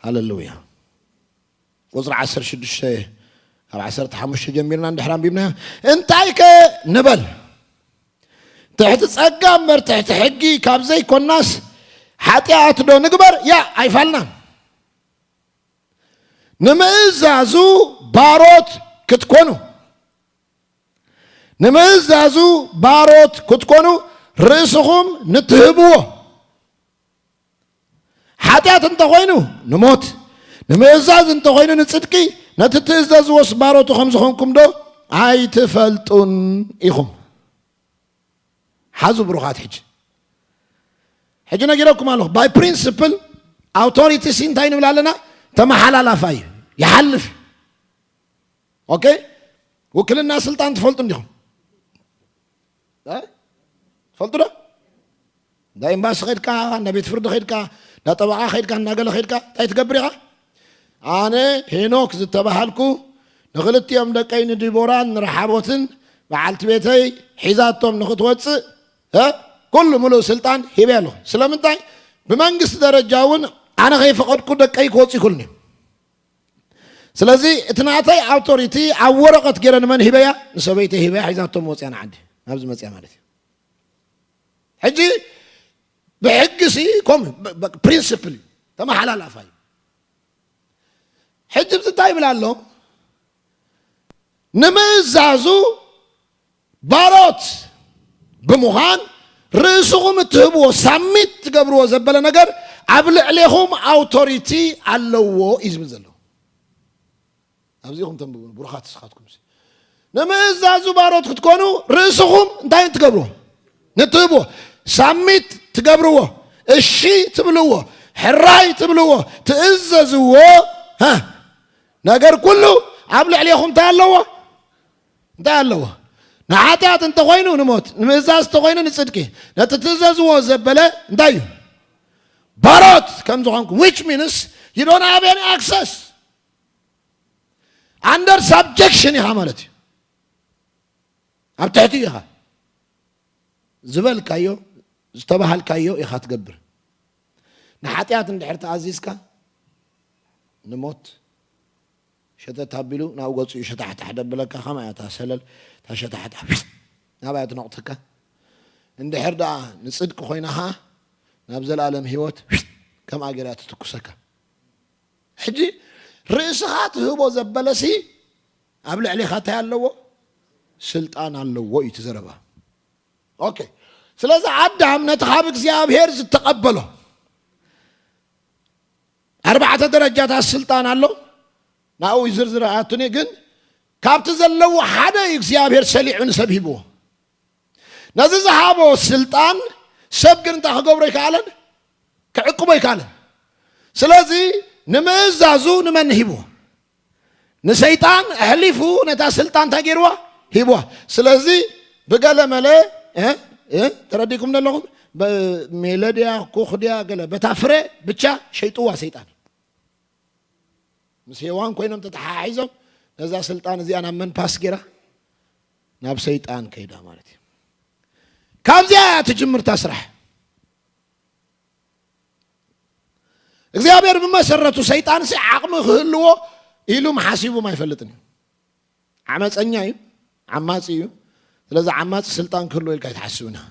ሃሌሉያ። ቁጽሪ ዓሰርተ ሽዱሽተ፣ ካብ ዓሰርተ ሓሙሽተ ጀሚርና እንድሕር ኣንቢብናዮ፣ እንታይከ ንበል? ትሕቲ ጸጋ እምበር ትሕቲ ሕጊ ካብ ዘይኮናስ፣ ሓጢኣት ዶ ንግበር? ያ፣ ኣይፋልናን። ንምእዛዙ ባሮት ክትኮኑ፣ ንምእዛዙ ባሮት ክትኮኑ ርእስኹም ንትህብዎ። ሓጢኣት እንተኾይኑ ንሞት፣ ንምእዛዝ እንተኾይኑ ንጽድቂ፣ ነቲ ትእዘዝዎስ ባሮቱ ከም ዝኾንኩም ዶ ኣይትፈልጡን ኢኹም? ሓዙ ብሩኻት፣ ሕጂ፣ ሕጂ ነጊረኩም ኣለኹ። ባይ ፕሪንስፕል ኣውቶሪቲ ሲ እንታይ ንብል ኣለና? ተመሓላላፋይ እዩ፣ ይሓልፍ። ኦኬ? ውክልና ስልጣን ትፈልጡ እንዲኹም? እ? ትፈልጡ ዶ? እንዳ ኤምባሲ ኸድካ፣ እንዳ ቤት ፍርዲ ኸድካ፣ እንዳ ጠበቓ ኸድካ፣ እንዳ ገለ ኸድካ፣ እንታይ ትገብር ኢኻ? ኣነ ሄኖክ ዝተባሃልኩ ንኽልቲኦም ደቀይ ንዲቦራን ንረሓቦትን በዓልቲ ቤተይ ሒዛቶም ንኽትወፅእ፣ እ? ኩሉ ምሉእ ስልጣን ሂበ ኣለኹ። ስለምንታይ? ብመንግስቲ ደረጃ እውን ኣነ ከይፈቐድኩ ደቀይ ክወፁ ይክእሉን እዮም። ስለዚ እቲ ናተይ ኣውቶሪቲ ኣብ ወረቐት ገይረ ንመን ሂበያ? ንሰበይተይ ሂበያ፣ ሒዛቶም ወፅያ ንዓዲ ናብዚ መፅያ ማለት እዩ። ሕጂ ብሕጊ ሲ ከም ፕሪንስፕል ተመሓላላፋ እዩ። ሕጂ እዚ እንታይ ይብል ኣሎ? ንምእዛዙ ባሮት ብምዃን ርእስኹም እትህብዎ ሳሚት ትገብርዎ ዘበለ ነገር ኣብ ልዕሌኹም ኣውቶሪቲ ኣለዎ እዩ ዝብል ዘሎ። ኣብዚኹም ተንብቡ ብሩኻት ንስኻትኩም። ንምእዛዙ ባሮት ክትኮኑ ርእስኹም እንታይ ትገብርዎ? ንትህብዎ ሳሚት ትገብርዎ፣ እሺ ትብልዎ፣ ሕራይ ትብልዎ፣ ትእዘዝዎ። ሃ፣ ነገር ኩሉ ኣብ ልዕሌኹም እንታይ ኣለዎ? እንታይ ኣለዎ? ንሓጢኣት እንተኾይኑ ንሞት፣ ንምእዛዝ እንተኾይኑ ንጽድቂ፣ ነቲ ትእዘዝዎ ዘበለ እንታይ እዩ? ባሮት ከም ዝኾንኩ፣ which means you don't have any access, under subjection ኢኻ ማለት እዩ። ኣብ ትሕቲ ኢኻ ዝበልካዮ ዝተባሃልካዮ ኢኻ ትገብር። ንሓጢኣት እንድሕር ተኣዚዝካ ንሞት ሸተት ኣቢሉ ናብ ገጹ ሸታሕታሕ ደብለካ። ከማያ እታ ሰለል እታ ሸታሕታሕ ናባያ ትነቕተካ። እንድሕር ደኣ ንጽድቂ ኮይና ኸኣ ናብ ዘለኣለም ህይወት ከምኣ ገይራ ትትኩሰካ። ሕጂ ርእስኻ ትህቦ ዘበለሲ ኣብ ልዕሌኻ እንታይ ኣለዎ? ስልጣን ኣለዎ እዩ እቲ ዘረባ። ኦኬ። ስለዚ ኣዳም ነቲ ካብ እግዚኣብሔር ዝተቐበሎ ኣርባዕተ ደረጃታት ስልጣን ኣሎ። ናብኡ ዝርዝር ኣቱኒ ግን ካብቲ ዘለዎ ሓደ እዩ እግዚኣብሔር ሰሊዑ ንሰብ ሂብዎ። ነዚ ዝሃቦ ስልጣን ሰብ ግን እንታይ ክገብሮ ኣይከኣለን? ክዕቅቦ ኣይከኣለን። ስለዚ ንምእዛዙ ንመን ሂብዎ? ንሰይጣን ኣሕሊፉ ነታ ስልጣን እንታይ ገይርዋ? ሂብዋ። ስለዚ ብገለ መለ እ? እ? ተረዲእኩም ዘለኹም? በ-፣ ሜለ ድያ፣ ኩኽ ድያ፣ ገለ በታ ፍረ ብቻ ሸይጥዋ ሰይጣን። ምስ ሄዋን ኮይኖም ተተሓሒዞም ነዛ ስልጣን እዚኣ ናብ መን ፓስ ገይራ? ናብ ሰይጣን ከይዳ ማለት እዩ። ካብዚኣ እያ ትጅምርታ ስራሕ። እግዚኣብሔር ብመሰረቱ ሰይጣንሲ ዓቕሚ ክህልዎ ኢሉ ሓሲቡ ኣይፈልጥን እዩ። ዓመፀኛ እዩ፣ ዓማፂ እዩ። ስለዚ ዓማፂ ስልጣን ክህልዎ ኢልካ ኣይትሓስብን ኢኻ።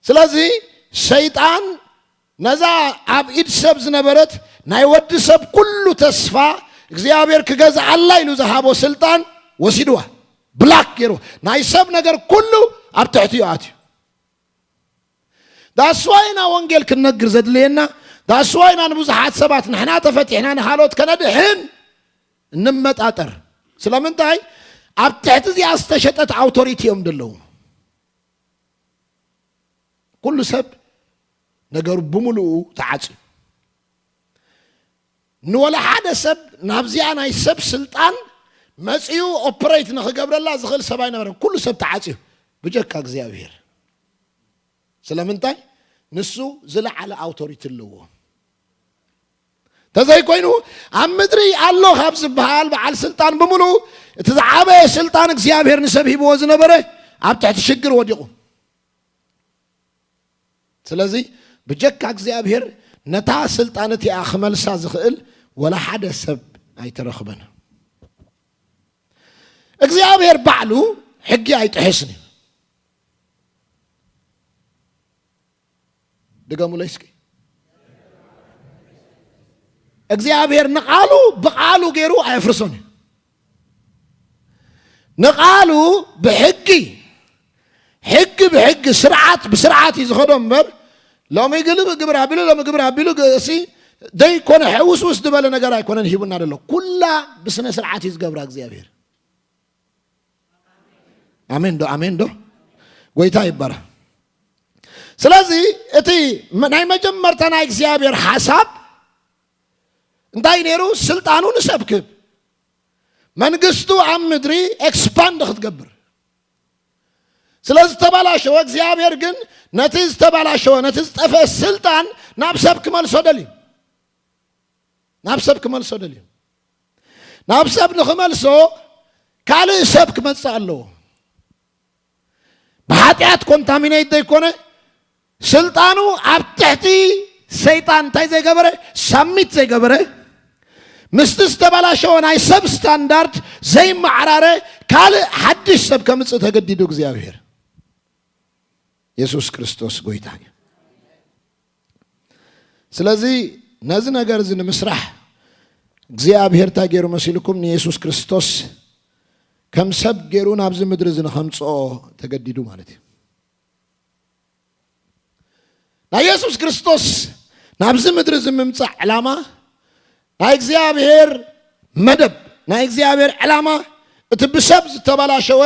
ስለዚ ሰይጣን ነዛ ኣብ ኢድ ሰብ ዝነበረት ናይ ወዲ ሰብ ኩሉ ተስፋ እግዚኣብሔር ክገዝኣላ ኢሉ ዝሃቦ ስልጣን ወሲድዋ፣ ብላክ ገይርዋ። ናይ ሰብ ነገር ኩሉ ኣብ ትሕቲኡ ኣትዩ። ዳስዋይና ወንጌል ክንነግር ዘድልየና፣ ዳስዋይና ንብዙሓት ሰባት ንሕና ተፈቲሕና ንኻልኦት ከነድሕን እንመጣጠር። ስለምንታይ? ኣብ ትሕቲ እዚኣ ዝተሸጠት ኣውቶሪቲ እዮም ዘለዉ። ኩሉ ሰብ ነገሩ ብምሉኡ ተዓጽዩ። ንወላ ሓደ ሰብ ናብዚኣ ናይ ሰብ ስልጣን መጺኡ ኦፕሬት ንኽገብረላ ዝኽእል ሰብ ኣይነበረን። ኩሉ ሰብ ተዓጽዩ ብጀካ እግዚኣብሔር። ስለምንታይ? ንሱ ዝለዓለ ኣውቶሪቲ ኣለዎ። ተዘይኮይኑ ኣብ ምድሪ ኣሎ ካብ ዝበሃል በዓል ስልጣን ብምሉኡ እቲ ዝዓበየ ስልጣን እግዚኣብሔር ንሰብ ሂብዎ ዝነበረ ኣብ ትሕቲ ሽግር ወዲቑ። ስለዚ ብጀካ እግዚኣብሔር ነታ ስልጣን እቲኣ ክመልሳ ዝኽእል ወላ ሓደ ሰብ ኣይተረኽበን። እግዚኣብሔር ባዕሉ ሕጊ ኣይጥሕስን እዩ። ድገሙለይ እስኪ። እግዚኣብሔር ንቓሉ ብቓሉ ገይሩ ኣየፍርሶን እዩ። ንቓሉ ብሕጊ፣ ሕጊ ብሕጊ፣ ስርዓት ብስርዓት እዩ ዝኸዶ እምበር፣ ሎሚ ግልብ ግብር ኣቢሉ፣ ሎሚ ግብር ኣቢሉ፣ ገእሲ ዘይኮነ ሕውስውስ ዝበለ ነገር ኣይኮነን ሂቡና ዘሎ። ኩላ ብስነ ስርዓት እዩ ዝገብራ እግዚኣብሔር። ኣሜን ዶ? ኣሜን ዶ? ጎይታ ይባረክ። ስለዚ እቲ መ-፣ ናይ መጀመርታ ናይ እግዚኣብሔር ሓሳብ እንታይ ነይሩ? ስልጣኑ ንሰብ ክህብ፣ መንግስቱ ኣብ ምድሪ ኤክስፓንድ ክትገብር። ስለ ዝተባላሸወ እግዚኣብሔር ግን ነቲ ዝተባላሸወ፣ ነቲ ዝጠፍአ ስልጣን ናብ ሰብ ክመልሶ ደልዩ። ናብ ሰብ ክመልሶ ደልዩ። ናብ ሰብ ንኽመልሶ ካልእ ሰብ ክመጽእ ኣለዎ። ብሓጢኣት ኮንታሚኔት ዘይኮነ፣ ስልጣኑ ኣብ ትሕቲ ሰይጣን እንታይ ዘይገበረ፣ ሳሚት ዘይገበረ፣ ምስቲ ዝተበላሸወ ናይ ሰብ ስታንዳርድ ዘይመዓራረ ካልእ ሓድሽ ሰብ ከምጽእ ተገዲዱ እግዚኣብሔር። የሱስ ክርስቶስ ጎይታ እዩ። ስለዚ ነዚ ነገር እዚ ንምስራሕ እግዚኣብሔር እንታይ ገይሩ መሲልኩም? ንየሱስ ክርስቶስ ከም ሰብ ገይሩ ናብዚ ምድሪ እዚ ንኸምጽኦ ተገዲዱ ማለት እዩ። ናይ የሱስ ክርስቶስ ናብዚ ምድሪ እዚ ምምጻእ ዕላማ ናይ እግዚኣብሔር መደብ፣ ናይ እግዚኣብሔር ዕላማ እቲ ብሰብ ዝተበላሸወ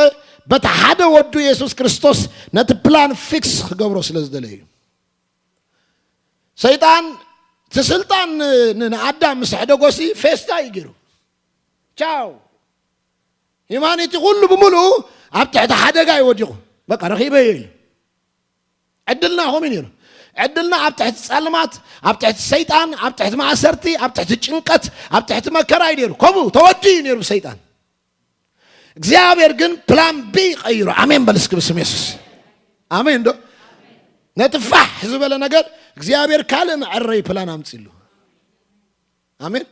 በቲ ሓደ ወዱ የሱስ ክርስቶስ ነቲ ፕላን ፊክስ ክገብሮ ስለ ዝደለየ እዩ። ሰይጣን እቲ ስልጣን ን-፣ ን-፣ ንኣዳም ምስ ሕደጎሲ ፌስታ እዩ ገይሩ። ቻው። ሂማኒቲ ኩሉ ብምሉኡ ኣብ ትሕቲ ሓደጋ እዩ ወዲቑ። በቃ ረኺበዮ ኢሉ። ዕድልና ከምኡ እዩ ነይሩ። ዕድልና ኣብ ትሕቲ ጸልማት፣ ኣብ ትሕቲ ሰይጣን፣ ኣብ ትሕቲ ማእሰርቲ፣ ኣብ ትሕቲ ጭንቀት፣ ኣብ ትሕቲ መከራ እዩ ነይሩ። ከምኡ ተወዲኡ እዩ ነይሩ ብሰይጣን። እግዚኣብሔር ግን ፕላን ቢ ቀይሩ። ኣሜን በል እስኪ ብስም የሱስ። ኣሜን ዶ? ነቲ ፋሕ ዝበለ ነገር እግዚኣብሔር ካልእ መዐረይ ፕላን ኣምጺሉ። ኣሜን።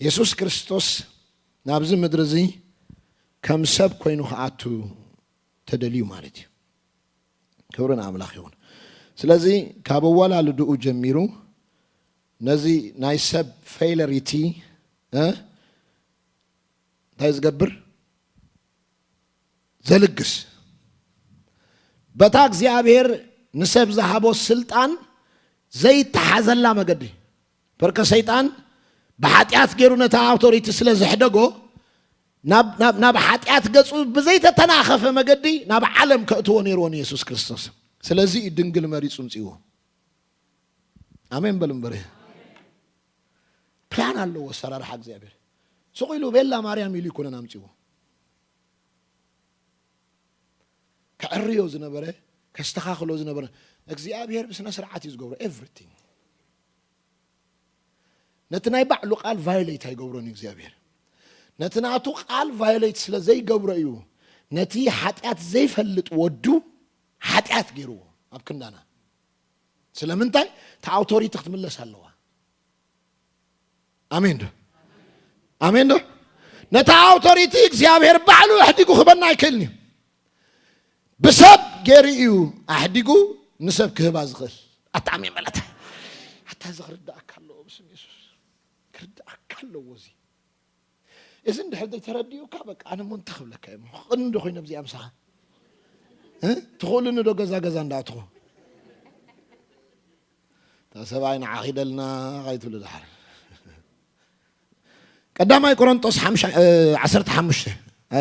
የሱስ ክርስቶስ ናብዚ ምድሪ እዚ ከም ሰብ ኮይኑ ክኣቱ ተደልዩ ማለት እዩ። ክብሪ ንኣምላኽ ይኹን። ስለዚ ካብ ኣወላልድኡ ጀሚሩ ነዚ ናይ ሰብ ፌለሪቲ፣ እ፣ እንታይ ዝገብር? ዘልግስ። በታ እግዚኣብሔር ንሰብ ዝሃቦ ስልጣን ዘይተሓዘላ መገዲ። በርከ ሰይጣን ብሓጢኣት ገይሩ ነታ ኣውቶሪቲ ስለ ዘሕደጎ፣ ናብ፣ ናብ፣ ናብ ሓጢኣት ገጹ ብዘይተተናኸፈ መገዲ ናብ ዓለም ከእትዎ ነይርዎ ንየሱስ ክርስቶስ። ስለዚ እዩ ድንግል መሪጹ ምጽእዎ። ኣሜን በሉ እምበር። ፕላን ኣለዎ ኣሰራርሓ እግዚኣብሔር። ስቕ ኢሉ ቤላ ማርያም ኢሉ ይኮነን ኣምጽእዎ። ከዕርዮ ዝነበረ፣ ከስተኻኽሎ ዝነበረ እግዚኣብሔር ብስነ ስርዓት እዩ ዝገብሮ ኤቭሪቲንግ። ነቲ ናይ ባዕሉ ቃል ቫዮሌት ኣይገብሮን እዩ እግዚኣብሔር። ነቲ ናቱ ቃል ቫዮሌት ስለ ዘይገብሮ እዩ ነቲ ሓጢኣት ዘይፈልጥ ወዱ ሓጢኣት ገይርዎ ኣብ ክንዳና። ስለምንታይ? እቲ ኣውቶሪቲ ክትምለስ ኣለዋ። ኣሜን ዶ? ኣሜን ዶ? ነታ ኣውቶሪቲ እግዚኣብሔር ባዕሉ ኣሕዲጉ ክህበና ኣይክእልን እዩ። ብሰብ ገይሩ እዩ ኣሕዲጉ ንሰብ ክህባ ዝኽእል። ኣታ ኣሜን በለታ። ኣታ እዚ ክርዳእካ ኣለዎ ብስም የሱስ። ክርዳእካ ኣለዎ እዚ። እዚ እንድሕር ዘይተረዲኡካ በቃ ኣነ እሞ እንታይ ክብለካ እየ? ቅንዲ ኮይነ ኣብዚኣ ምሳኻ። እ? ትኽእሉኒ ዶ ገዛ ገዛ እንዳኣትኹ? እታ ሰብኣይ ንዓኺ ደልና ኣይትብሉ ደሓር። ቀዳማይ ቆሮንጦስ ሓምሻ-፣ እ፣ ዓሰርተ ሓሙሽተ፣ እ፣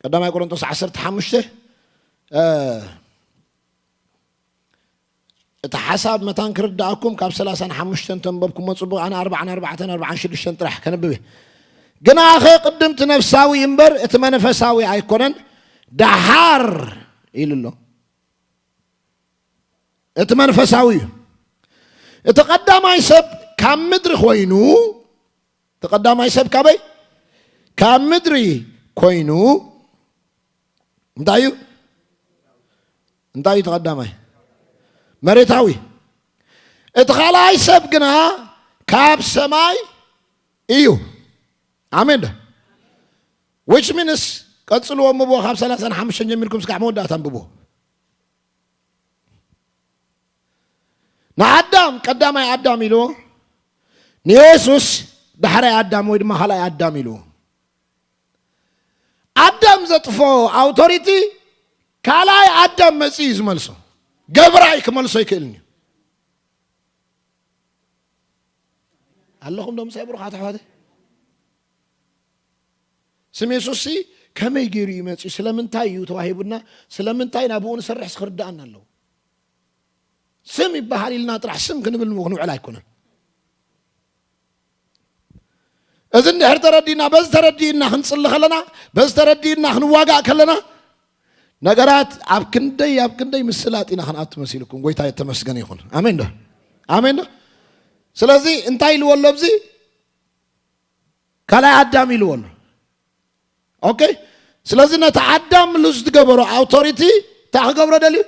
ቀዳማይ ቆሮንጦስ ዓሰርተ ሓሙሽተ፣ እ፣ እቲ ሓሳብ መታን ክርድኣኩም ካብ ሰላሳን ሓሙሽተን ተንበብኩሞ ጽቡቕ፣ ኣነ ኣርባዓን ኣርባዕተን ኣርባዓን ሽዱሽተን ጥራሕ ከንብብ እየ። ግናኸ ቅድም እቲ ነፍሳዊ እምበር እቲ መንፈሳዊ ኣይኮነን፣ ደሓር ኢሉ ኣሎ። እቲ መንፈሳዊ እዩ። እቲ ቀዳማይ ሰብ ካብ ምድሪ ኮይኑ፣ እቲ ቀዳማይ ሰብ ካበይ? ካብ ምድሪ ኮይኑ፣ እንታይ እዩ? እንታይ እዩ እቲ ቀዳማይ? መሬታዊ። እቲ ካልኣይ ሰብ ግና ካብ ሰማይ እዩ። ኣሜን ዶ? Which means፣ ቀጽልዎ፣ ኣንብብዎ፣ ካብ ሰላሳን ሓሙሽተን ጀሚርኩም እስካዕ መወዳእታ ኣንብብዎ። ንኣዳም ቀዳማይ ኣዳም ኢልዎ፣ ንየሱስ ዳሕራይ ኣዳም ወይ ድማ ካልኣይ ኣዳም ኢልዎ። ኣዳም ዘጥፍኦ ኣውቶሪቲ ካልኣይ ኣዳም መጺኡ እዩ ዝመልሶ። ገብራይ ክመልሶ ኣይክእልን እዩ። ኣለኹም ዶ ምሳይ ብሩኻት ኣሕዋተይ? ስም የሱስ ሲ ከመይ ገይሩ እዩ መጺኡ? ስለምንታይ እዩ ተዋሂቡና? ስለምንታይ ናብኡ ንሰርሕስ ክርድኣና ኣለዎ። ስም ይበሃል ኢልና ጥራሕ ስም ክንብል ንውዕል ኣይኮነን። እዚ እንድሕር ተረዲእና፣ በዚ ተረዲእና ክንጽሊ ከለና፣ በዚ ተረዲእና ክንዋጋእ ከለና፣ ነገራት ኣብ ክንደይ፣ ኣብ ክንደይ ምስላጥ ኢና ክንኣቱ መሲልኩም። ጎይታ የተመስገነ ይኹን። ኣሜን ዶ? ኣሜን ዶ? ስለዚ እንታይ ኢልዎ ኣሎ ኣብዚ? ካልኣይ ኣዳም ኢልዎ ኣሎ። ኦኬ። ስለዚ ነቲ ኣዳም ሉዝ ዝገበሮ ኣውቶሪቲ እንታይ ክገብሮ ደልዩ?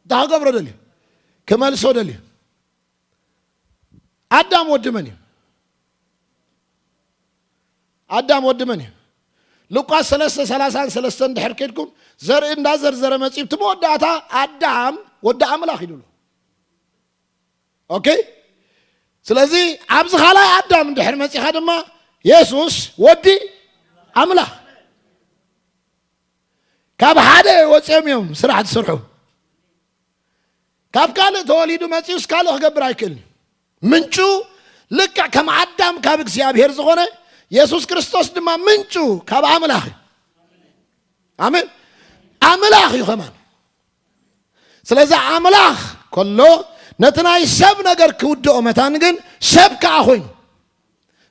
እንታይ ክገብሮ ደልዩ? ክመልሶ ደልዩ። ኣዳም ወዲ መን እዩ? ኣዳም ወዲ መን እዩ? ሉቃስ ሰለስተ ሰላሳን ሰለስተን ድሕር ከድኩም፣ ዘርኢ እንዳዘርዘረ መጺኡ፣ እቲ መወዳእታ ኣዳም ወዲ ኣምላኽ እዩ ድብሎ። ኦኬ። ስለዚ ኣብዚ ካልኣይ ኣዳም እንድሕር መጺኻ ድማ የሱስ ወዲ ኣምላኽ። ካብ ሓደ ወፂኦም እዮም ስራሕ ዝሰርሑ። ካብ ካልእ ተወሊዱ መፂኡስ ካልእ ክገብር ኣይክእልን። ምንጩ ልክዕ ከም ኣዳም ካብ እግዚኣብሔር ዝኾነ፣ የሱስ ክርስቶስ ድማ ምንጩ ካብ ኣምላኽ እዩ። ኣሜን። ኣምላኽ እዩ ከማን። ስለዚ ኣምላኽ ከሎ ነቲ ናይ ሰብ ነገር ክውድኦ መታን ግን ሰብ ከኣ ኮይኑ።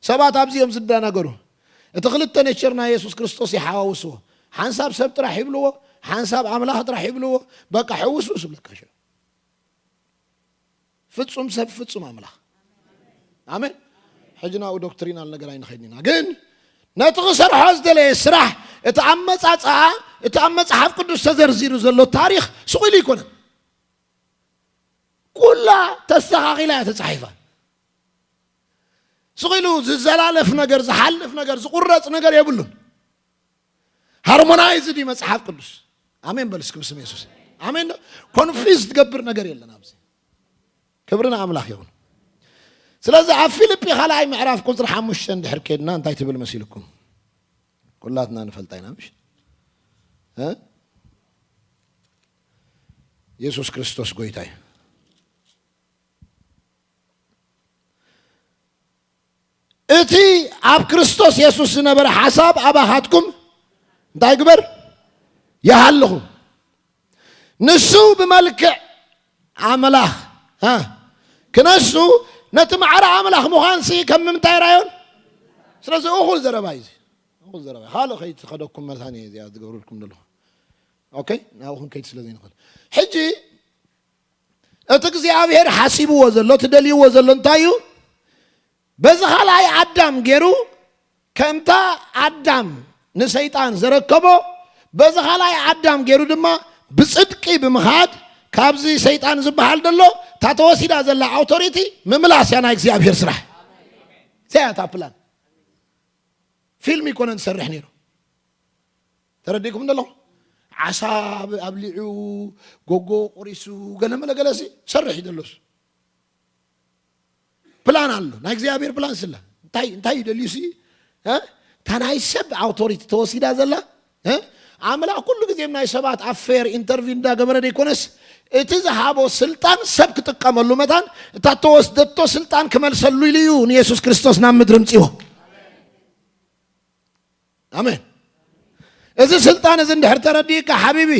ሰባት ኣብዚ እዮም ዝደናገሩ። እቲ ክልተ ኔቸር ናይ የሱስ ክርስቶስ ይሓዋውስዎ። ሓንሳብ ሰብ ጥራሕ ይብልዎ፣ ሓንሳብ ኣምላኽ ጥራሕ ይብልዎ። በቃ ሕውስውስ ይብለካ ሽዑ። ፍጹም ሰብ፣ ፍጹም ኣምላኽ። ኣሜን። ሕጂ ናብኡ ዶክትሪናል ነገር ኣይንኸይድን ኢና። ግን ነቲ ክሰርሖ ዝደለየ ስራሕ፣ እቲ ኣመጻጽኣ፣ እቲ ኣብ መጽሓፍ ቅዱስ ተዘርዚሩ ዘሎ ታሪኽ ስቕ ኢሉ ኣይኮነን። ኩላ ተስተኻኺላ እያ ተጻሒፋ። ስቕ ኢሉ ዝዘላለፍ ነገር፣ ዝሓልፍ ነገር፣ ዝቑረጽ ነገር የብሉን። ሃርሞናይዝድ እዩ መጽሓፍ ቅዱስ። ኣሜን በል እስኪ ብስም የሱስ። ኣሜን። ኮንፊዝ ትገብር ነገር የለን ኣብዚ። ክብሪ ንኣምላኽ ይኹን። ስለዚ ኣብ ፊልጲ ካልኣይ ምዕራፍ ቁጽሪ ሓሙሽተ እንድሕር ከድና እንታይ ትብል መሲልኩም? ኩላትና ንፈልጣ ኢና፣ ምሽ? እ? የሱስ ክርስቶስ ጎይታ እዩ። እቲ ኣብ ክርስቶስ የሱስ ዝነበረ ሓሳብ ኣባኻትኩም እንታይ ግበር? ይሃልኹ። ንሱ ብመልክዕ ኣምላኽ፣ እ፣ ክነሱ ነቲ ማዕረ ኣምላኽ ምዃንሲ ከም ምንታይ ራዮን? ስለዚ እኹል ዘረባ እዩ እዚ። እኹል ዘረባ። ካልእ ከይትኸደኩም መታን እየ እዚኣ ዝገብረልኩም ዘለኹ። ኦኬ? ናብኹም ከይድ ስለ ዘይንኽእል። ሕጂ እቲ እግዚኣብሔር ሓሲብዎ ዘሎ፣ እቲ ደልይዎ ዘሎ እንታይ እዩ? በዚ ካልኣይ ኣዳም ገይሩ፣ ከምታ ኣዳም ንሰይጣን ዘረከቦ፣ በዚ ካልኣይ ኣዳም ገይሩ ድማ ብጽድቂ ብምኻድ፣ ካብዚ ሰይጣን ዝበሃል ዘሎ፣ እታ ተወሲዳ ዘላ ኣውቶሪቲ ምምላስ እያ ናይ እግዚኣብሔር ስራሕ። እዚኣ እያ እታ ፕላን። ፊልም ይኮነን ዝሰርሕ ነይሩ። ተረዲእኩም ዘለኹም? ዓሳ ኣብ-፣ ኣብሊዑ፣ ጎጎ ቆሪሱ፣ ገለመለ ገለሲ ሰርሕ እዩ ደሎስ። ፕላን ኣሎ። ናይ እግዚኣብሔር ፕላን ስለ። እንታይ፣ እንታይ እዩ ደልዩ ሲ? እ? እታ ናይ ሰብ ኣውቶሪቲ ተወሲዳ ዘላ፣ እ? ኣምላኽ ኩሉ ግዜ ናይ ሰባት ኣፌር ኢንተርቪው እንዳገበረ ደይኮነስ፣ እቲ ዝሃቦ ስልጣን ሰብ ክጥቀመሉ መታን፣ እታ ተወስደቶ ስልጣን ክመልሰሉ ኢሉ እዩ ንየሱስ ክርስቶስ ናብ ምድሪ ምጽዎ። ኣሜን። እዚ ስልጣን እዚ እንድሕር ተረዲእካ ሓቢቢ፣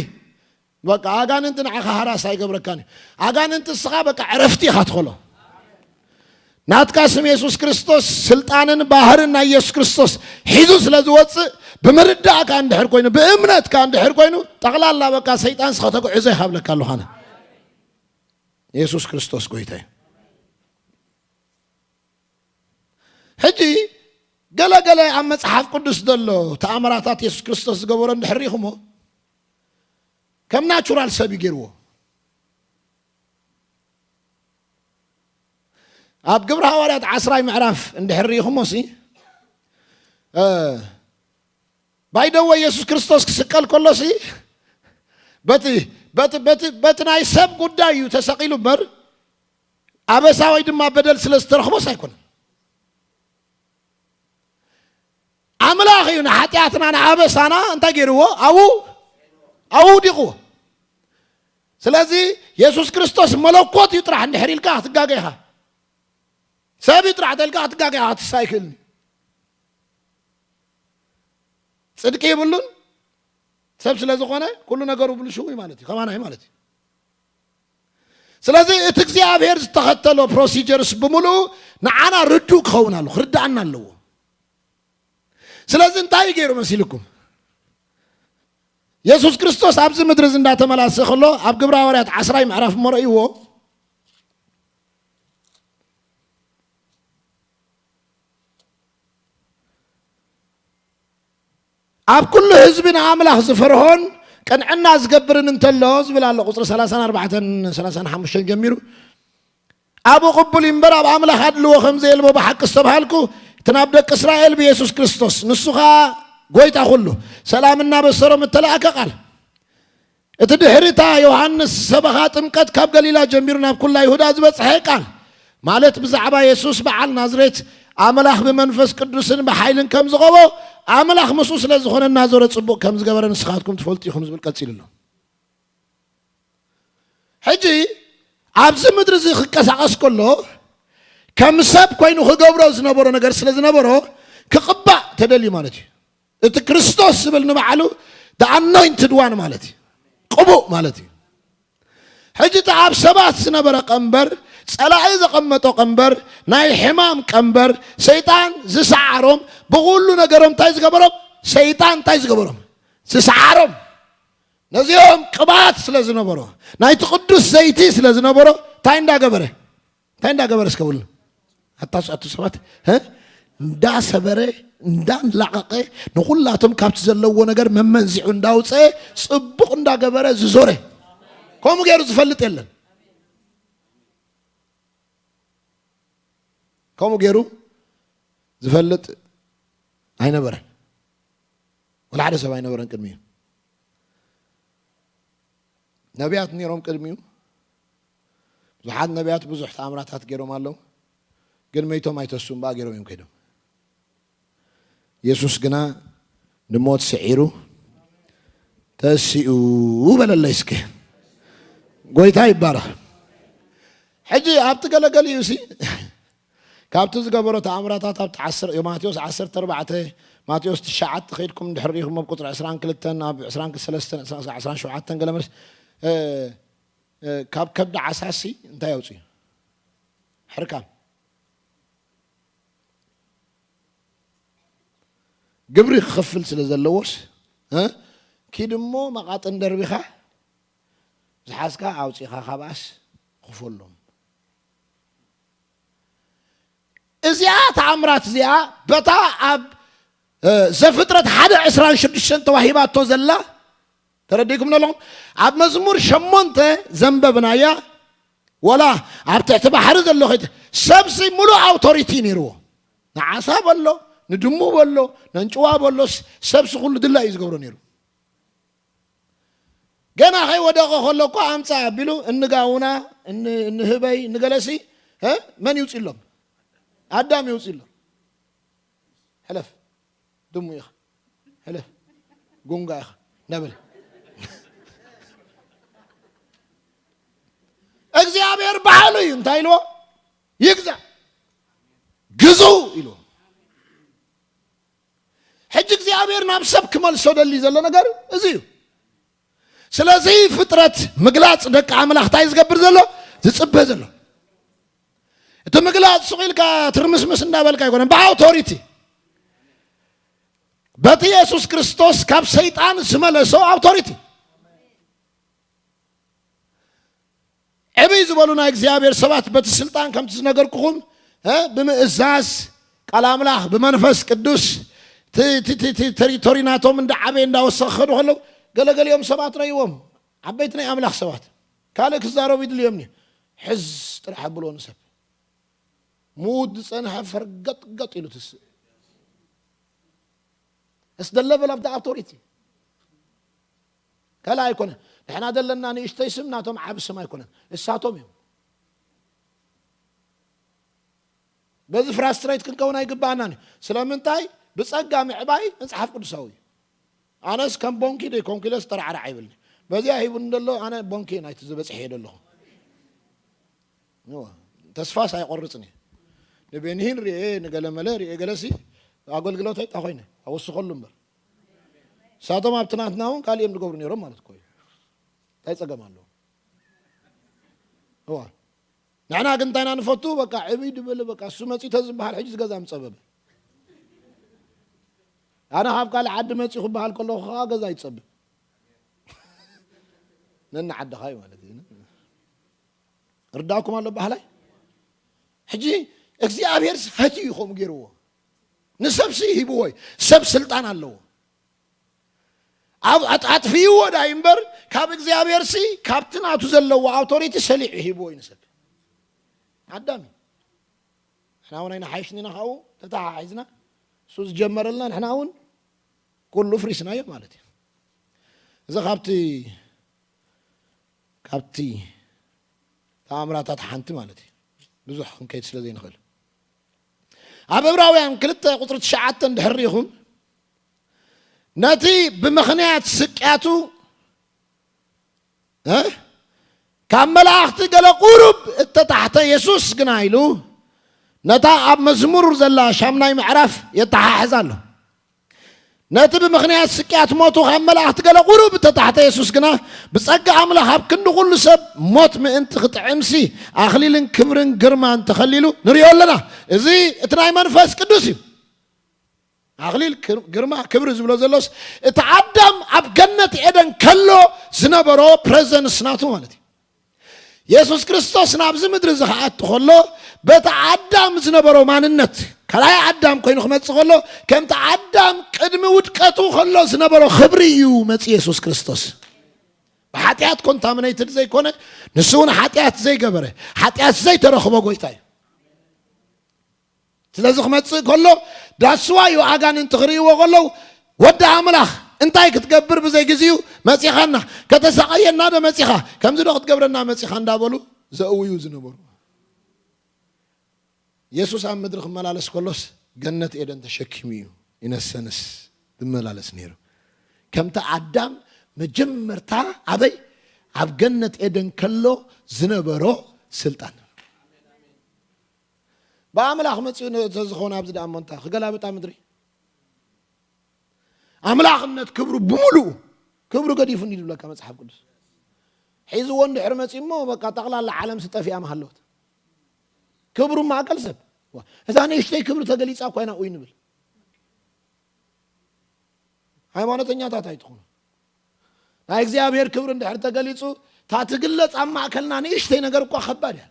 በቃ ኣጋንንቲ ንዓኻ ሃራስ ኣይገብረካን እዩ። ኣጋንንቲ እስኻ በቃ ዕረፍቲ ኢኻ ትኸሎ። ናትካ ስም የሱስ ክርስቶስ ስልጣንን ባህርን ናይ የሱስ ክርስቶስ ሒዙ ስለ ዝወጽእ፣ ብምርዳእካ እንድሕር ኮይኑ፣ ብእምነትካ እንድሕር ኮይኑ፣ ጠቕላላ በቃ ሰይጣን ስኸ ተጉዕዞ ኢኻ ብለካ ኣለኹ ኣነ። የሱስ ክርስቶስ ጎይታ እዩ። ሕጂ ገለ ገለ ኣብ መጽሓፍ ቅዱስ ዘሎ ተኣምራታት የሱስ ክርስቶስ ዝገበሮ እንድሕር ሪኢኹሞ፣ ከም ናቹራል ሰብ እዩ ገይርዎ። ኣብ ግብሪ ሃዋርያት ዓስራይ ምዕራፍ እንድሕር ሪኢኹሞ ሲ፣ እ፣ ባይ ደ ወይ የሱስ ክርስቶስ ክስቀል ከሎ ሲ፣ በቲ፣ በቲ፣ በቲ፣ በቲ ናይ ሰብ ጉዳይ እዩ ተሰቒሉ እምበር፣ ኣበሳ ወይ ድማ በደል ስለ ዝተረኽቦስ ኣይኮነን። ኣምላኽ እዩ ንሓጢኣትና ንኣበሳና እንታይ ገይርዎ? ኣብኡ፣ ኣብኡ ውዲቕዎ። ስለዚ የሱስ ክርስቶስ መለኮት እዩ ጥራሕ እንድሕር ኢልካ ክትጋገ ኢኻ። ሰብ እዩ ጥራሕ ተልካ ክትጋገ ኢኻ፣ ክትሳ ኣይክእልን እዩ። ጽድቂ የብሉን። ሰብ ስለ ዝኾነ ኩሉ ነገሩ ብልሽው እዩ ማለት እዩ። ከማና እዩ ማለት እዩ። ስለዚ እቲ እግዚኣብሔር ዝተኸተሎ ፕሮሲጀርስ ብምሉኡ ንዓና ርዱእ ክኸውን ኣለዎ፣ ክርድኣና ኣለዎ። ስለዚ እንታይ እዩ ገይሩ መሲልኩም? የሱስ ክርስቶስ ኣብዚ ምድሪ እዚ እንዳተመላሰ ከሎ ኣብ ግብረ ሃዋርያት ዓስራይ ምዕራፍ እሞ ረእይዎ። ኣብ ኩሉ ህዝቢ ንኣምላኽ ዝፈርሆን ቅንዕና ዝገብርን እንተሎ ዝብል ኣሎ። ቁፅሪ ሰላሳን ኣርባዕተን ሰላሳን ሓሙሽተን ጀሚሩ። ኣብኡ ቅቡል እዩ እምበር ኣብ ኣምላኽ ኣድልዎ ከም ዘየልቦ ብሓቂ ዝተባሃልኩ፣ እቲ ናብ ደቂ እስራኤል ብየሱስ ክርስቶስ፣ ንሱ ኸኣ ጐይታ ኩሉ፣ ሰላም እናበሰሮም እተላእከ ቃል። እቲ ድሕሪ እታ ዮሃንስ ሰበኻ ጥምቀት ካብ ገሊላ ጀሚሩ ናብ ኩላ ይሁዳ ዝበጽሐ ቃል፣ ማለት ብዛዕባ የሱስ በዓል ናዝሬት፣ ኣምላኽ ብመንፈስ ቅዱስን ብሓይልን ከም ዝቐቦ፣ ኣምላኽ ምስኡ ስለ ዝኾነ እናዞረ ጽቡቕ ከም ዝገበረ ንስኻትኩም ትፈልጡ ኢኹም ዝብል ቀጺሉ ኣሎ። ሕጂ ኣብዚ ምድሪ እዚ ክቀሳቐስ ከሎ ከም ሰብ ኮይኑ ክገብሮ ዝነበሮ ነገር ስለ ዝነበሮ ክቕባእ ተደልዩ ማለት እዩ። እቲ ክርስቶስ ዝብል ንባዕሉ the anointed one ማለት እዩ። ቅቡእ ማለት እዩ። ሕጂ እቲ ኣብ ሰባት ዝነበረ ቀንበር፣ ጸላኢ ዘቐመጦ ቀንበር፣ ናይ ሕማም ቀንበር፣ ሰይጣን ዝሰዓሮም፣ ብኹሉ ነገሮም እንታይ ዝገበሮም? ሰይጣን እንታይ ዝገበሮም? ዝሰዓሮም። ነዚኦም ቅብኣት ስለ ዝነበሮ፣ ናይቲ ቅዱስ ዘይቲ ስለ ዝነበሮ፣ እንታይ እንዳገበረ? እንታይ እንዳገበረ እስከ ብሉ? ኣታ ኣቱ ሰባት፣ እ? እንዳሰበረ፣ እንዳላቐቐ፣ ንኹላቶም ካብቲ ዘለዎ ነገር መመንዚዑ እንዳውፀ፣ ጽቡቕ እንዳገበረ ዝዞረ። ከምኡ ገይሩ ዝፈልጥ የለን። ከምኡ ገይሩ ዝፈልጥ ኣይነበረን። ወላ ሓደ ሰብ ኣይነበረን ቅድሚኡ። ነቢያት ነይሮም ቅድሚኡ። ብዙሓት ነቢያት ብዙሕ ተኣምራታት ገይሮም ኣለዉ። ግን መይቶም ኣይተሱም፣ ብኣ ገይሮም እዮም ከይዶም። የሱስ ግና ንሞት ስዒሩ ተሲኡ በለለይ እስከ። ጎይታ ይባረኽ። ሕጂ ኣብቲ ገለገሊኡ ሲ ካብቲ ዝገበሮ ተኣምራታት ኣብቲ ዓስር-፣ ማቴዎስ ዓሰርተ ኣርባዕተ፣ ማቴዎስ ትሽዓተ ከይድኩም ድሕር ርኢኹም ኣብ ቁጽሪ ዕስራን ክልተን፣ ኣብ ዕስራን ሰለስተን፣ ዕስራን ሸውዓተን ገለ መልስ፣ እ፣ እ፣ ካብ ከብዲ ዓሳሲ እንታይ ኣውጽኡ? ሕርካን። ግብሪ ክኸፍል ስለ ዘለዎስ፣ እ፣ ኪድ እሞ መቓጥን ደርቢኻ ዝሓዝካ ኣውጺኻ ካብኣስ ክፈሎም። እዚኣ ተኣምራት እዚኣ በታ ኣብ፣ እ፣ ዘፍጥረት ሓደ ዕስራን ሽዱሽተን ተዋሂባቶ ዘላ ተረዲእኩም ኣለኹም። ኣብ መዝሙር ሸሞንተ ዘንበብናያ፣ ወላ ኣብ ትሕቲ ባሕሪ ዘሎ ኸይተ-፣ ሰብሲ ሙሉእ ኣውቶሪቲ ነይርዎ። ንዓሳ በሎ፣ ንድሙ በሎ፣ ነንጭዋ በሎ፣ ስ-፣ ሰብሲ ኩሉ ድላ እዩ ዝገብሮ ነይሩ። ገና ከይወደቐ ከሎ እኮ ኣምጻ ኣቢሉ እንጋውና፣ እን-፣ እንህበይ፣ እንገለሲ፣ እ? መን ይውጽእሎም? ኣዳም ይውጽእሎም። ሕለፍ፣ ድሙ ኢኻ። ሕለፍ፣ ጉንጋ ኢኻ። ነብል። እግዚኣብሔር ባዕሉ እዩ እንታይ ኢልዎ? ይግዛእ። ግዙ ኢልዎ። ሕጂ እግዚኣብሔር ናብ ሰብ ክመልሶ ደሊ ዘሎ ነገር እዚ እዩ። ስለዚ ፍጥረት ምግላጽ ደቂ ኣምላኽ እንታይ ዝገብር ዘሎ? ዝጽበ ዘሎ። እቲ ምግላጽ ሱቕ ኢልካ ትርምስምስ እንዳበልካ ኣይኮነን፣ ብኣውቶሪቲ። በቲ የሱስ ክርስቶስ ካብ ሰይጣን ዝመለሶ ኣውቶሪቲ። ዕብይ ዝበሉ ናይ እግዚኣብሔር ሰባት በቲ ስልጣን ከምቲ ዝነገርኩኹም፣ እ፣ ብምእዛዝ ቃል ኣምላኽ ብመንፈስ ቅዱስ ቲ፣ ቲ፣ ቲ፣ ቲ ተሪቶሪ ናቶም እንዳ ዓበየ እንዳወሰኸ ከዱ ከለዉ ገለገሊኦም ሰባት ረይዎም ዓበይቲ ናይ ኣምላኽ ሰባት ካልእ ክዛረቡ ይድልዮም እዩ። ሕዝ ጥራሕ ኣብልዎ ንሰብ ምዉት ዝጸንሐ ፈርገጥገጥ ኢሉ ትስእ። It's the level of the authority. ካልእ ኣይኮነን። ንሕና ዘለና ንእሽተይ ስም ናቶም ዓቢ ስም ኣይኮነን። እሳቶም እዮም። በዚ ፍራስትሬት ክንከውን ኣይግባኣናን እዩ። ስለምንታይ? ብጸጋ ምዕባይ መጽሓፍ ቅዱሳዊ እዩ። ኣነስ ከም ቦንኪ ደይኮንኩ ኢለ ዝተራዕራዕ ኣይብልኒ። በዚኣ ሂቡኒ ዘሎ ኣነ ቦንኪ ናይቲ ዝበጽሕ እየ ዘለኹ። እዋ፣ ተስፋስ ኣይቆርጽን እየ። ንቤንሂን ርኤ፣ ንገለመለ ርኤ፣ ገለሲ ኣገልግሎተይ እታ ኮይነ ኣወስኸሉ እምበር። ንሳቶም ኣብቲ ናትና እውን ካልእ እዮም ዝገብሩ ነይሮም ማለት እኮ እዩ። እንታይ ጸገም ኣለዎ? እዋ። ንሕና ግን እንታይ ኢና ንፈቱ? በቃ ዕብይ ድብል፣ በቃ እሱ መጺኡ ተዝበሃል ሕጂ ዝገዛ ምጸበበ። ኣነ ካብ ካልእ ዓዲ መጺኡ ክበሃል ከለኹ ከኣ ገዛ ይጸብብ። ነንዓድኻ እዩ ማለት እዩ። ርዳእኩም ኣሎ ባህላይ? ሕጂ እግዚኣብሔር ፈትዩ እዩ ከምኡ ገይርዎ። ንሰብሲ ሂብዎ እዩ። ሰብ ስልጣን ኣለዎ። ኣብ ኣጥ- ኣጥፍይዎ ዳይ እምበር፣ ካብ እግዚኣብሔር ሲ ካብቲ ናቱ ዘለዎ ኣውቶሪቲ ሰሊዑ ሂብዎ እዩ ንሰብ። ኣዳም እዩ። ንሕና እውን ኣይንሓይሽን ኢና ካብኡ ተተሓሒዝና፣ እሱ ዝጀመረልና ንሕና እውን ኩሉ ፍሪስናዮ ማለት እዩ። እዚ ካብቲ ካብቲ ተኣምራታት ሓንቲ ማለት እዩ። ብዙሕ ክንከይድ ስለ ዘይንኽእል፣ ኣብ ዕብራውያን ክልተ ቁፅሪ ትሽዓተ እንድሕር ርኢኹም፣ ነቲ ብምኽንያት ስቅያቱ እ ካብ መላእኽቲ ገለ ቁሩብ እተታሕተ የሱስ ግና ኢሉ፣ ነታ ኣብ መዝሙር ዘላ ሻምናይ ምዕራፍ የተሓሕዝ ኣሎ። ነቲ ብምኽንያት ስቅያት ሞቱ ካብ መላእኽቲ ገለ ቁሩብ እተታሕተ የሱስ ግና፣ ብጸጋ ኣምላኽ ኣብ ክንዲ ኩሉ ሰብ ሞት ምእንቲ ክጥዕምሲ፣ ኣኽሊልን ክብርን ግርማን ተኸሊሉ ንሪኦ ኣለና። እዚ እቲ ናይ መንፈስ ቅዱስ እዩ። ኣኽሊል ክር- ግርማ ክብሪ ዝብሎ ዘሎስ፣ እቲ ኣዳም ኣብ ገነት ኤደን ከሎ ዝነበሮ ፕሬዘንስ ናቱ ማለት እዩ። የሱስ ክርስቶስ ናብዚ ምድሪ ዝኸኣቱ ከሎ፣ በቲ ኣዳም ዝነበሮ ማንነት፣ ካልኣይ ኣዳም ኮይኑ ክመጽእ ከሎ፣ ከምቲ ኣዳም ቅድሚ ውድቀቱ ከሎ ዝነበሮ ክብሪ እዩ መጺእ የሱስ ክርስቶስ። ብሓጢኣት ኮንታሚነይትድ ዘይኮነ፣ ንሱ እውን ሓጢኣት ዘይገበረ፣ ሓጢኣት ዘይተረኽቦ ጎይታ እዩ። ስለዚ ክመጽእ ከሎ ዳስዋ እዩ ኣጋንንቲ ክርእይዎ ከለዉ፣ ወዲ ኣምላኽ እንታይ ክትገብር ብዘይ ግዚኡ መጺኻና? ከተሳቐየና ዶ መጺኻ? ከምዚ ዶ ክትገብረና መጺኻ? እንዳበሉ ዘእውዩ ዝነበሩ። የሱስ ኣብ ምድሪ ክመላለስ ከሎስ ገነት ኤደን ተሸኪሙ እዩ ኢነሰንስ ዝመላለስ ነይሩ። ከምቲ ኣዳም መጀመርታ ኣበይ ኣብ ገነት ኤደን ከሎ ዝነበሮ ስልጣን ብኣምላኽ መጺኡ ነ- ተዝኾነ ኣብዚ ደኣ እሞ እንታይ ክገላብጣ ምድሪ ኣምላኽነት ክብሩ ብምሉኡ ክብሩ ገዲፉኒ ዝብለካ መጽሓፍ ቅዱስ። ሒዝዎ እንድሕር መጺኡ እሞ በቃ ጠቕላላ ዓለም ስጠፊኣ ምሃለወት። ክብሩ ማእከል ሰብ ዋ፣ እዛ ንእሽተይ ክብሪ ተገሊጻ እኳ ኢና ኡይ ንብል። ሃይማኖተኛታት ኣይትኹኑ። ናይ እግዚኣብሔር ክብሪ እንድሕር ተገሊጹ፣ እታ ትግለጽ ኣብ ማእከልና ንእሽተይ ነገር እኳ ከባድ እያ።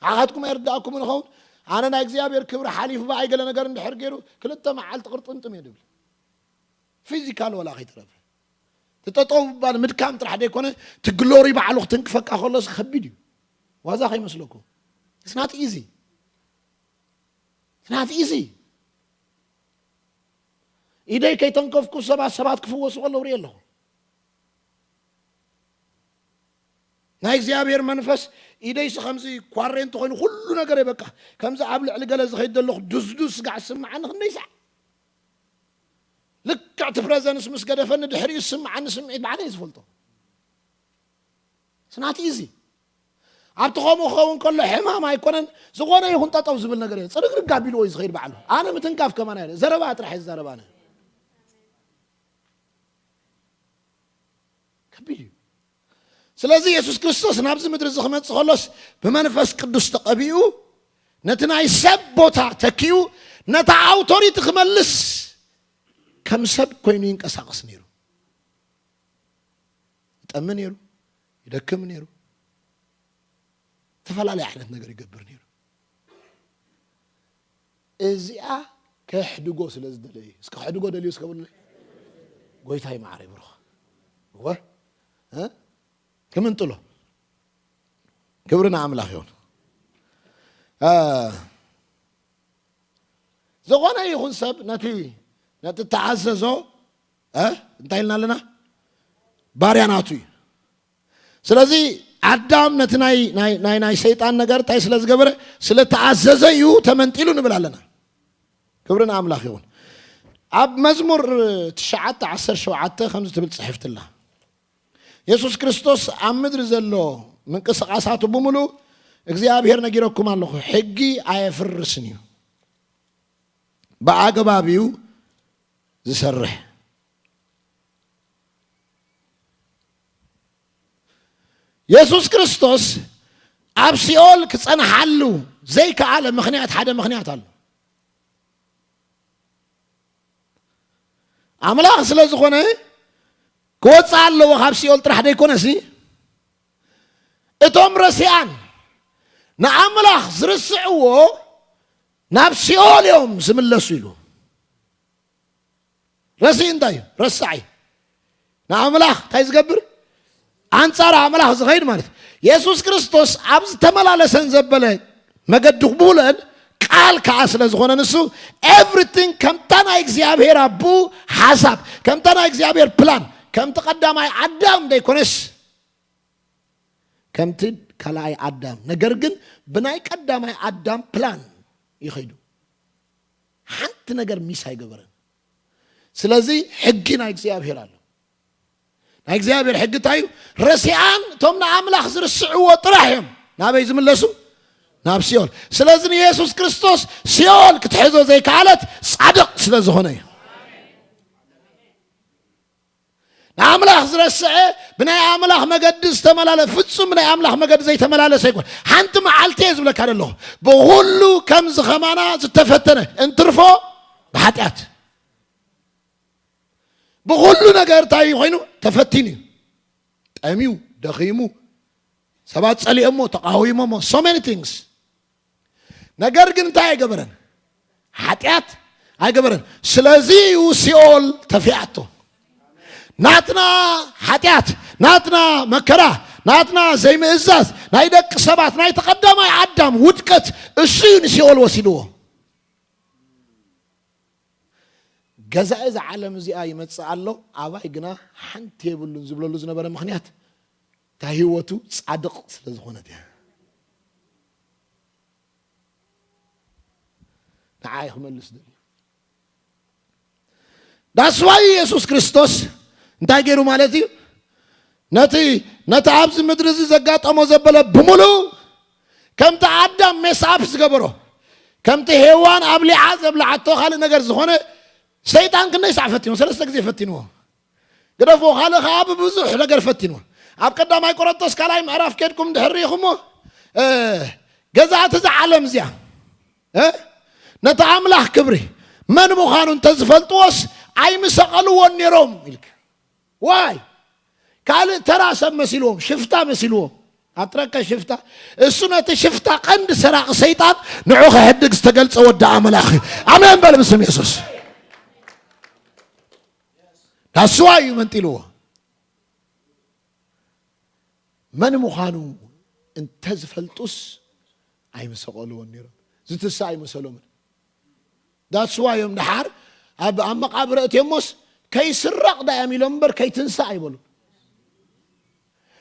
ንዓኻትኩም ኣይርድኣኩምን ይኸውን። ኣነ ናይ እግዚኣብሔር ክብሪ ሓሊፉ ብኣይ ገለ ነገር እንድሕር ገይሩ፣ ክልተ መዓልቲ ቅርጥምጥም እየ ድብል። ፊዚካል ወላ ከይተረፈ፣ ትጠጠው ምባል ምድካም ጥራሕ ደይኮነ፣ እቲ ግሎሪ ባዕሉ ክትንክፈካ ከሎስ ከቢድ እዩ። ዋዛ ከይመስለኩም። It's not easy. It's not easy. ኢደይ ከይተንከፍኩ ሰባት ሰባት ክፍወሱ ከለዉ ርኢ ኣለኹ። ናይ እግዚኣብሔር መንፈስ ኢደይሲ ከምዚ ኳሬንቲ ኮይኑ ኩሉ ነገር በቃ ከምዚ ኣብ ልዕሊ ገለ ዝኸይድ ዘለኹ ዱስዱስ ስጋዕ ስምዓኒ ክንደይ ሳዕ ልክዕ እቲ ፕረዘንስ ምስ ገደፈኒ ድሕሪኡ ዝስምዓኒ ስምዒት ባዕለይ ዝፈልጦ። ስናት ኢዚ ኣብቲ ከምኡ ክኸውን ከሎ ሕማም ኣይኮነን። ዝኾነ ይኹን ጠጠው ዝብል ነገር የለ። ጽርግርግ ኣቢልዎ እዩ ዝኸይድ ባዕሉ። ኣነ ምትንካፍ ከማን ኣየ ዘረባ ጥራሕ እየ ዝዛረብ ኣነ። ከቢድ እዩ። ስለዚ የሱስ ክርስቶስ ናብዚ ምድሪ እዚ ክመጽእ ከሎስ ብመንፈስ ቅዱስ ተቐቢኡ ነቲ ናይ ሰብ ቦታ ተኪኡ ነታ ኣውቶሪቲ ክመልስ ከም ሰብ ኮይኑ ይንቀሳቐስ ነይሩ። ይጠሚ ነይሩ፣ ይደክም ነይሩ፣ ዝተፈላለየ ዓይነት ነገር ይገብር ነይሩ። እዚኣ ከሕድጎ ስለ ዝደለየ እስከ ከሕድጎ ደልዩ እስከ ብሉለይ። ጎይታይ መዓረይ ብሩኽ እወ እ? ክምንጥሎ ክብሪ ንኣምላኽ ይኹን። እ፣ ዝኾነ ይኹን ሰብ ነቲ ነቲ ተኣዘዞ እ? እንታይ ኢልና ኣለና? ባርያ ናቱ እዩ። ስለዚ ኣዳም ነቲ ናይ ናይ ናይ ናይ ሰይጣን ነገር እንታይ ስለ ዝገበረ ስለ ተኣዘዘ እዩ ተመንጢሉ ንብል ኣለና። ክብሪ ንኣምላኽ ይኹን። ኣብ መዝሙር ትሽዓተ ዓሰርተ ሸውዓተ ከምዚ ትብል ጽሕፍትላ የሱስ ክርስቶስ ኣብ ምድሪ ዘሎ ምንቅስቓሳቱ ብምሉእ እግዚኣብሔር ነጊረኩም ኣለኹ፣ ሕጊ ኣየፍርስን እዩ፣ ብኣገባብ እዩ ዝሰርሕ። የሱስ ክርስቶስ ኣብ ሲኦል ክጸንሓሉ ዘይከኣለ ምኽንያት ሓደ ምኽንያት ኣሎ። ኣምላኽ ስለ ዝኾነ ክወጽእ ኣለዎ ካብ ሲኦል ጥራሕ ደይኮነሲ እቶም ረሲኣን ንኣምላኽ ዝርስዕዎ ናብ ሲኦል እዮም ዝምለሱ ኢሉ። ረሲእ እንታይ እዩ? ረሳዕ እዩ። ንኣምላኽ እንታይ ዝገብር? ኣንጻር ኣምላኽ ዝኸይድ ማለት እዩ። የሱስ ክርስቶስ ኣብ ዝተመላለሰን ዘበለ መገዲ ክቡለን ቃል ከኣ ስለ ዝኾነ ንሱ ኤቭሪቲንግ ከምታ ናይ እግዚኣብሔር ኣቦኡ ሓሳብ፣ ከምታ ናይ እግዚኣብሔር ፕላን፣ ከምቲ ቀዳማይ ኣዳም ዘይኮነስ ከምቲ ካልኣይ ኣዳም፣ ነገር ግን ብናይ ቀዳማይ ኣዳም ፕላን ይኸይዱ። ሓንቲ ነገር ሚስ ኣይገበረን። ስለዚ ሕጊ ናይ እግዚኣብሔር ኣሎ። ናይ እግዚኣብሔር ሕጊ እንታይ እዩ? ረሲኣን እቶም ንኣምላኽ ዝርስዕዎ ጥራሕ እዮም ናበይ ዝምለሱ? ናብ ሲኦል። ስለዚ ንየሱስ ክርስቶስ ሲኦል ክትሕዞ ዘይከኣለት ጻድቕ ስለ ዝኾነ እዩ። ንኣምላኽ ዝረስዐ፣ ብናይ ኣምላኽ መገዲ ዝተመላለሰ፣ ፍጹም ብናይ ኣምላኽ መገዲ ዘይተመላለሰ ኣይኮን። ሓንቲ መዓልቲ እየ ዝብለካ ዘለኹ፣ ብኹሉ ከምዚ ከማና ዝተፈተነ እንትርፎ ብሓጢኣት። ብኹሉ ነገር እንታይ ኮይኑ ተፈቲኑ እዩ። ጠምዩ፣ ደኺሙ፣ ሰባት ጸሊኦሞ፣ ተቃዊሞሞ፣ so many things። ነገር ግን እንታይ ኣይገበረን? ሓጢኣት ኣይገበረን። ስለዚ እዩ ሲኦል ተፊኣቶ። ናትና ሓጢኣት፣ ናትና መከራ፣ ናትና ዘይምእዛዝ፣ ናይ ደቂ ሰባት፣ ናይ ተቐዳማይ ኣዳም ውድቀት፣ እሱ እዩ ንሲኦል ወሲድዎ። ገዛኢ እዛ ዓለም እዚኣ ይመጽእ ኣሎ፣ ኣባይ ግና ሓንቲ የብሉን ዝብለሉ ዝነበረ ምኽንያት፣ እታ ህይወቱ ጻድቕ ስለ ዝኾነት እያ። ንዓይ ክመልስ ደልዩ። ዳስዋይ የሱስ ክርስቶስ እንታይ ገይሩ ማለት እዩ? ነቲ፣ ነቲ ኣብዚ ምድሪ እዚ ዘጋጠሞ ዘበለ ብምሉእ ከምቲ ኣዳም ሜስኣፕ ዝገበሮ፣ ከምቲ ሄዋን ኣብሊዓ ዘብልዓቶ ካልእ ነገር ዝኾነ፣ ሰይጣን ክንደይ ሳዕ ፈቲንዎ? ሰለስተ ግዜ ፈቲንዎ። ግደፍዎ፣ ካልእ ኸዓ ብብዙሕ ነገር ፈቲንዎ። ኣብ ቀዳማይ ቆሮንቶስ ካልኣይ ምዕራፍ ኬድኩም ድሕር ርኢኹሞ፣ እ፣ ገዛእቲ እዛ ዓለም እዚኣ፣ እ፣ ነቲ ኣምላኽ ክብሪ መን ምዃኑ እንተዝፈልጥዎስ ኣይምሰቐልዎን ነይሮም ኢልክ። ዋይ? ካልእ ተራ ሰብ መሲልዎም፣ ሽፍታ መሲልዎም። ኣጥረቀ ሽፍታ። እሱ ነቲ ሽፍታ ቀንዲ ሰራቂ ሰይጣን ንዑ ከሕድግ ዝተገልጸ ወዲ ኣምላኽ እዩ። ኣሜን በል ብስም የሱስ። ዳስዋ እዩ መንጢልዎ። መን ምዃኑ እንተዝፈልጡስ ኣይምሰቐልዎን ነይሮም። ዝትስእ ኣይመሰሎምን። ዳስዋ እዮም ደሓር ኣብ፣ ኣብ መቓብር እትዮሞስ ከይስረቕ ዳ እዮም ኢሎም እምበር ከይትንሳእ ኣይበሉን።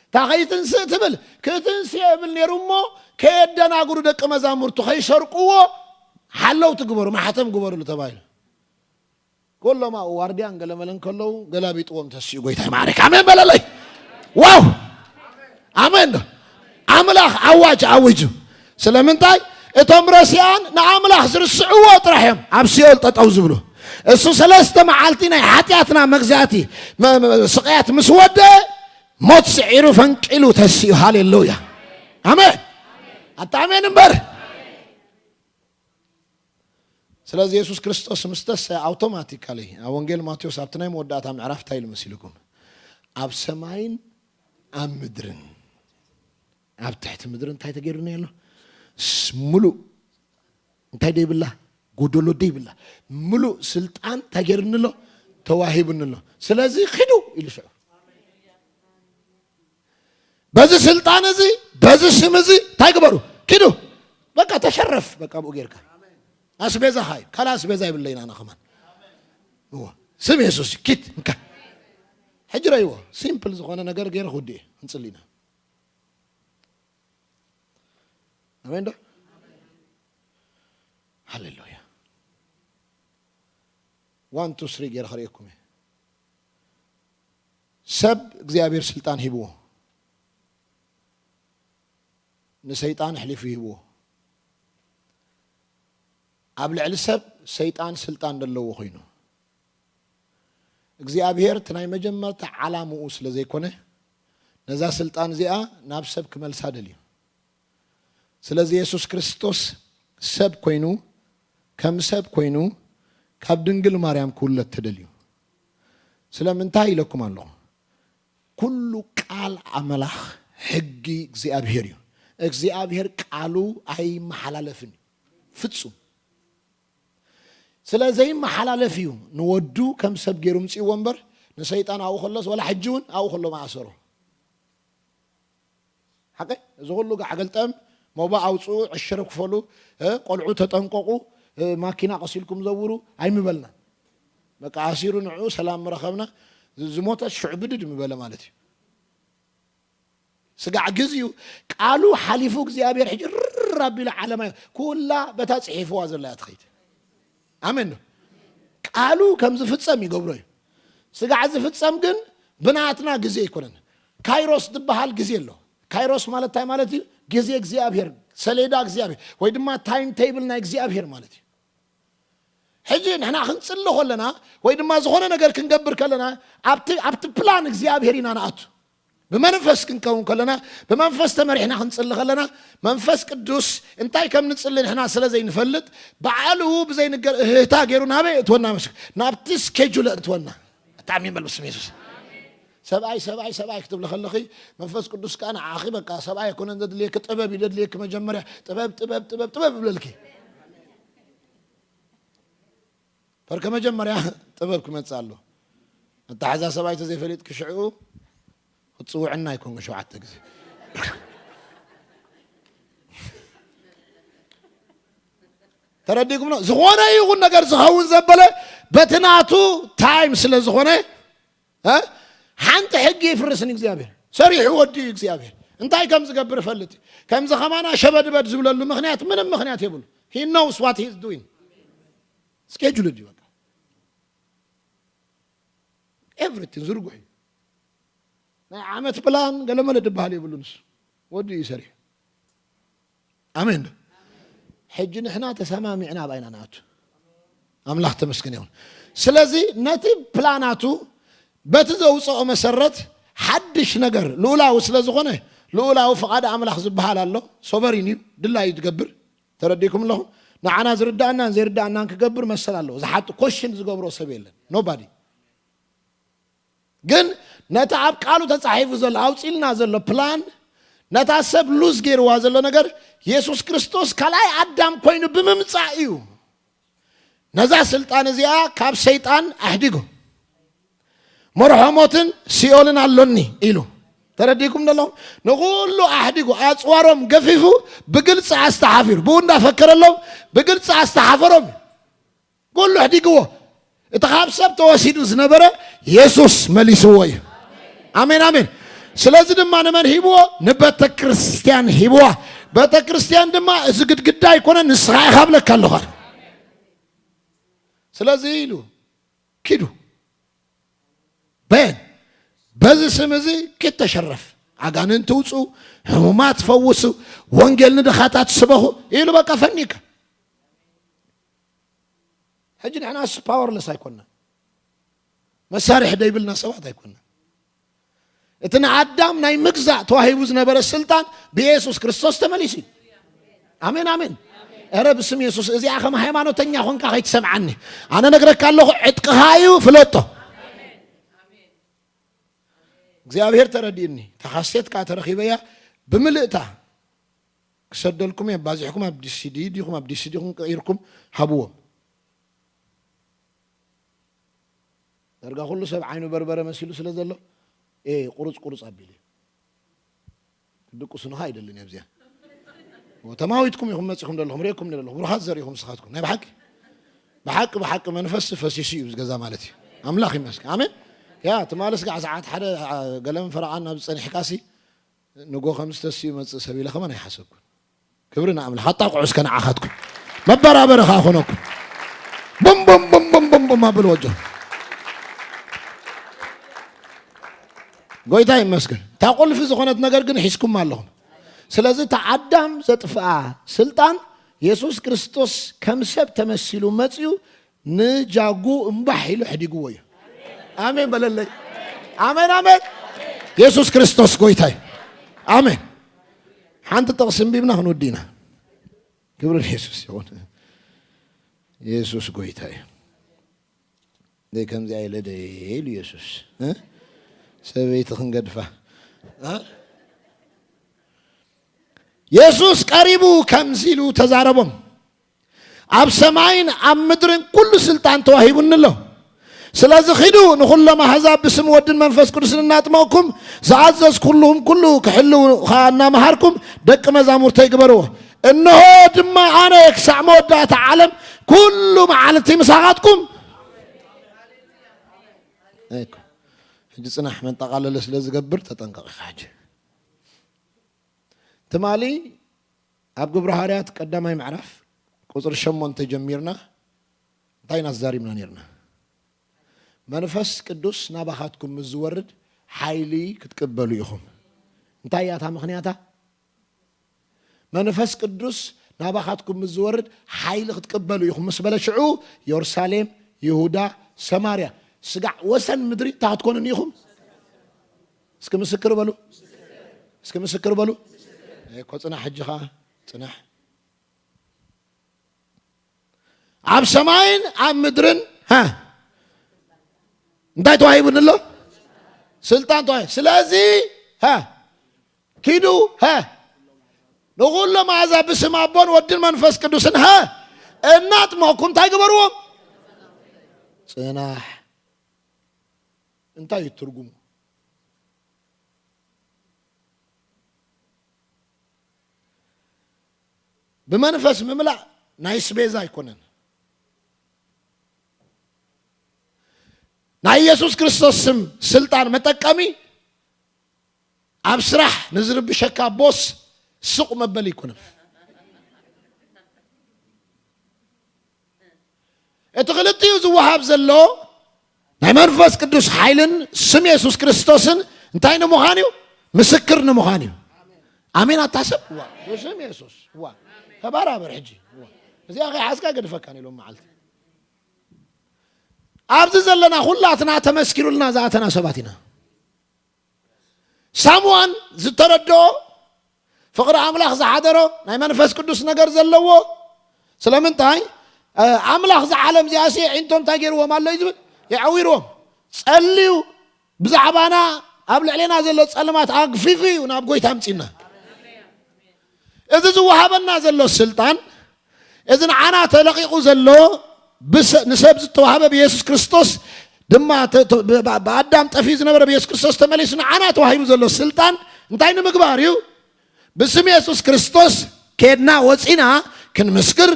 እታ ከይትንስእ ትብል ክትንስእ የብል ነይሩ እሞ ከየደናግሩ ደቂ መዛሙርቱ ከይሰርቅዎ ሓለውቲ ግበሩ፣ ማሕተም ግበሩሉ ተባሂሉ። ኩሎም ኣብኡ ዋርድያን ገለመለን ከለዉ ገላቢጥዎም ተሲኡ ጎይታ ይማረክ። ኣሜን በለለይ። ዋው! ኣሜን ዶ? ኣምላኽ ኣዋጅ ኣዊጁ። ስለምንታይ? እቶም ረሲኣን ንኣምላኽ ዝርስዕዎ ጥራሕ እዮም ኣብ ሲኦል ጠጠው ዝብሉ። እሱ ሰለስተ መዓልቲ ናይ ሓጢኣትና መግዛእቲ መ-፣ መ-፣ ስቕያት ምስ ወደአ ሞት ስዒሩ ፈንቂሉ ተሲኡ። ሃሌሉያ። ኣሜን። ኣታ ኣሜን እምበር። ስለዚ የሱስ ክርስቶስ ምስ ተሰ ኣውቶማቲካሊ ኣብ ወንጌል ማቴዎስ ኣብቲ ናይ መወዳእታ ምዕራፍ እንታይ ኢሉ መሲልኩም? ኣብ ሰማይን ኣብ ምድርን፣ ኣብ ትሕቲ ምድሪ እንታይ ተገይሩኒ ኣሎ? ስ-፣ ምሉእ እንታይ ደይብላ? ጎደሎ ደይብላ። ምሉእ ስልጣን እንታይ ገይሩኒ ኣሎ? ተዋሂቡኒ ኣሎ። ስለዚ ኺዱ ኢሉ ሽዑ። በዚ ስልጣን እዚ፣ በዚ ስም እዚ እንታይ ግበሩ? ኪዱ። በቃ ተሸረፍ። በቃ ብኡ ጌርካ። ኣስቤዛኻ እዩ። ካልእ ኣስቤዛ የብለይን ኣነ ከማን። እዎ። ስም የሱስ እዩ። ኪድ፣ እንካ። ሕጂ ረእይዎ። ሲምፕል ዝኾነ ነገር ገይረ ክውድእ እየ። እንጽሊ ኢና። ኣሜን ዶ? ሃሌሉያ። ዋን፣ ቱ፣ ስሪ ገይረ ከርእየኩም እየ። ሰብ እግዚኣብሔር ስልጣን ሂብዎ፣ ንሰይጣን ኣሕሊፉ ሂብዎ። ኣብ ልዕሊ ሰብ ሰይጣን ስልጣን ዘለዎ ኮይኑ፣ እግዚኣብሔር እቲ ናይ መጀመርታ ዓላምኡ ስለ ዘይኮነ፣ ነዛ ስልጣን እዚኣ ናብ ሰብ ክመልሳ ደልዩ። ስለዚ የሱስ ክርስቶስ ሰብ ኮይኑ፣ ከም ሰብ ኮይኑ፣ ካብ ድንግል ማርያም ክውለድ ተደልዩ። ስለምንታይ ኢለኩም ኣለኹ? ኩሉ ቃል ኣምላኽ ሕጊ እግዚኣብሔር እዩ። እግዚኣብሔር ቃሉ ኣይመሓላለፍን እዩ። ፍጹም። ስለ ዘይመሓላለፍ እዩ ንወዱ ከም ሰብ ገይሩ ምጽእዎ እምበር፣ ንሰይጣን ኣብኡ ከሎስ፣ ወላ ሕጂ እውን ኣብኡ ከሎ መኣሰሮ። ሓቀ? እዚ ኩሉ ጋዕ ገልጠም፣ ሞባ ኣውጽኡ፣ ዕሽር ክፈሉ፣ እ፣ ቆልዑ ተጠንቀቑ፣ እ፣ ማኪና ቀሲልኩም ዘውሩ ኣይምበልና። በቃ ኣሲሩ ንዕኡ ሰላም ምረኸብና፣ ዝ-፣ ዝሞተ ሽዑ ብድድ ምበለ ማለት እዩ። ስጋዕ ግዜኡ ቃሉ ሓሊፉ እግዚኣብሔር ሕጂ ርር ኣቢሉ ዓለማይ ኩላ በታ ጽሒፍዋ ዘላ እያ ትኸይድ። ኣሜን ዶ? ቃሉ ከም ዝፍጸም ይገብሮ እዩ። ስጋዕ ዝፍጸም ግን ብናትና ግዜ ኣይኮነን። ካይሮስ ዝበሃል ግዜ ኣሎ። ካይሮስ ማለት እንታይ ማለት እዩ? ግዜ እግዚኣብሔር፣ ሰሌዳ እግዚኣብሔር ወይ ድማ ታይም ቴብል ናይ እግዚኣብሔር ማለት እዩ። ሕጂ ንሕና ክንጽሊ ከለና ወይ ድማ ዝኾነ ነገር ክንገብር ከለና ኣብቲ፣ ኣብቲ ፕላን እግዚኣብሔር ኢና ንኣቱ። ብመንፈስ ክንከውን ከለና፣ ብመንፈስ ተመሪሕና ክንጽሊ ከለና፣ መንፈስ ቅዱስ እንታይ ከም ንጽሊ ንሕና ስለ ዘይንፈልጥ፣ ባዕሉ ብዘይንገር እህታ ገይሩ ናበይ እትወና መስክ-? ናብቲ ስኬጁል እትወና። ኣታሚን በል ብስም የሱስ። ሰብኣይ፣ ሰብኣይ፣ ሰብኣይ ክትብሊ ከለኺ፣ መንፈስ ቅዱስ ከኣ ንዓኺ በቃ ሰብኣይ ኣይኮነን ዘድልየኪ፣ ጥበብ እዩ ዘድልየኪ መጀመርያ። ጥበብ፣ ጥበብ፣ ጥበብ፣ ጥበብ ይብለልኪ። በርከ መጀመርያ ጥበብ ክመጽእ ኣሎ። ኣተሓዛ ሰብኣይ ተዘይፈሊጥኪ ሽዑ ክትጽውዕና ኣይኮንኩ ሸውዓተ ግዜ። ተረዲእኩም ነው? ዝኾነ ይኹን ነገር ዝኸውን ዘበለ በቲ ናቱ ታይም ስለ ዝኾነ፣ እ? ሓንቲ ሕጊ ይፍርስን እግዚኣብሔር። ሰሪሑ ወዲ እዩ እግዚኣብሔር። እንታይ ከም ዝገብር እፈልጥ እዩ። ከምዚ ከማና ሸበድበድ ዝብለሉ ምኽንያት ምንም ምኽንያት የብሉ። He knows what he is doing። ስኬጁል እዩ በቃ። ኤቭሪቲን ዝርጉሕ እዩ። ናይ ዓመት ፕላን ገለመለ ድበሃል የብሉን። እሱ ወዲ እዩ ሰሪሑ። ኣሜን ዶ? ሕጂ ንሕና ተሰማሚዕና ኣብ ኣይና ንኣቱ። ኣምላኽ ተመስገን ይኹን። ስለዚ ነቲ ፕላናቱ በቲ ዘውፅኦ መሰረት ሓድሽ ነገር ልኡላዊ ስለ ዝኾነ ልኡላዊ ፍቓድ ኣምላኽ ዝበሃል ኣሎ። ሶቨሪን እዩ፣ ድላዩ ትገብር። ተረዲእኩም ኣለኹም? ንዓና ዝርዳእናን ዘይርዳእናን ክገብር መሰል ኣለዎ። ዝሓጥ ኮሽን ዝገብሮ ሰብ የለን። ኖባዲ። ግን ነቲ ኣብ ቃሉ ተጻሒፉ ዘሎ፣ ኣውጺልና ዘሎ ፕላን፣ ነታ ሰብ ሉዝ ገይርዋ ዘሎ ነገር፣ የሱስ ክርስቶስ ካልኣይ ኣዳም ኮይኑ ብምምጻእ እዩ ነዛ ስልጣን እዚኣ ካብ ሰይጣን ኣሕዲጉ። መርሖ ሞትን ሲኦልን ኣሎኒ ኢሉ። ተረዲእኩም ዘለኹም? ንኹሉ ኣሕዲጉ፣ ኣጽዋሮም ገፊፉ፣ ብግልጺ ኣስተሓፊሩ። ብኡ እንዳፈከረሎም፣ ብግልጺ ኣስተሓፈሮም። ኩሉ ኣሕዲግዎ። እቲ ካብ ሰብ ተወሲዱ ዝነበረ የሱስ መሊስዎ እዩ። ኣሜን፣ ኣሜን። ስለዚ ድማ ንመን ሂብዎ? ንቤተ ክርስቲያን ሂብዋ። ቤተ ክርስቲያን ድማ እዚ ግድግዳ ኣይኮነን፣ ንስኻ ኢኻ ብለካ ኣለኹ። ስለዚ ኢሉ ኪዱ። በን በዚ ስም እዚ ኪድ ተሸረፍ፣ ኣጋንንቲ ውፁ፣ ሕሙማት ፈውሱ፣ ወንጌል ንድኻታት ስበኹ ኢሉ በቃ ፈኒካ። ሕጂ ንሕናስ ፓወርለስ ኣይኮንና፣ መሳርሒ ደይብልና ሰባት ኣይኮንና። እቲ ንኣዳም ናይ ምግዛእ ተዋሂቡ ዝነበረ ስልጣን ብየሱስ ክርስቶስ ተመሊሱ እዩ። ኣሜን፣ ኣሜን። ኧረ ብስም የሱስ እዚኣ ከም ሃይማኖተኛ ኾንካ ከይትሰምዓኒ። ኣነ ነግረካ ኣለኹ፣ ዕጥቅኻ እዩ፣ ፍለጦ። እግዚኣብሔር ተረዲእኒ። እታ ካሴት ከኣ ተረኺበያ ብምልእታ ክሰደልኩም እየ። ባዚሕኩም ኣብ ዲሲዲ ዲኹም ኣብ ዲሲዲኹም ቀይርኩም ሃብዎም። ዳርጋ ኩሉ ሰብ ዓይኑ በርበረ መሲሉ ስለ ዘሎ፣ ኤ፣ ቁሩጽ ቁሩጽ ኣቢሉ እዩ። ክድቅሱንኻ ኣይደልን እየ ኣብዚኣ። ተማዊትኩም ኢኹም መጺኹም ዘለኹም፣ ርእየኩም ዘለኹም፣ ብሩኻት ዘር ኢኹም ንስኻትኩም። ናይ ብሓቂ፣ ብሓቂ፣ ብሓቂ መንፈስ ፈሲሱ እዩ ኣብዚ ገዛ ማለት እዩ። ኣምላኽ ይመስገን። ኣሜን። ያ፣ ትማሊ ስጋዕ ሰዓት ሓደ፣ አ፣ ገለን ፈረቓን ናብ ዝጸኒሕካሲ፣ ንጎ ከም ዝተስዩ መጽእ ሰብ ኢለ ከማን ኣይሓሰብኩን። ክብሪ ንኣምላኽ። ኣጣቕዑ እስከ ንዓኻትኩም። መበራበሪ ኸኣ ኾነኩም። ቡም፣ ቡም፣ ቡም፣ ቡም፣ ቡም፣ ቡም ኣብልዎ ኣጆ። ጎይታ ይመስገን። እታ ቁልፊ ዝኾነት ነገር ግን ሒዝኩማ ኣለኹም። ስለዚ እታ ኣዳም ዘጥፍኣ ስልጣን የሱስ ክርስቶስ ከም ሰብ ተመሲሉ መጺኡ ንጃጉ እምባሕ ኢሉ ሕዲግዎ እዩ። ኣሜን በለለይ። ኣሜን፣ ኣሜን። የሱስ ክርስቶስ ጎይታ እዩ። ኣሜን። ሓንቲ ጥቕሲ እንቢብና ክንውዲ ኢና። ክብሪ ንየሱስ ይኹን። የሱስ ጎይታ እዩ። ደይ ከምዚኣ ኢለ ደይ ኢሉ የሱስ፣ እ? ሰበይቲ ክንገድፋ፣ እ? የሱስ ቀሪቡ ከምዚ ኢሉ ተዛረቦም። ኣብ ሰማይን ኣብ ምድርን ኩሉ ስልጣን ተዋሂቡኒ ኣሎ። ስለዚ ኺዱ ንኹሎም ኣህዛብ ብስም ወድን መንፈስ ቅዱስን እናጥመቕኩም ዝኣዘዝኩልኹም ኩሉ ክሕልው ኸኣ እናመሃርኩም ደቂ መዛሙርተይ ግበርዎ። እንሆ ድማ ኣነ ክሳዕ መወዳእታ ዓለም ኩሉ መዓልቲ ምሳኻትኩም። ኣይኮ። ሕጂ ጽናሕ መንጠቓለለ ስለ ዝገብር ተጠንቀቕ ኢኻ ሕጂ። ትማሊ ኣብ ግብረ ሃዋርያት ቀዳማይ ምዕራፍ ቁጽሪ ሸሞንተ ጀሚርና እንታይ ኢና ተዛሪብና ነርና? መንፈስ ቅዱስ ናባኻትኩም ምስ ዝወርድ ሓይሊ ክትቅበሉ ኢኹም። እንታይ እያ እታ ምኽንያታ? መንፈስ ቅዱስ ናባኻትኩም ምስ ዝወርድ ሓይሊ ክትቅበሉ ኢኹም ምስ በለ ሽዑ የሩሳሌም፣ ይሁዳ፣ ሰማርያ ስጋዕ ወሰን ምድሪ እንታይ ክትኮኑን ኢኹም? እስኪ ምስክር በሉ። እስኪ ምስክር በሉ። እኮ ጽናሕ፣ ሕጂ ኸዓ ጽናሕ። ኣብ ሰማይን ኣብ ምድርን፣ ሃ፣ እንታይ ተዋሂቡኒ ኣሎ? ስልጣን ተዋሂቡ። ስለዚ፣ ሃ፣ ኪዱ፣ ሃ፣ ንኹሎም ኣሕዛብ ብስም ኣቦን ወድን መንፈስ ቅዱስን፣ ሃ፣ እናጥመቕኩም እንታይ ግበርዎም? ጽናሕ። እንታይ እዩ ትርጉሙ? ብመንፈስ ምምላእ ናይ ስቤዛ ኣይኮነን። ናይ ኢየሱስ ክርስቶስ ስም ስልጣን መጠቀሚ ኣብ ስራሕ ንዝርብሸካ ቦስ ስቕ መበሊ ኣይኮነን። እቲ ክልቲኡ ዝወሃብ ዘሎ ናይ መንፈስ ቅዱስ ሓይልን ስም የሱስ ክርስቶስን እንታይ ንምዃን እዩ? ምስክር ንምዃን እዩ። ኣሜን ኣታሰብ? ዋ፣ ብስም የሱስ። ዋ፣ ተባራበር ሕጂ። ዋ፣ እዚኣ ከይሓዝካ ገድፈካ ሎም መዓልቲ። ኣብዚ ዘለና ኩላትና ተመስኪሩልና ዝኣተና ሰባት ኢና። ሳምዋን ዝተረድኦ ፍቕሪ ኣምላኽ ዝሓደሮ ናይ መንፈስ ቅዱስ ነገር ዘለዎ። ስለምንታይ? እ፣ ኣምላኽ እዛ ዓለም እዚኣሲ ኣዒንቶም እንታይ ገይርዎም ኣሎ እዩ ዝብል? የዐዊርዎም። ጸልዩ ብዛዕባና ኣብ ልዕሌና ዘሎ ጸልማት ኣግፊፉ እዩ ናብ ጎይታ ኣምጺና። እዚ ዝወሃበና ዘሎ ስልጣን፣ እዚ ንዓና ተለቒቑ ዘሎ ብሰ-፣ ንሰብ ዝተዋህበ ብየሱስ ክርስቶስ ድማ ተ-፣ ተ-፣ ብ-፣ ብ-፣ ብኣዳም ጠፊኡ ዝነበረ ብየሱስ ክርስቶስ ተመሊሱ ንዓና ተዋሂቡ ዘሎ ስልጣን እንታይ ንምግባር እዩ? ብስም የሱስ ክርስቶስ ኬድና ወፂና ክንምስክር፣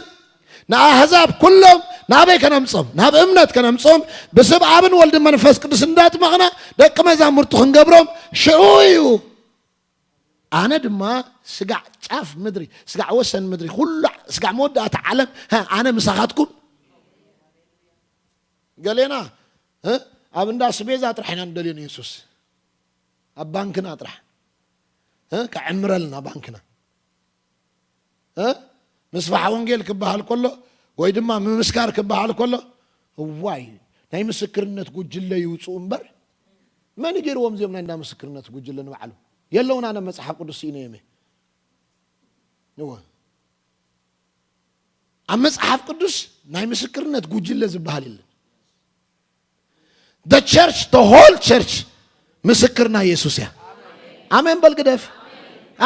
ንኣህዛብ ኩሎም ናበይ ከነምጾም? ናብ እምነት ከነምጾም፣ ብስም ኣብን ወልድን መንፈስ ቅዱስ እንዳጥመቕና ደቂ መዛሙርቱ ክንገብሮም ሽዑ እዩ። ኣነ ድማ ስጋዕ ጫፍ ምድሪ፣ ስጋዕ ወሰን ምድሪ፣ ኩሉ ስጋዕ መወዳእታ ዓለም፣ ሃ፣ ኣነ ምሳኻትኩም። ገሌና፣ እ፣ ኣብ እንዳ ስቤዛ ጥራሕ ኢና ንደልዮ ንየሱስ። ኣብ ባንክና ጥራሕ፣ እ፣ ከዕምረልና ባንክና። እ፣ ምስፋሕ ወንጌል ክበሃል ከሎ ወይ ድማ ምምስካር ክበሃል ከሎ፣ እዋይ፣ ናይ ምስክርነት ጉጅለ ይውፅኡ እምበር፣ መን ገይርዎም እዚኦም ናይ እንዳ ምስክርነት ጉጅለ ንባዕሉ? የለውን፣ ኣነ መጽሓፍ ቅዱስ ስኢነ እዮም እየ። እወ። ኣብ መጽሓፍ ቅዱስ ናይ ምስክርነት ጉጅለ ዝበሃል የለን። The church, the whole church ምስክር ናይ የሱስ እያ። ኣሜን በል ግደፍ።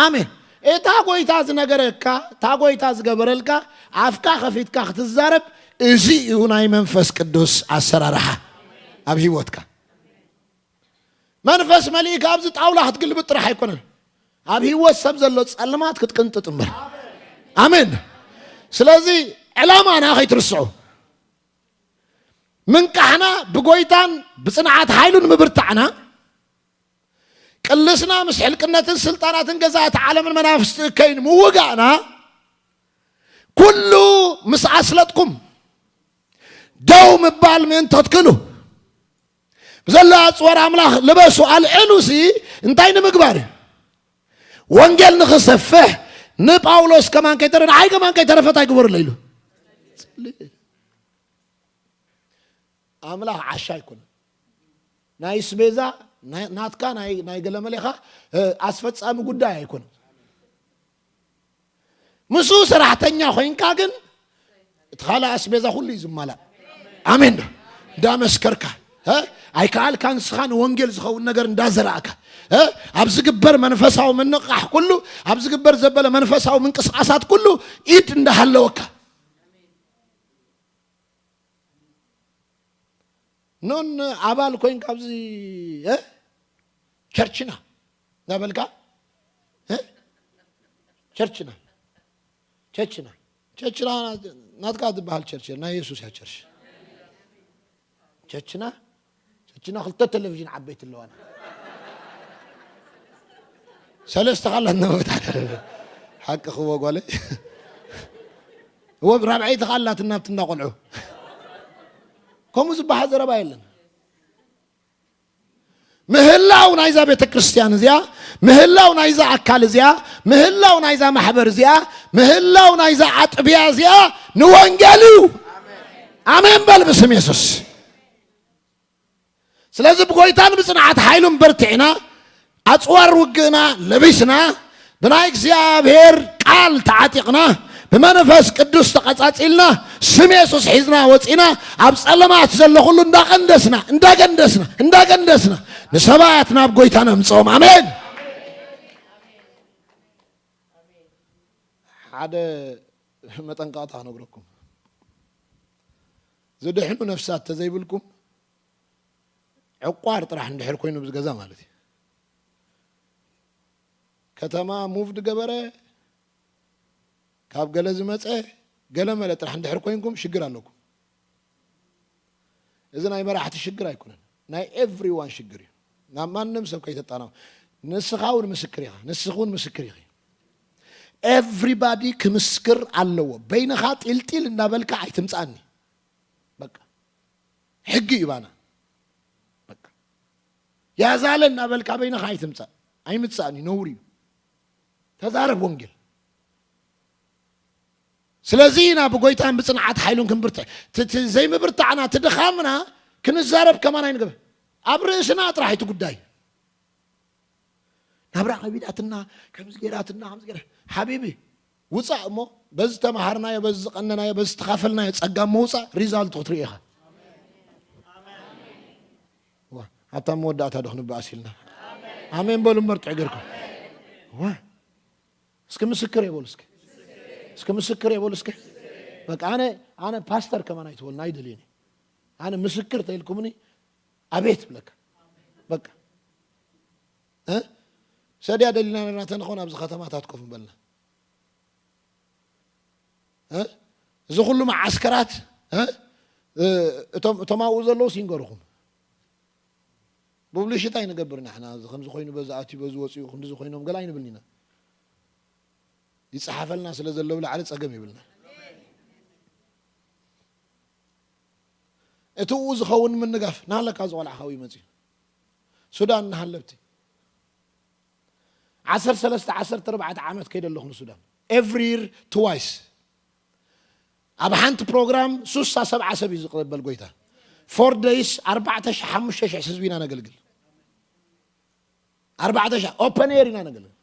ኣሜን። እታ ጎይታ ዝነገረካ፣ እታ ጎይታ ዝገበረልካ፣ ኣፍካ ከፊትካ ክትዛረብ፣ እዚ እዩ ናይ መንፈስ ቅዱስ ኣሰራርሓ ኣብ ህይወትካ። መንፈስ መሊእካ ኣብዚ ጣውላ ክትግልብጥ ጥራሕ ኣይኮነን። ኣብ ህይወት ሰብ ዘሎ ጸልማት ክትቅንጥጥ እምበር። ኣሜን። ስለዚ ዕላማና ከይትርስዑ። ምንቃሕና ብጎይታን ብጽንዓት ሓይሉን ምብርታዕና፣ ቅልስና ምስ ሕልቅነትን ስልጣናትን ገዛእቲ ዓለምን መናፍስቲ እከይን ምውጋእና፣ ኩሉ ምስ ኣስለጥኩም ደው ምባል ምእንቲ ክትክእሉ፣ ብዘሎ ኣጽዋር ኣምላኽ ልበሱ ኣልዕሉ ሲ እንታይ ንምግባር እዩ? ወንጌል ንኽሰፍሕ ንጳውሎስ ከማን ከይተረ-፣ ንዓይ ከማን ከይተረፈ እንታይ ግበሩለይ ኢሉ? ጸልዩ። ኣምላኽ ዓሻ ኣይኮነን። ናይ ስቤዛ ናይ-፣ ናትካ ናይ፣ ናይ ገለመሌኻ፣ እ፣ ኣስፈጻሚ ጉዳይ ኣይኮነን። ምስኡ ሰራሕተኛ ኮይንካ ግን እቲ ካልእ ኣስቤዛ ኩሉ እዩ ዝማላእ። ኣሜን ዶ? እንዳመስከርካ፣ እ፣ ኣይከኣልካ ንስኻ ንወንጌል ዝኸውን ነገር እንዳዘራእካ፣ እ፣ ኣብ ዝግበር መንፈሳዊ ምንቕቓሕ ኩሉ፣ ኣብ ዝግበር ዘበለ መንፈሳዊ ምንቅስቓሳት ኩሉ ኢድ እንዳሃለወካ። ኖን ኣባል ኮይንካ ኣብዚ እ? ቸርችና እንዳበልካ እ? ቸርችና ቸርችና ቸርችና ናትካ ትበሃል ቸርች ናይ የሱስ እያ። ቸርች ቸርችና ቸርችና ክልተ ቴሌቪዥን ዓበይቲ ኣለዋና። ሰለስተ ካላት ነበብት ሓደ ሓቂ ክወ ጓለይ እወ ራብዐይቲ ካላት እናብት እናቆልዑ ከምኡ ዝበሃል ዘረባ የለን። ምህላው ናይዛ ቤተ ክርስቲያን እዚኣ፣ ምህላው ናይዛ ኣካል እዚኣ፣ ምህላው ናይዛ ማሕበር እዚኣ፣ ምህላው ናይዛ ኣጥብያ እዚኣ ንወንጌል እዩ። ኣሜን በል ብስም የሱስ። ስለዚ ብጎይታን ብጽንዓት ሓይሉን በርቲዕና፣ ኣጽዋር ውግእና ለቢስና፣ ብናይ እግዚኣብሔር ቃል ተዓጢቕና፣ ብመንፈስ ቅዱስ ተቐጻጺልና፣ ስም የሱስ ሒዝና ወጺና፣ ኣብ ጸለማት ዘሎ ኩሉ እንዳቐንደስና እንዳገንደስና እንዳገንደስና ንሰባት ናብ ጎይታ ነምጽኦም። ኣሜን። ሓደ መጠንቀቕታ ክነግረኩም፣ ዝድሕኑ ነፍሳት ተዘይብልኩም፣ ዕቋር ጥራሕ እንድሕር ኮይኑ ብዚ ገዛ ማለት እዩ። ከተማ ሙቭ ድገበረ፣ ካብ ገለ ዝመፀ፣ ገለ መለ ጥራሕ እንድሕር ኮይንኩም ሽግር ኣለኩም። እዚ ናይ መራሕቲ ሽግር ኣይኮነን፣ ናይ ኤቭሪዋን ሽግር እዩ። ናብ ማንም ሰብ ከይተጣናው፣ ንስኻ እውን ምስክር ኢኻ፣ ንስኺ እውን ምስክር ኢኺ። ኤቭሪባዲ ክምስክር ኣለዎ። በይንኻ ጢልጢል እናበልካ ኣይትምፃኒ። በቃ ሕጊ እዩ ባና። በቃ ያዛለ እናበልካ በይንኻ ኣይትምፃእ፣ ኣይምፃእኒ፣ ነውሪ እዩ። ተዛረብ ወንጌል። ስለዚ ኢና ብጎይታን ብጽንዓት ሓይሉን ክንብርትዕ። እቲ፣ እቲ ዘይምብርታዕና፣ እቲ ድኻምና ክንዛረብ ከማን ኣይንገበር። ኣብ ርእስና ጥራሕ እቲ ጉዳይ። ናብራ ከቢዳትና፣ ከምዚ ገይራትና፣ ከምዚ ገይራ። ሓቢቢ፣ ውጻእ እሞ፣ በዚ ተማሃርናዮ፣ በዚ ዝቐነናዮ፣ በዚ ዝተኻፈልናዮ ጸጋ እሞ ውጻእ፣ ሪዛልቱ ክትርኢ ኢኻ። ዋ፣ ኣብታ መወዳእታ ዶ ክንበኣስ ኢልና? ኣሜን በሉ እምበር ጥዑይ ጌርኩም። ዋ፣ እስኪ ምስክር የበሉ እስኪ። እስኪ ምስክር የበሉ እስኪ። በቃ ኣነ፣ ኣነ ፓስተር ከማን ኣይትበሉን ኣይደልየን። ኣነ ምስክር ተይልኩምኒ ኣቤት ብለካ። በቃ። እ? ሰድያ ደሊና ነርና ተንኾን ኣብዚ ከተማታት ኮፍ ምበልና። እ? እዚ ኩሉ መዓስከራት፣ እ? እ፣ እቶም፣ እቶም ኣብኡ ዘለውስ ይንገርኹም። ቡብሊሽት ኣይንገብር ንሕና። እዚ ከምዚ ኮይኑ በዚ ኣትዩ በዚ ወፂኡ ክንድዚ ኮይኖም ገለ ኣይንብልን ኢና። ይፀሓፈልና ስለ ዘሎ ብላዕሊ ፀገም ይብልና። እቲ ኡ ዝኸውን ምንጋፍ ናሃለካ ዝቆልዓ ካብኡ ይመፅእ እዩ። ሱዳን ናሃለብቲ ዓሰርተ ሰለስተ ዓሰርተ ኣርባዕተ ዓመት ከይደ ኣለኹ ንሱዳን። ኤቭሪ ይር ትዋይስ ኣብ ሓንቲ ፕሮግራም ሱሳ ሰብዓ ሰብ እዩ ዝቕበል ጎይታ። ፎር ደይስ ኣርባዕተ ሺሕ ሓሙሽተ ሺሕ ህዝቢ ኢና ነገልግል። ኣርባዕተ ሺሕ ኦፐን ኤር ኢና ነገልግል።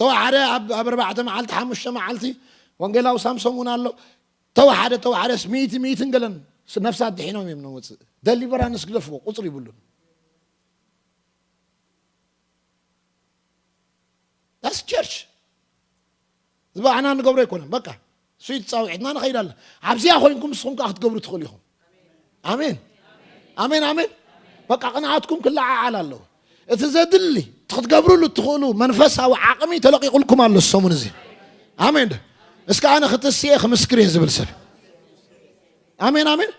ተወሓደ ኣብ፣ ኣብ ኣርባዕተ መዓልቲ ሓሙሽተ መዓልቲ ወንጌላዊ ሳምሶም እውን ኣሎ። ተወሓደ፣ ተወሓደስ ሚእቲ፣ ሚእትን ገለን ስ-፣ ነፍሳት ድሒኖም እዮም ንወፅእ። ደሊቨራንስ ግደፍዎ፣ ቁፅሪ ይብሉን። ዳስ ቸርች ዝበኣና ንገብሮ ኣይኮነን። በቃ ስዊት ፃውዒትና ንኸይድ ኣለና። ኣብዚኣ ኮይንኩም ንስኹም ከዓ ክትገብሩ ትኽእሉ ኢኹም። ኣሜን፣ ኣሜን፣ ኣሜን። በቃ ቅንኣትኩም ክለዓዓል ኣለዎ። እቲ ዘድሊ እቲ ክትገብርሉ እትኽእሉ መንፈሳዊ ዓቕሚ ተለቂቑልኩም ኣሎ ሰሙን እዚ። ኣሜን ዶ? እስከ ኣነ ክትስኤ ክምስክር እየ ዝብል ሰብ። ኣሜን፣ ኣሜን።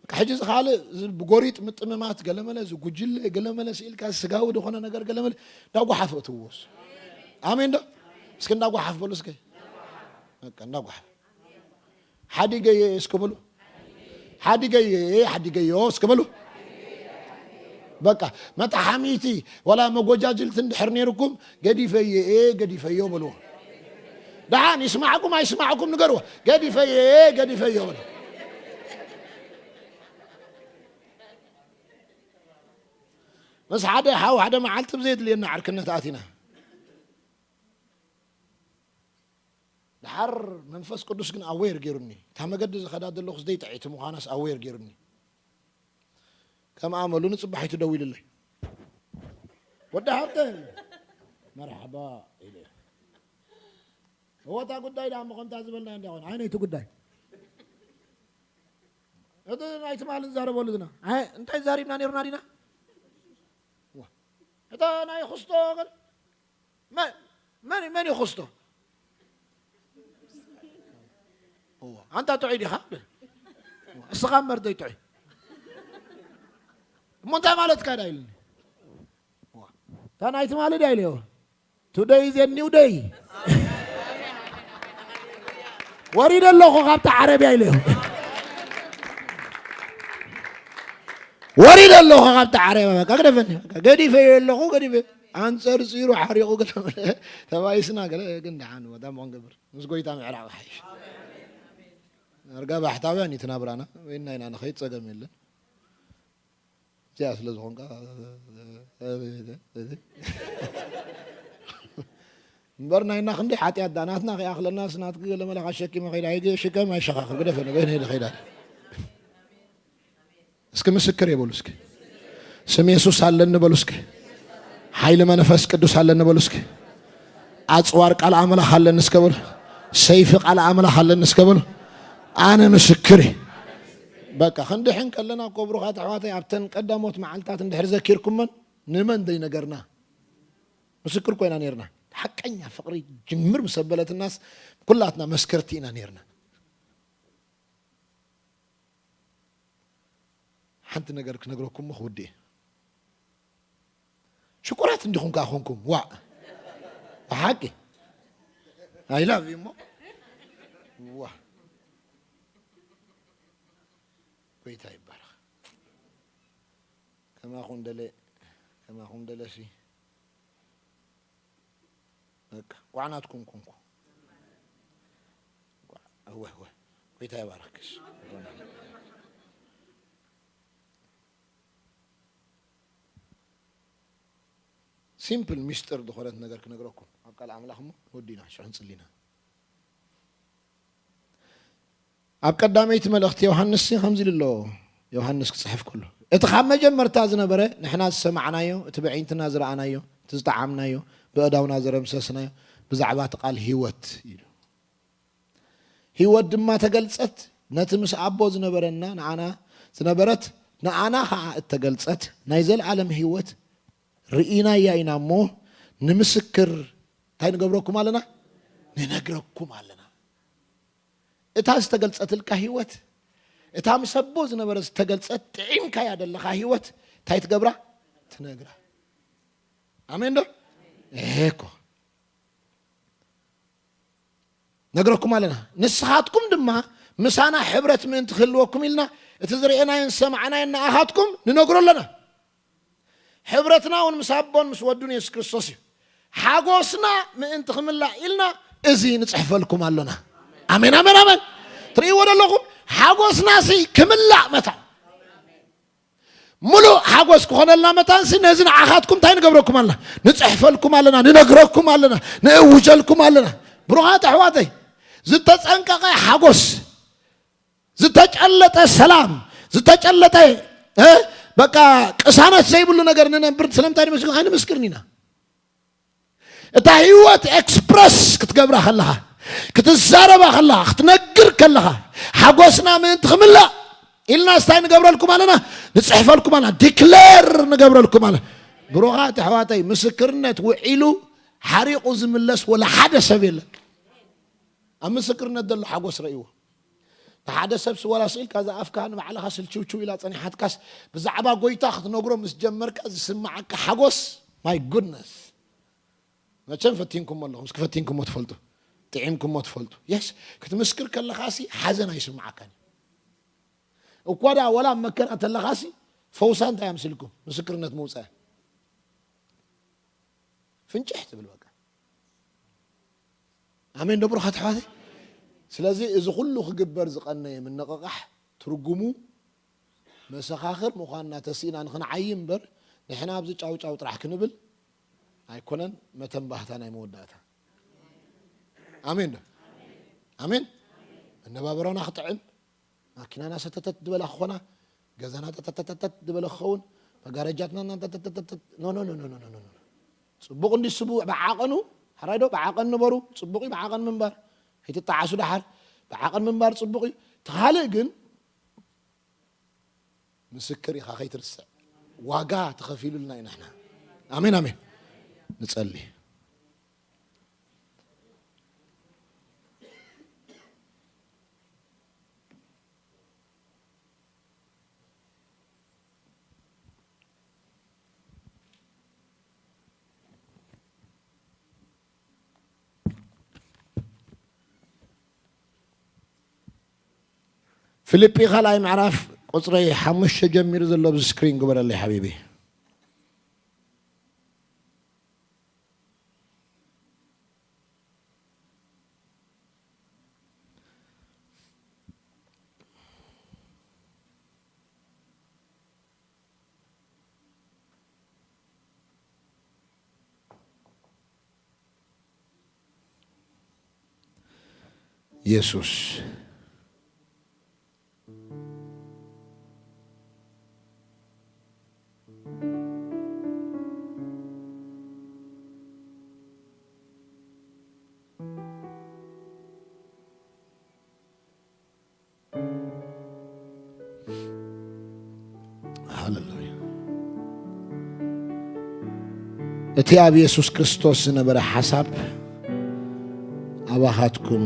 በቃ ሕጂ እዚ ካልእ እዚ ብጎሪጥ ምጥምማት ገለመለ፣ እዚ ጉጅለ ገለመለ፣ ስኢልካ ስጋዊ ዝኾነ ነገር ገለመለ፣ እንዳጓሓፈ እትውዎ እሱ። ኣሜን ዶ? እስኪ እንዳጓሓፍ በሉ እስኪ። በቃ እንዳጓሓፍ። ሓዲገየ እስኪ በሉ። ሓዲገየ፣ ሓዲገዮ እስኪ በሉ። በቃ መጥሓሚቲ ዋላ መጎጃጅልቲ እንድሕር ነይርኩም፣ ገዲፈየ፣ ገዲፈዮ በልዎ። ደሓን ይስማዕኩም ኣይስማዕኩም ንገርዎ። ገዲፈየ፣ ገዲፈዮ በልዎ። ምስ ሓደ ሓው ሓደ መዓልቲ ብዘየድልየና ዕርክነት ኣቲና። ደሓር መንፈስ ቅዱስ ግን ኣዌር ገይሩኒ። እታ መገዲ ዝኸዳ ዘለኹስ ደይ ጥዕይቲ ምዃናስ ኣዌር ገይሩኒ። ከም ኣመሉ ንጽባሒቱ ደዊሉለይ። "ወዲ ሃብተ!" "መርሓባ!" ኢለ። "እወ፣ እታ ጉዳይ ደኣ እሞ ከምታ ዝበልና እንድያ ኾነ፣ ኣይነይቲ ጉዳይ?" እቲ ናይ ትማሊ ንዛረበሉ ዝና እንታይ ዛሪብና ነርና ዲና? እታ ናይ ክስቶ መን መን መን ይኽስቶ? ኣንታ ጥዑይ ዲኻ? እስኻ እምበር ዘይጥዑይ። እሞ እንታይ ማለትካ ዳ ኢልኒ? እታ ናይ ትማሊ ዳ ኢለዮ? Today is a new day። ወሪደ ኣለኹ ካብታ ዓረብያ ኢለዮ። ወሪደ ኣለኹ ካብታ ዓረብያ፣ በቃ ግደፈኒ፣ በቃ ገዲፈዮ ኣለኹ፣ ገዲፈ። ኣንጸርጺሩ ሓሪቑ ገለ ተባይስና ገለ ግን ደሓን ወታ ሞ ክንገብር። ምስ ጎይታ ምዕራቕ ይሓይሽ። ኣርጋ ባሕታውያን እዩ እቲ ናብራና። ወይና ኢና ንኸይድ ጸገም የለን። እዚኣ ስለ ዝኾንካ እምበር ናይና ክንደይ ሓጢኣት ዳ ናትና ከይኣኽለናስ ናትኪ ገለ መለኻ ሸኪመ ከይዳ ኣይገ ሽከም ኣይሸኻኽብ ግደፈ ንበይነ ኢለ ከይዳ። እስኪ ምስክር የበሉ እስኪ። ስም የሱስ ኣለኒ በሉ እስኪ። ሓይሊ መንፈስ ቅዱስ ኣለኒ በሉ እስኪ። ኣጽዋር ቃል ኣምላኽ ኣለኒ እስከ በሉ። ሰይፊ ቃል ኣምላኽ ኣለኒ እስከ በሉ። ኣነ ምስክር እየ። በቃ ክንድሕን ከለና እኮ ብሩኻት ኣሕዋተይ ኣብተን ቀዳሞት መዓልታት እንድሕር ዘኪርኩመን ንመን ዘይነገርና ምስክር ኮይና ነርና። ሓቀኛ ፍቕሪ ጅምር ምስ ኣበለትናስ ኩላትና መስከርቲ ኢና ነርና። ሓንቲ ነገር ክነግረኩም እሞ ክውድእ እየ። ሽኩራት እንዲኹም ከኣ ኮንኩም ዋእ ብሓቂ I love you እሞ ዋ ጎይታ ይባረኽ። ከማኹም ደለ ከማኹም ደለሲ በቃ ቋዕናትኩም ኮንኩ። እወ እወ ጎይታ ይባረክሽ። ሲምፕል ሚስጥር ዝኾነት ነገር ክነግረኩም ኣብ ቃል ኣምላኽ እሞ ወዲና ሽዑ ንጽሊና። ኣብ ቀዳመይቲ መልእኽቲ ዮሃንስ ከምዚ ኢሉ ኣሎ። ዮሃንስ ክጽሕፍ ከሎ እቲ ካብ መጀመርታ ዝነበረ ንሕና ዝሰማዕናዮ እቲ ብዒንትና ዝረኣናዮ እቲ ዝጠዓምናዮ ብእዳውና ዘረምሰስናዮ ብዛዕባ እቲ ቃል ህይወት ኢሉ ህይወት ድማ ተገልጸት ነቲ ምስ ኣቦ ዝነበረና ንኣና ዝነበረት ንኣና ኸዓ እተገልጸት ናይ ዘለኣለም ህይወት ርኢናያ ኢና እሞ ንምስክር እንታይ ንገብረኩም ኣለና? ንነግረኩም ኣለና። እታ ዝተገልጸትልካ ህይወት እታ ምስ ኣቦ ዝነበረ ዝተገልጸት ጥዒምካያ ዘለኻ ህይወት እንታይ ትገብራ? ትነግራ። ኣሜን ዶ? እኮ ነግረኩም ኣለና። ንስኻትኩም ድማ ምሳና ሕብረት ምእንቲ ክህልወኩም ኢልና እቲ ዝርኤናዮን ዝሰማዕናዮን ንኣኻትኩም ንነግሮ ኣለና። ሕብረትና እውን ምስ ኣቦን ምስ ወዱን የሱስ ክርስቶስ እዩ። ሓጎስና ምእንቲ ክምላእ ኢልና እዚ ንጽሕፈልኩም ኣሎና። ኣሜን ኣሜን ኣሜን። ትርእይዎ ዘለኹም ሓጎስና ሲ ክምላእ መታን ሙሉእ ሓጎስ ክኾነልና መታንሲ ነዚ ንዓኻትኩም እንታይ ንገብረኩም ኣለና? ንጽሕፈልኩም ኣለና፣ ንነግረኩም ኣለና፣ ንእውጀልኩም ኣለና። ብሩኻት ኣሕዋተይ ዝተጸንቀቐ ሓጎስ ዝተጨለጠ ሰላም ዝተጨለጠ በቃ ቅሳነት ዘይብሉ ነገር ንነብር ስለምንታይ ንመስል ኣይንምስክርን ኢና። እታ ህይወት ኤክስፕረስ ክትገብራ ከለኻ ክትዛረባ ከለኻ ክትነግር ከለኻ ሓጎስና ምእንቲ ክምላእ ኢልና ስታይ ንገብረልኩም ኣለና ንፅሕፈልኩም ኣለና ዲክሌር ንገብረልኩም ኣለና። ብሩኻት ኣሕዋተይ ምስክርነት ውዒሉ ሓሪቑ ዝምለስ ወላ ሓደ ሰብ የለን። ኣብ ምስክርነት ዘሎ ሓጎስ ረእይዎ። ንሓደ ሰብ ስወላ ስኢልካ እዛ ኣፍካ ንባዕልኻ ስልችውችው ኢላ ጸኒሓትካስ ብዛዕባ ጎይታ ክትነግሮ ምስ ጀመርካ ዝስምዓካ ሓጎስ my goodness። መቸም ፈቲንኩሞ ኣለኹም እስኪ ፈቲንኩሞ ትፈልጡ ጥዒምኩሞ ትፈልጡ። የስ ክትምስክር ከለኻሲ ሓዘን ኣይስምዓካን እዩ። እኳ ደኣ ወላ ኣብ መከራ ተለኻሲ ፈውሳ እንታይ ኣምሲልኩም ምስክርነት ምውፃእ ፍንጭሕ ትብል በቃ። ኣሜን ዶ ብሩኻት ኣሕዋተይ? ስለዚ እዚ ኩሉ ክግበር ዝቐነየ ምንቕቓሕ ትርጉሙ መሰኻኽር ምዃንና ተሲእና ንኽንዓይ እምበር ንሕና ኣብዚ ጫውጫው ጥራሕ ክንብል ኣይኮነን። መተንባህታ ናይ መወዳእታ። ኣሜን ዶ? ኣሜን። መነባብሮና ክጥዕም ማኪናና ሰተተት ዝበላ ክኾና ገዛና ተተተተተት ዝበለ ክኸውን መጋረጃትና ኖ ኖ ኖ ኖ ኖ ኖ ጽቡቕ እንዲ ስቡ ብዓቐኑ ሓራይ ዶ ብዓቐን ንበሩ ጽቡቕ እዩ ብዓቐን ምንባር ኣይትጣዓሱ ደሓር ብዓቐን ምንባር ጽቡቕ እዩ። ተኻልእ ግን ምስክር ኢኻ፣ ከይትርስዕ። ዋጋ ተኸፊሉልና እዩ ንሕና። ኣሜን፣ ኣሜን። ንጸሊ። ፊልጲ ካልኣይ ምዕራፍ ቁጽሪ ሓሙሽተ ጀሚሩ ዘሎ ኣብዚ ስክሪን ግበረለይ ሓቢቢ። የሱስ። ሃሌሉያ። እቲ ኣብ የሱስ ክርስቶስ ዝነበረ ሓሳብ ኣባኻትኩም፣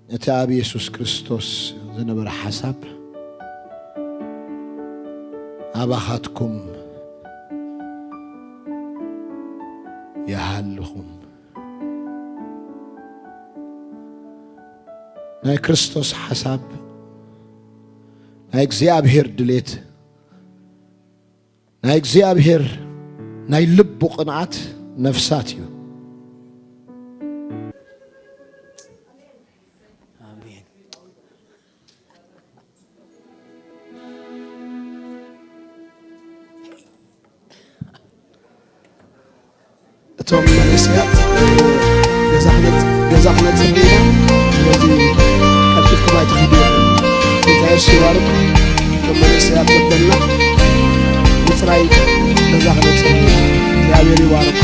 እቲ ኣብ የሱስ ክርስቶስ ዝነበረ ሓሳብ ኣባኻትኩም ይሃልኹም። ናይ ክርስቶስ ሓሳብ፣ ናይ እግዚኣብሔር ድሌት፣ ናይ እግዚኣብሔር ናይ ልቡ ቅንዓት ነፍሳት እዩ። ኣሜን። እቶም መንእሰያት ገዛ ክነጽ-፣ ገዛ ክነጽፍ ኢና። ስለዚ ቀልጢፍኩም ኣይትኽዱ ኢኹም። ጌታ የሱስ ይባርክ። እቶም መንእሰያት ዘበልና ምጽራይ ገዛ ክነጽፍ ኢና። እግዚኣብሔር ይባርክ።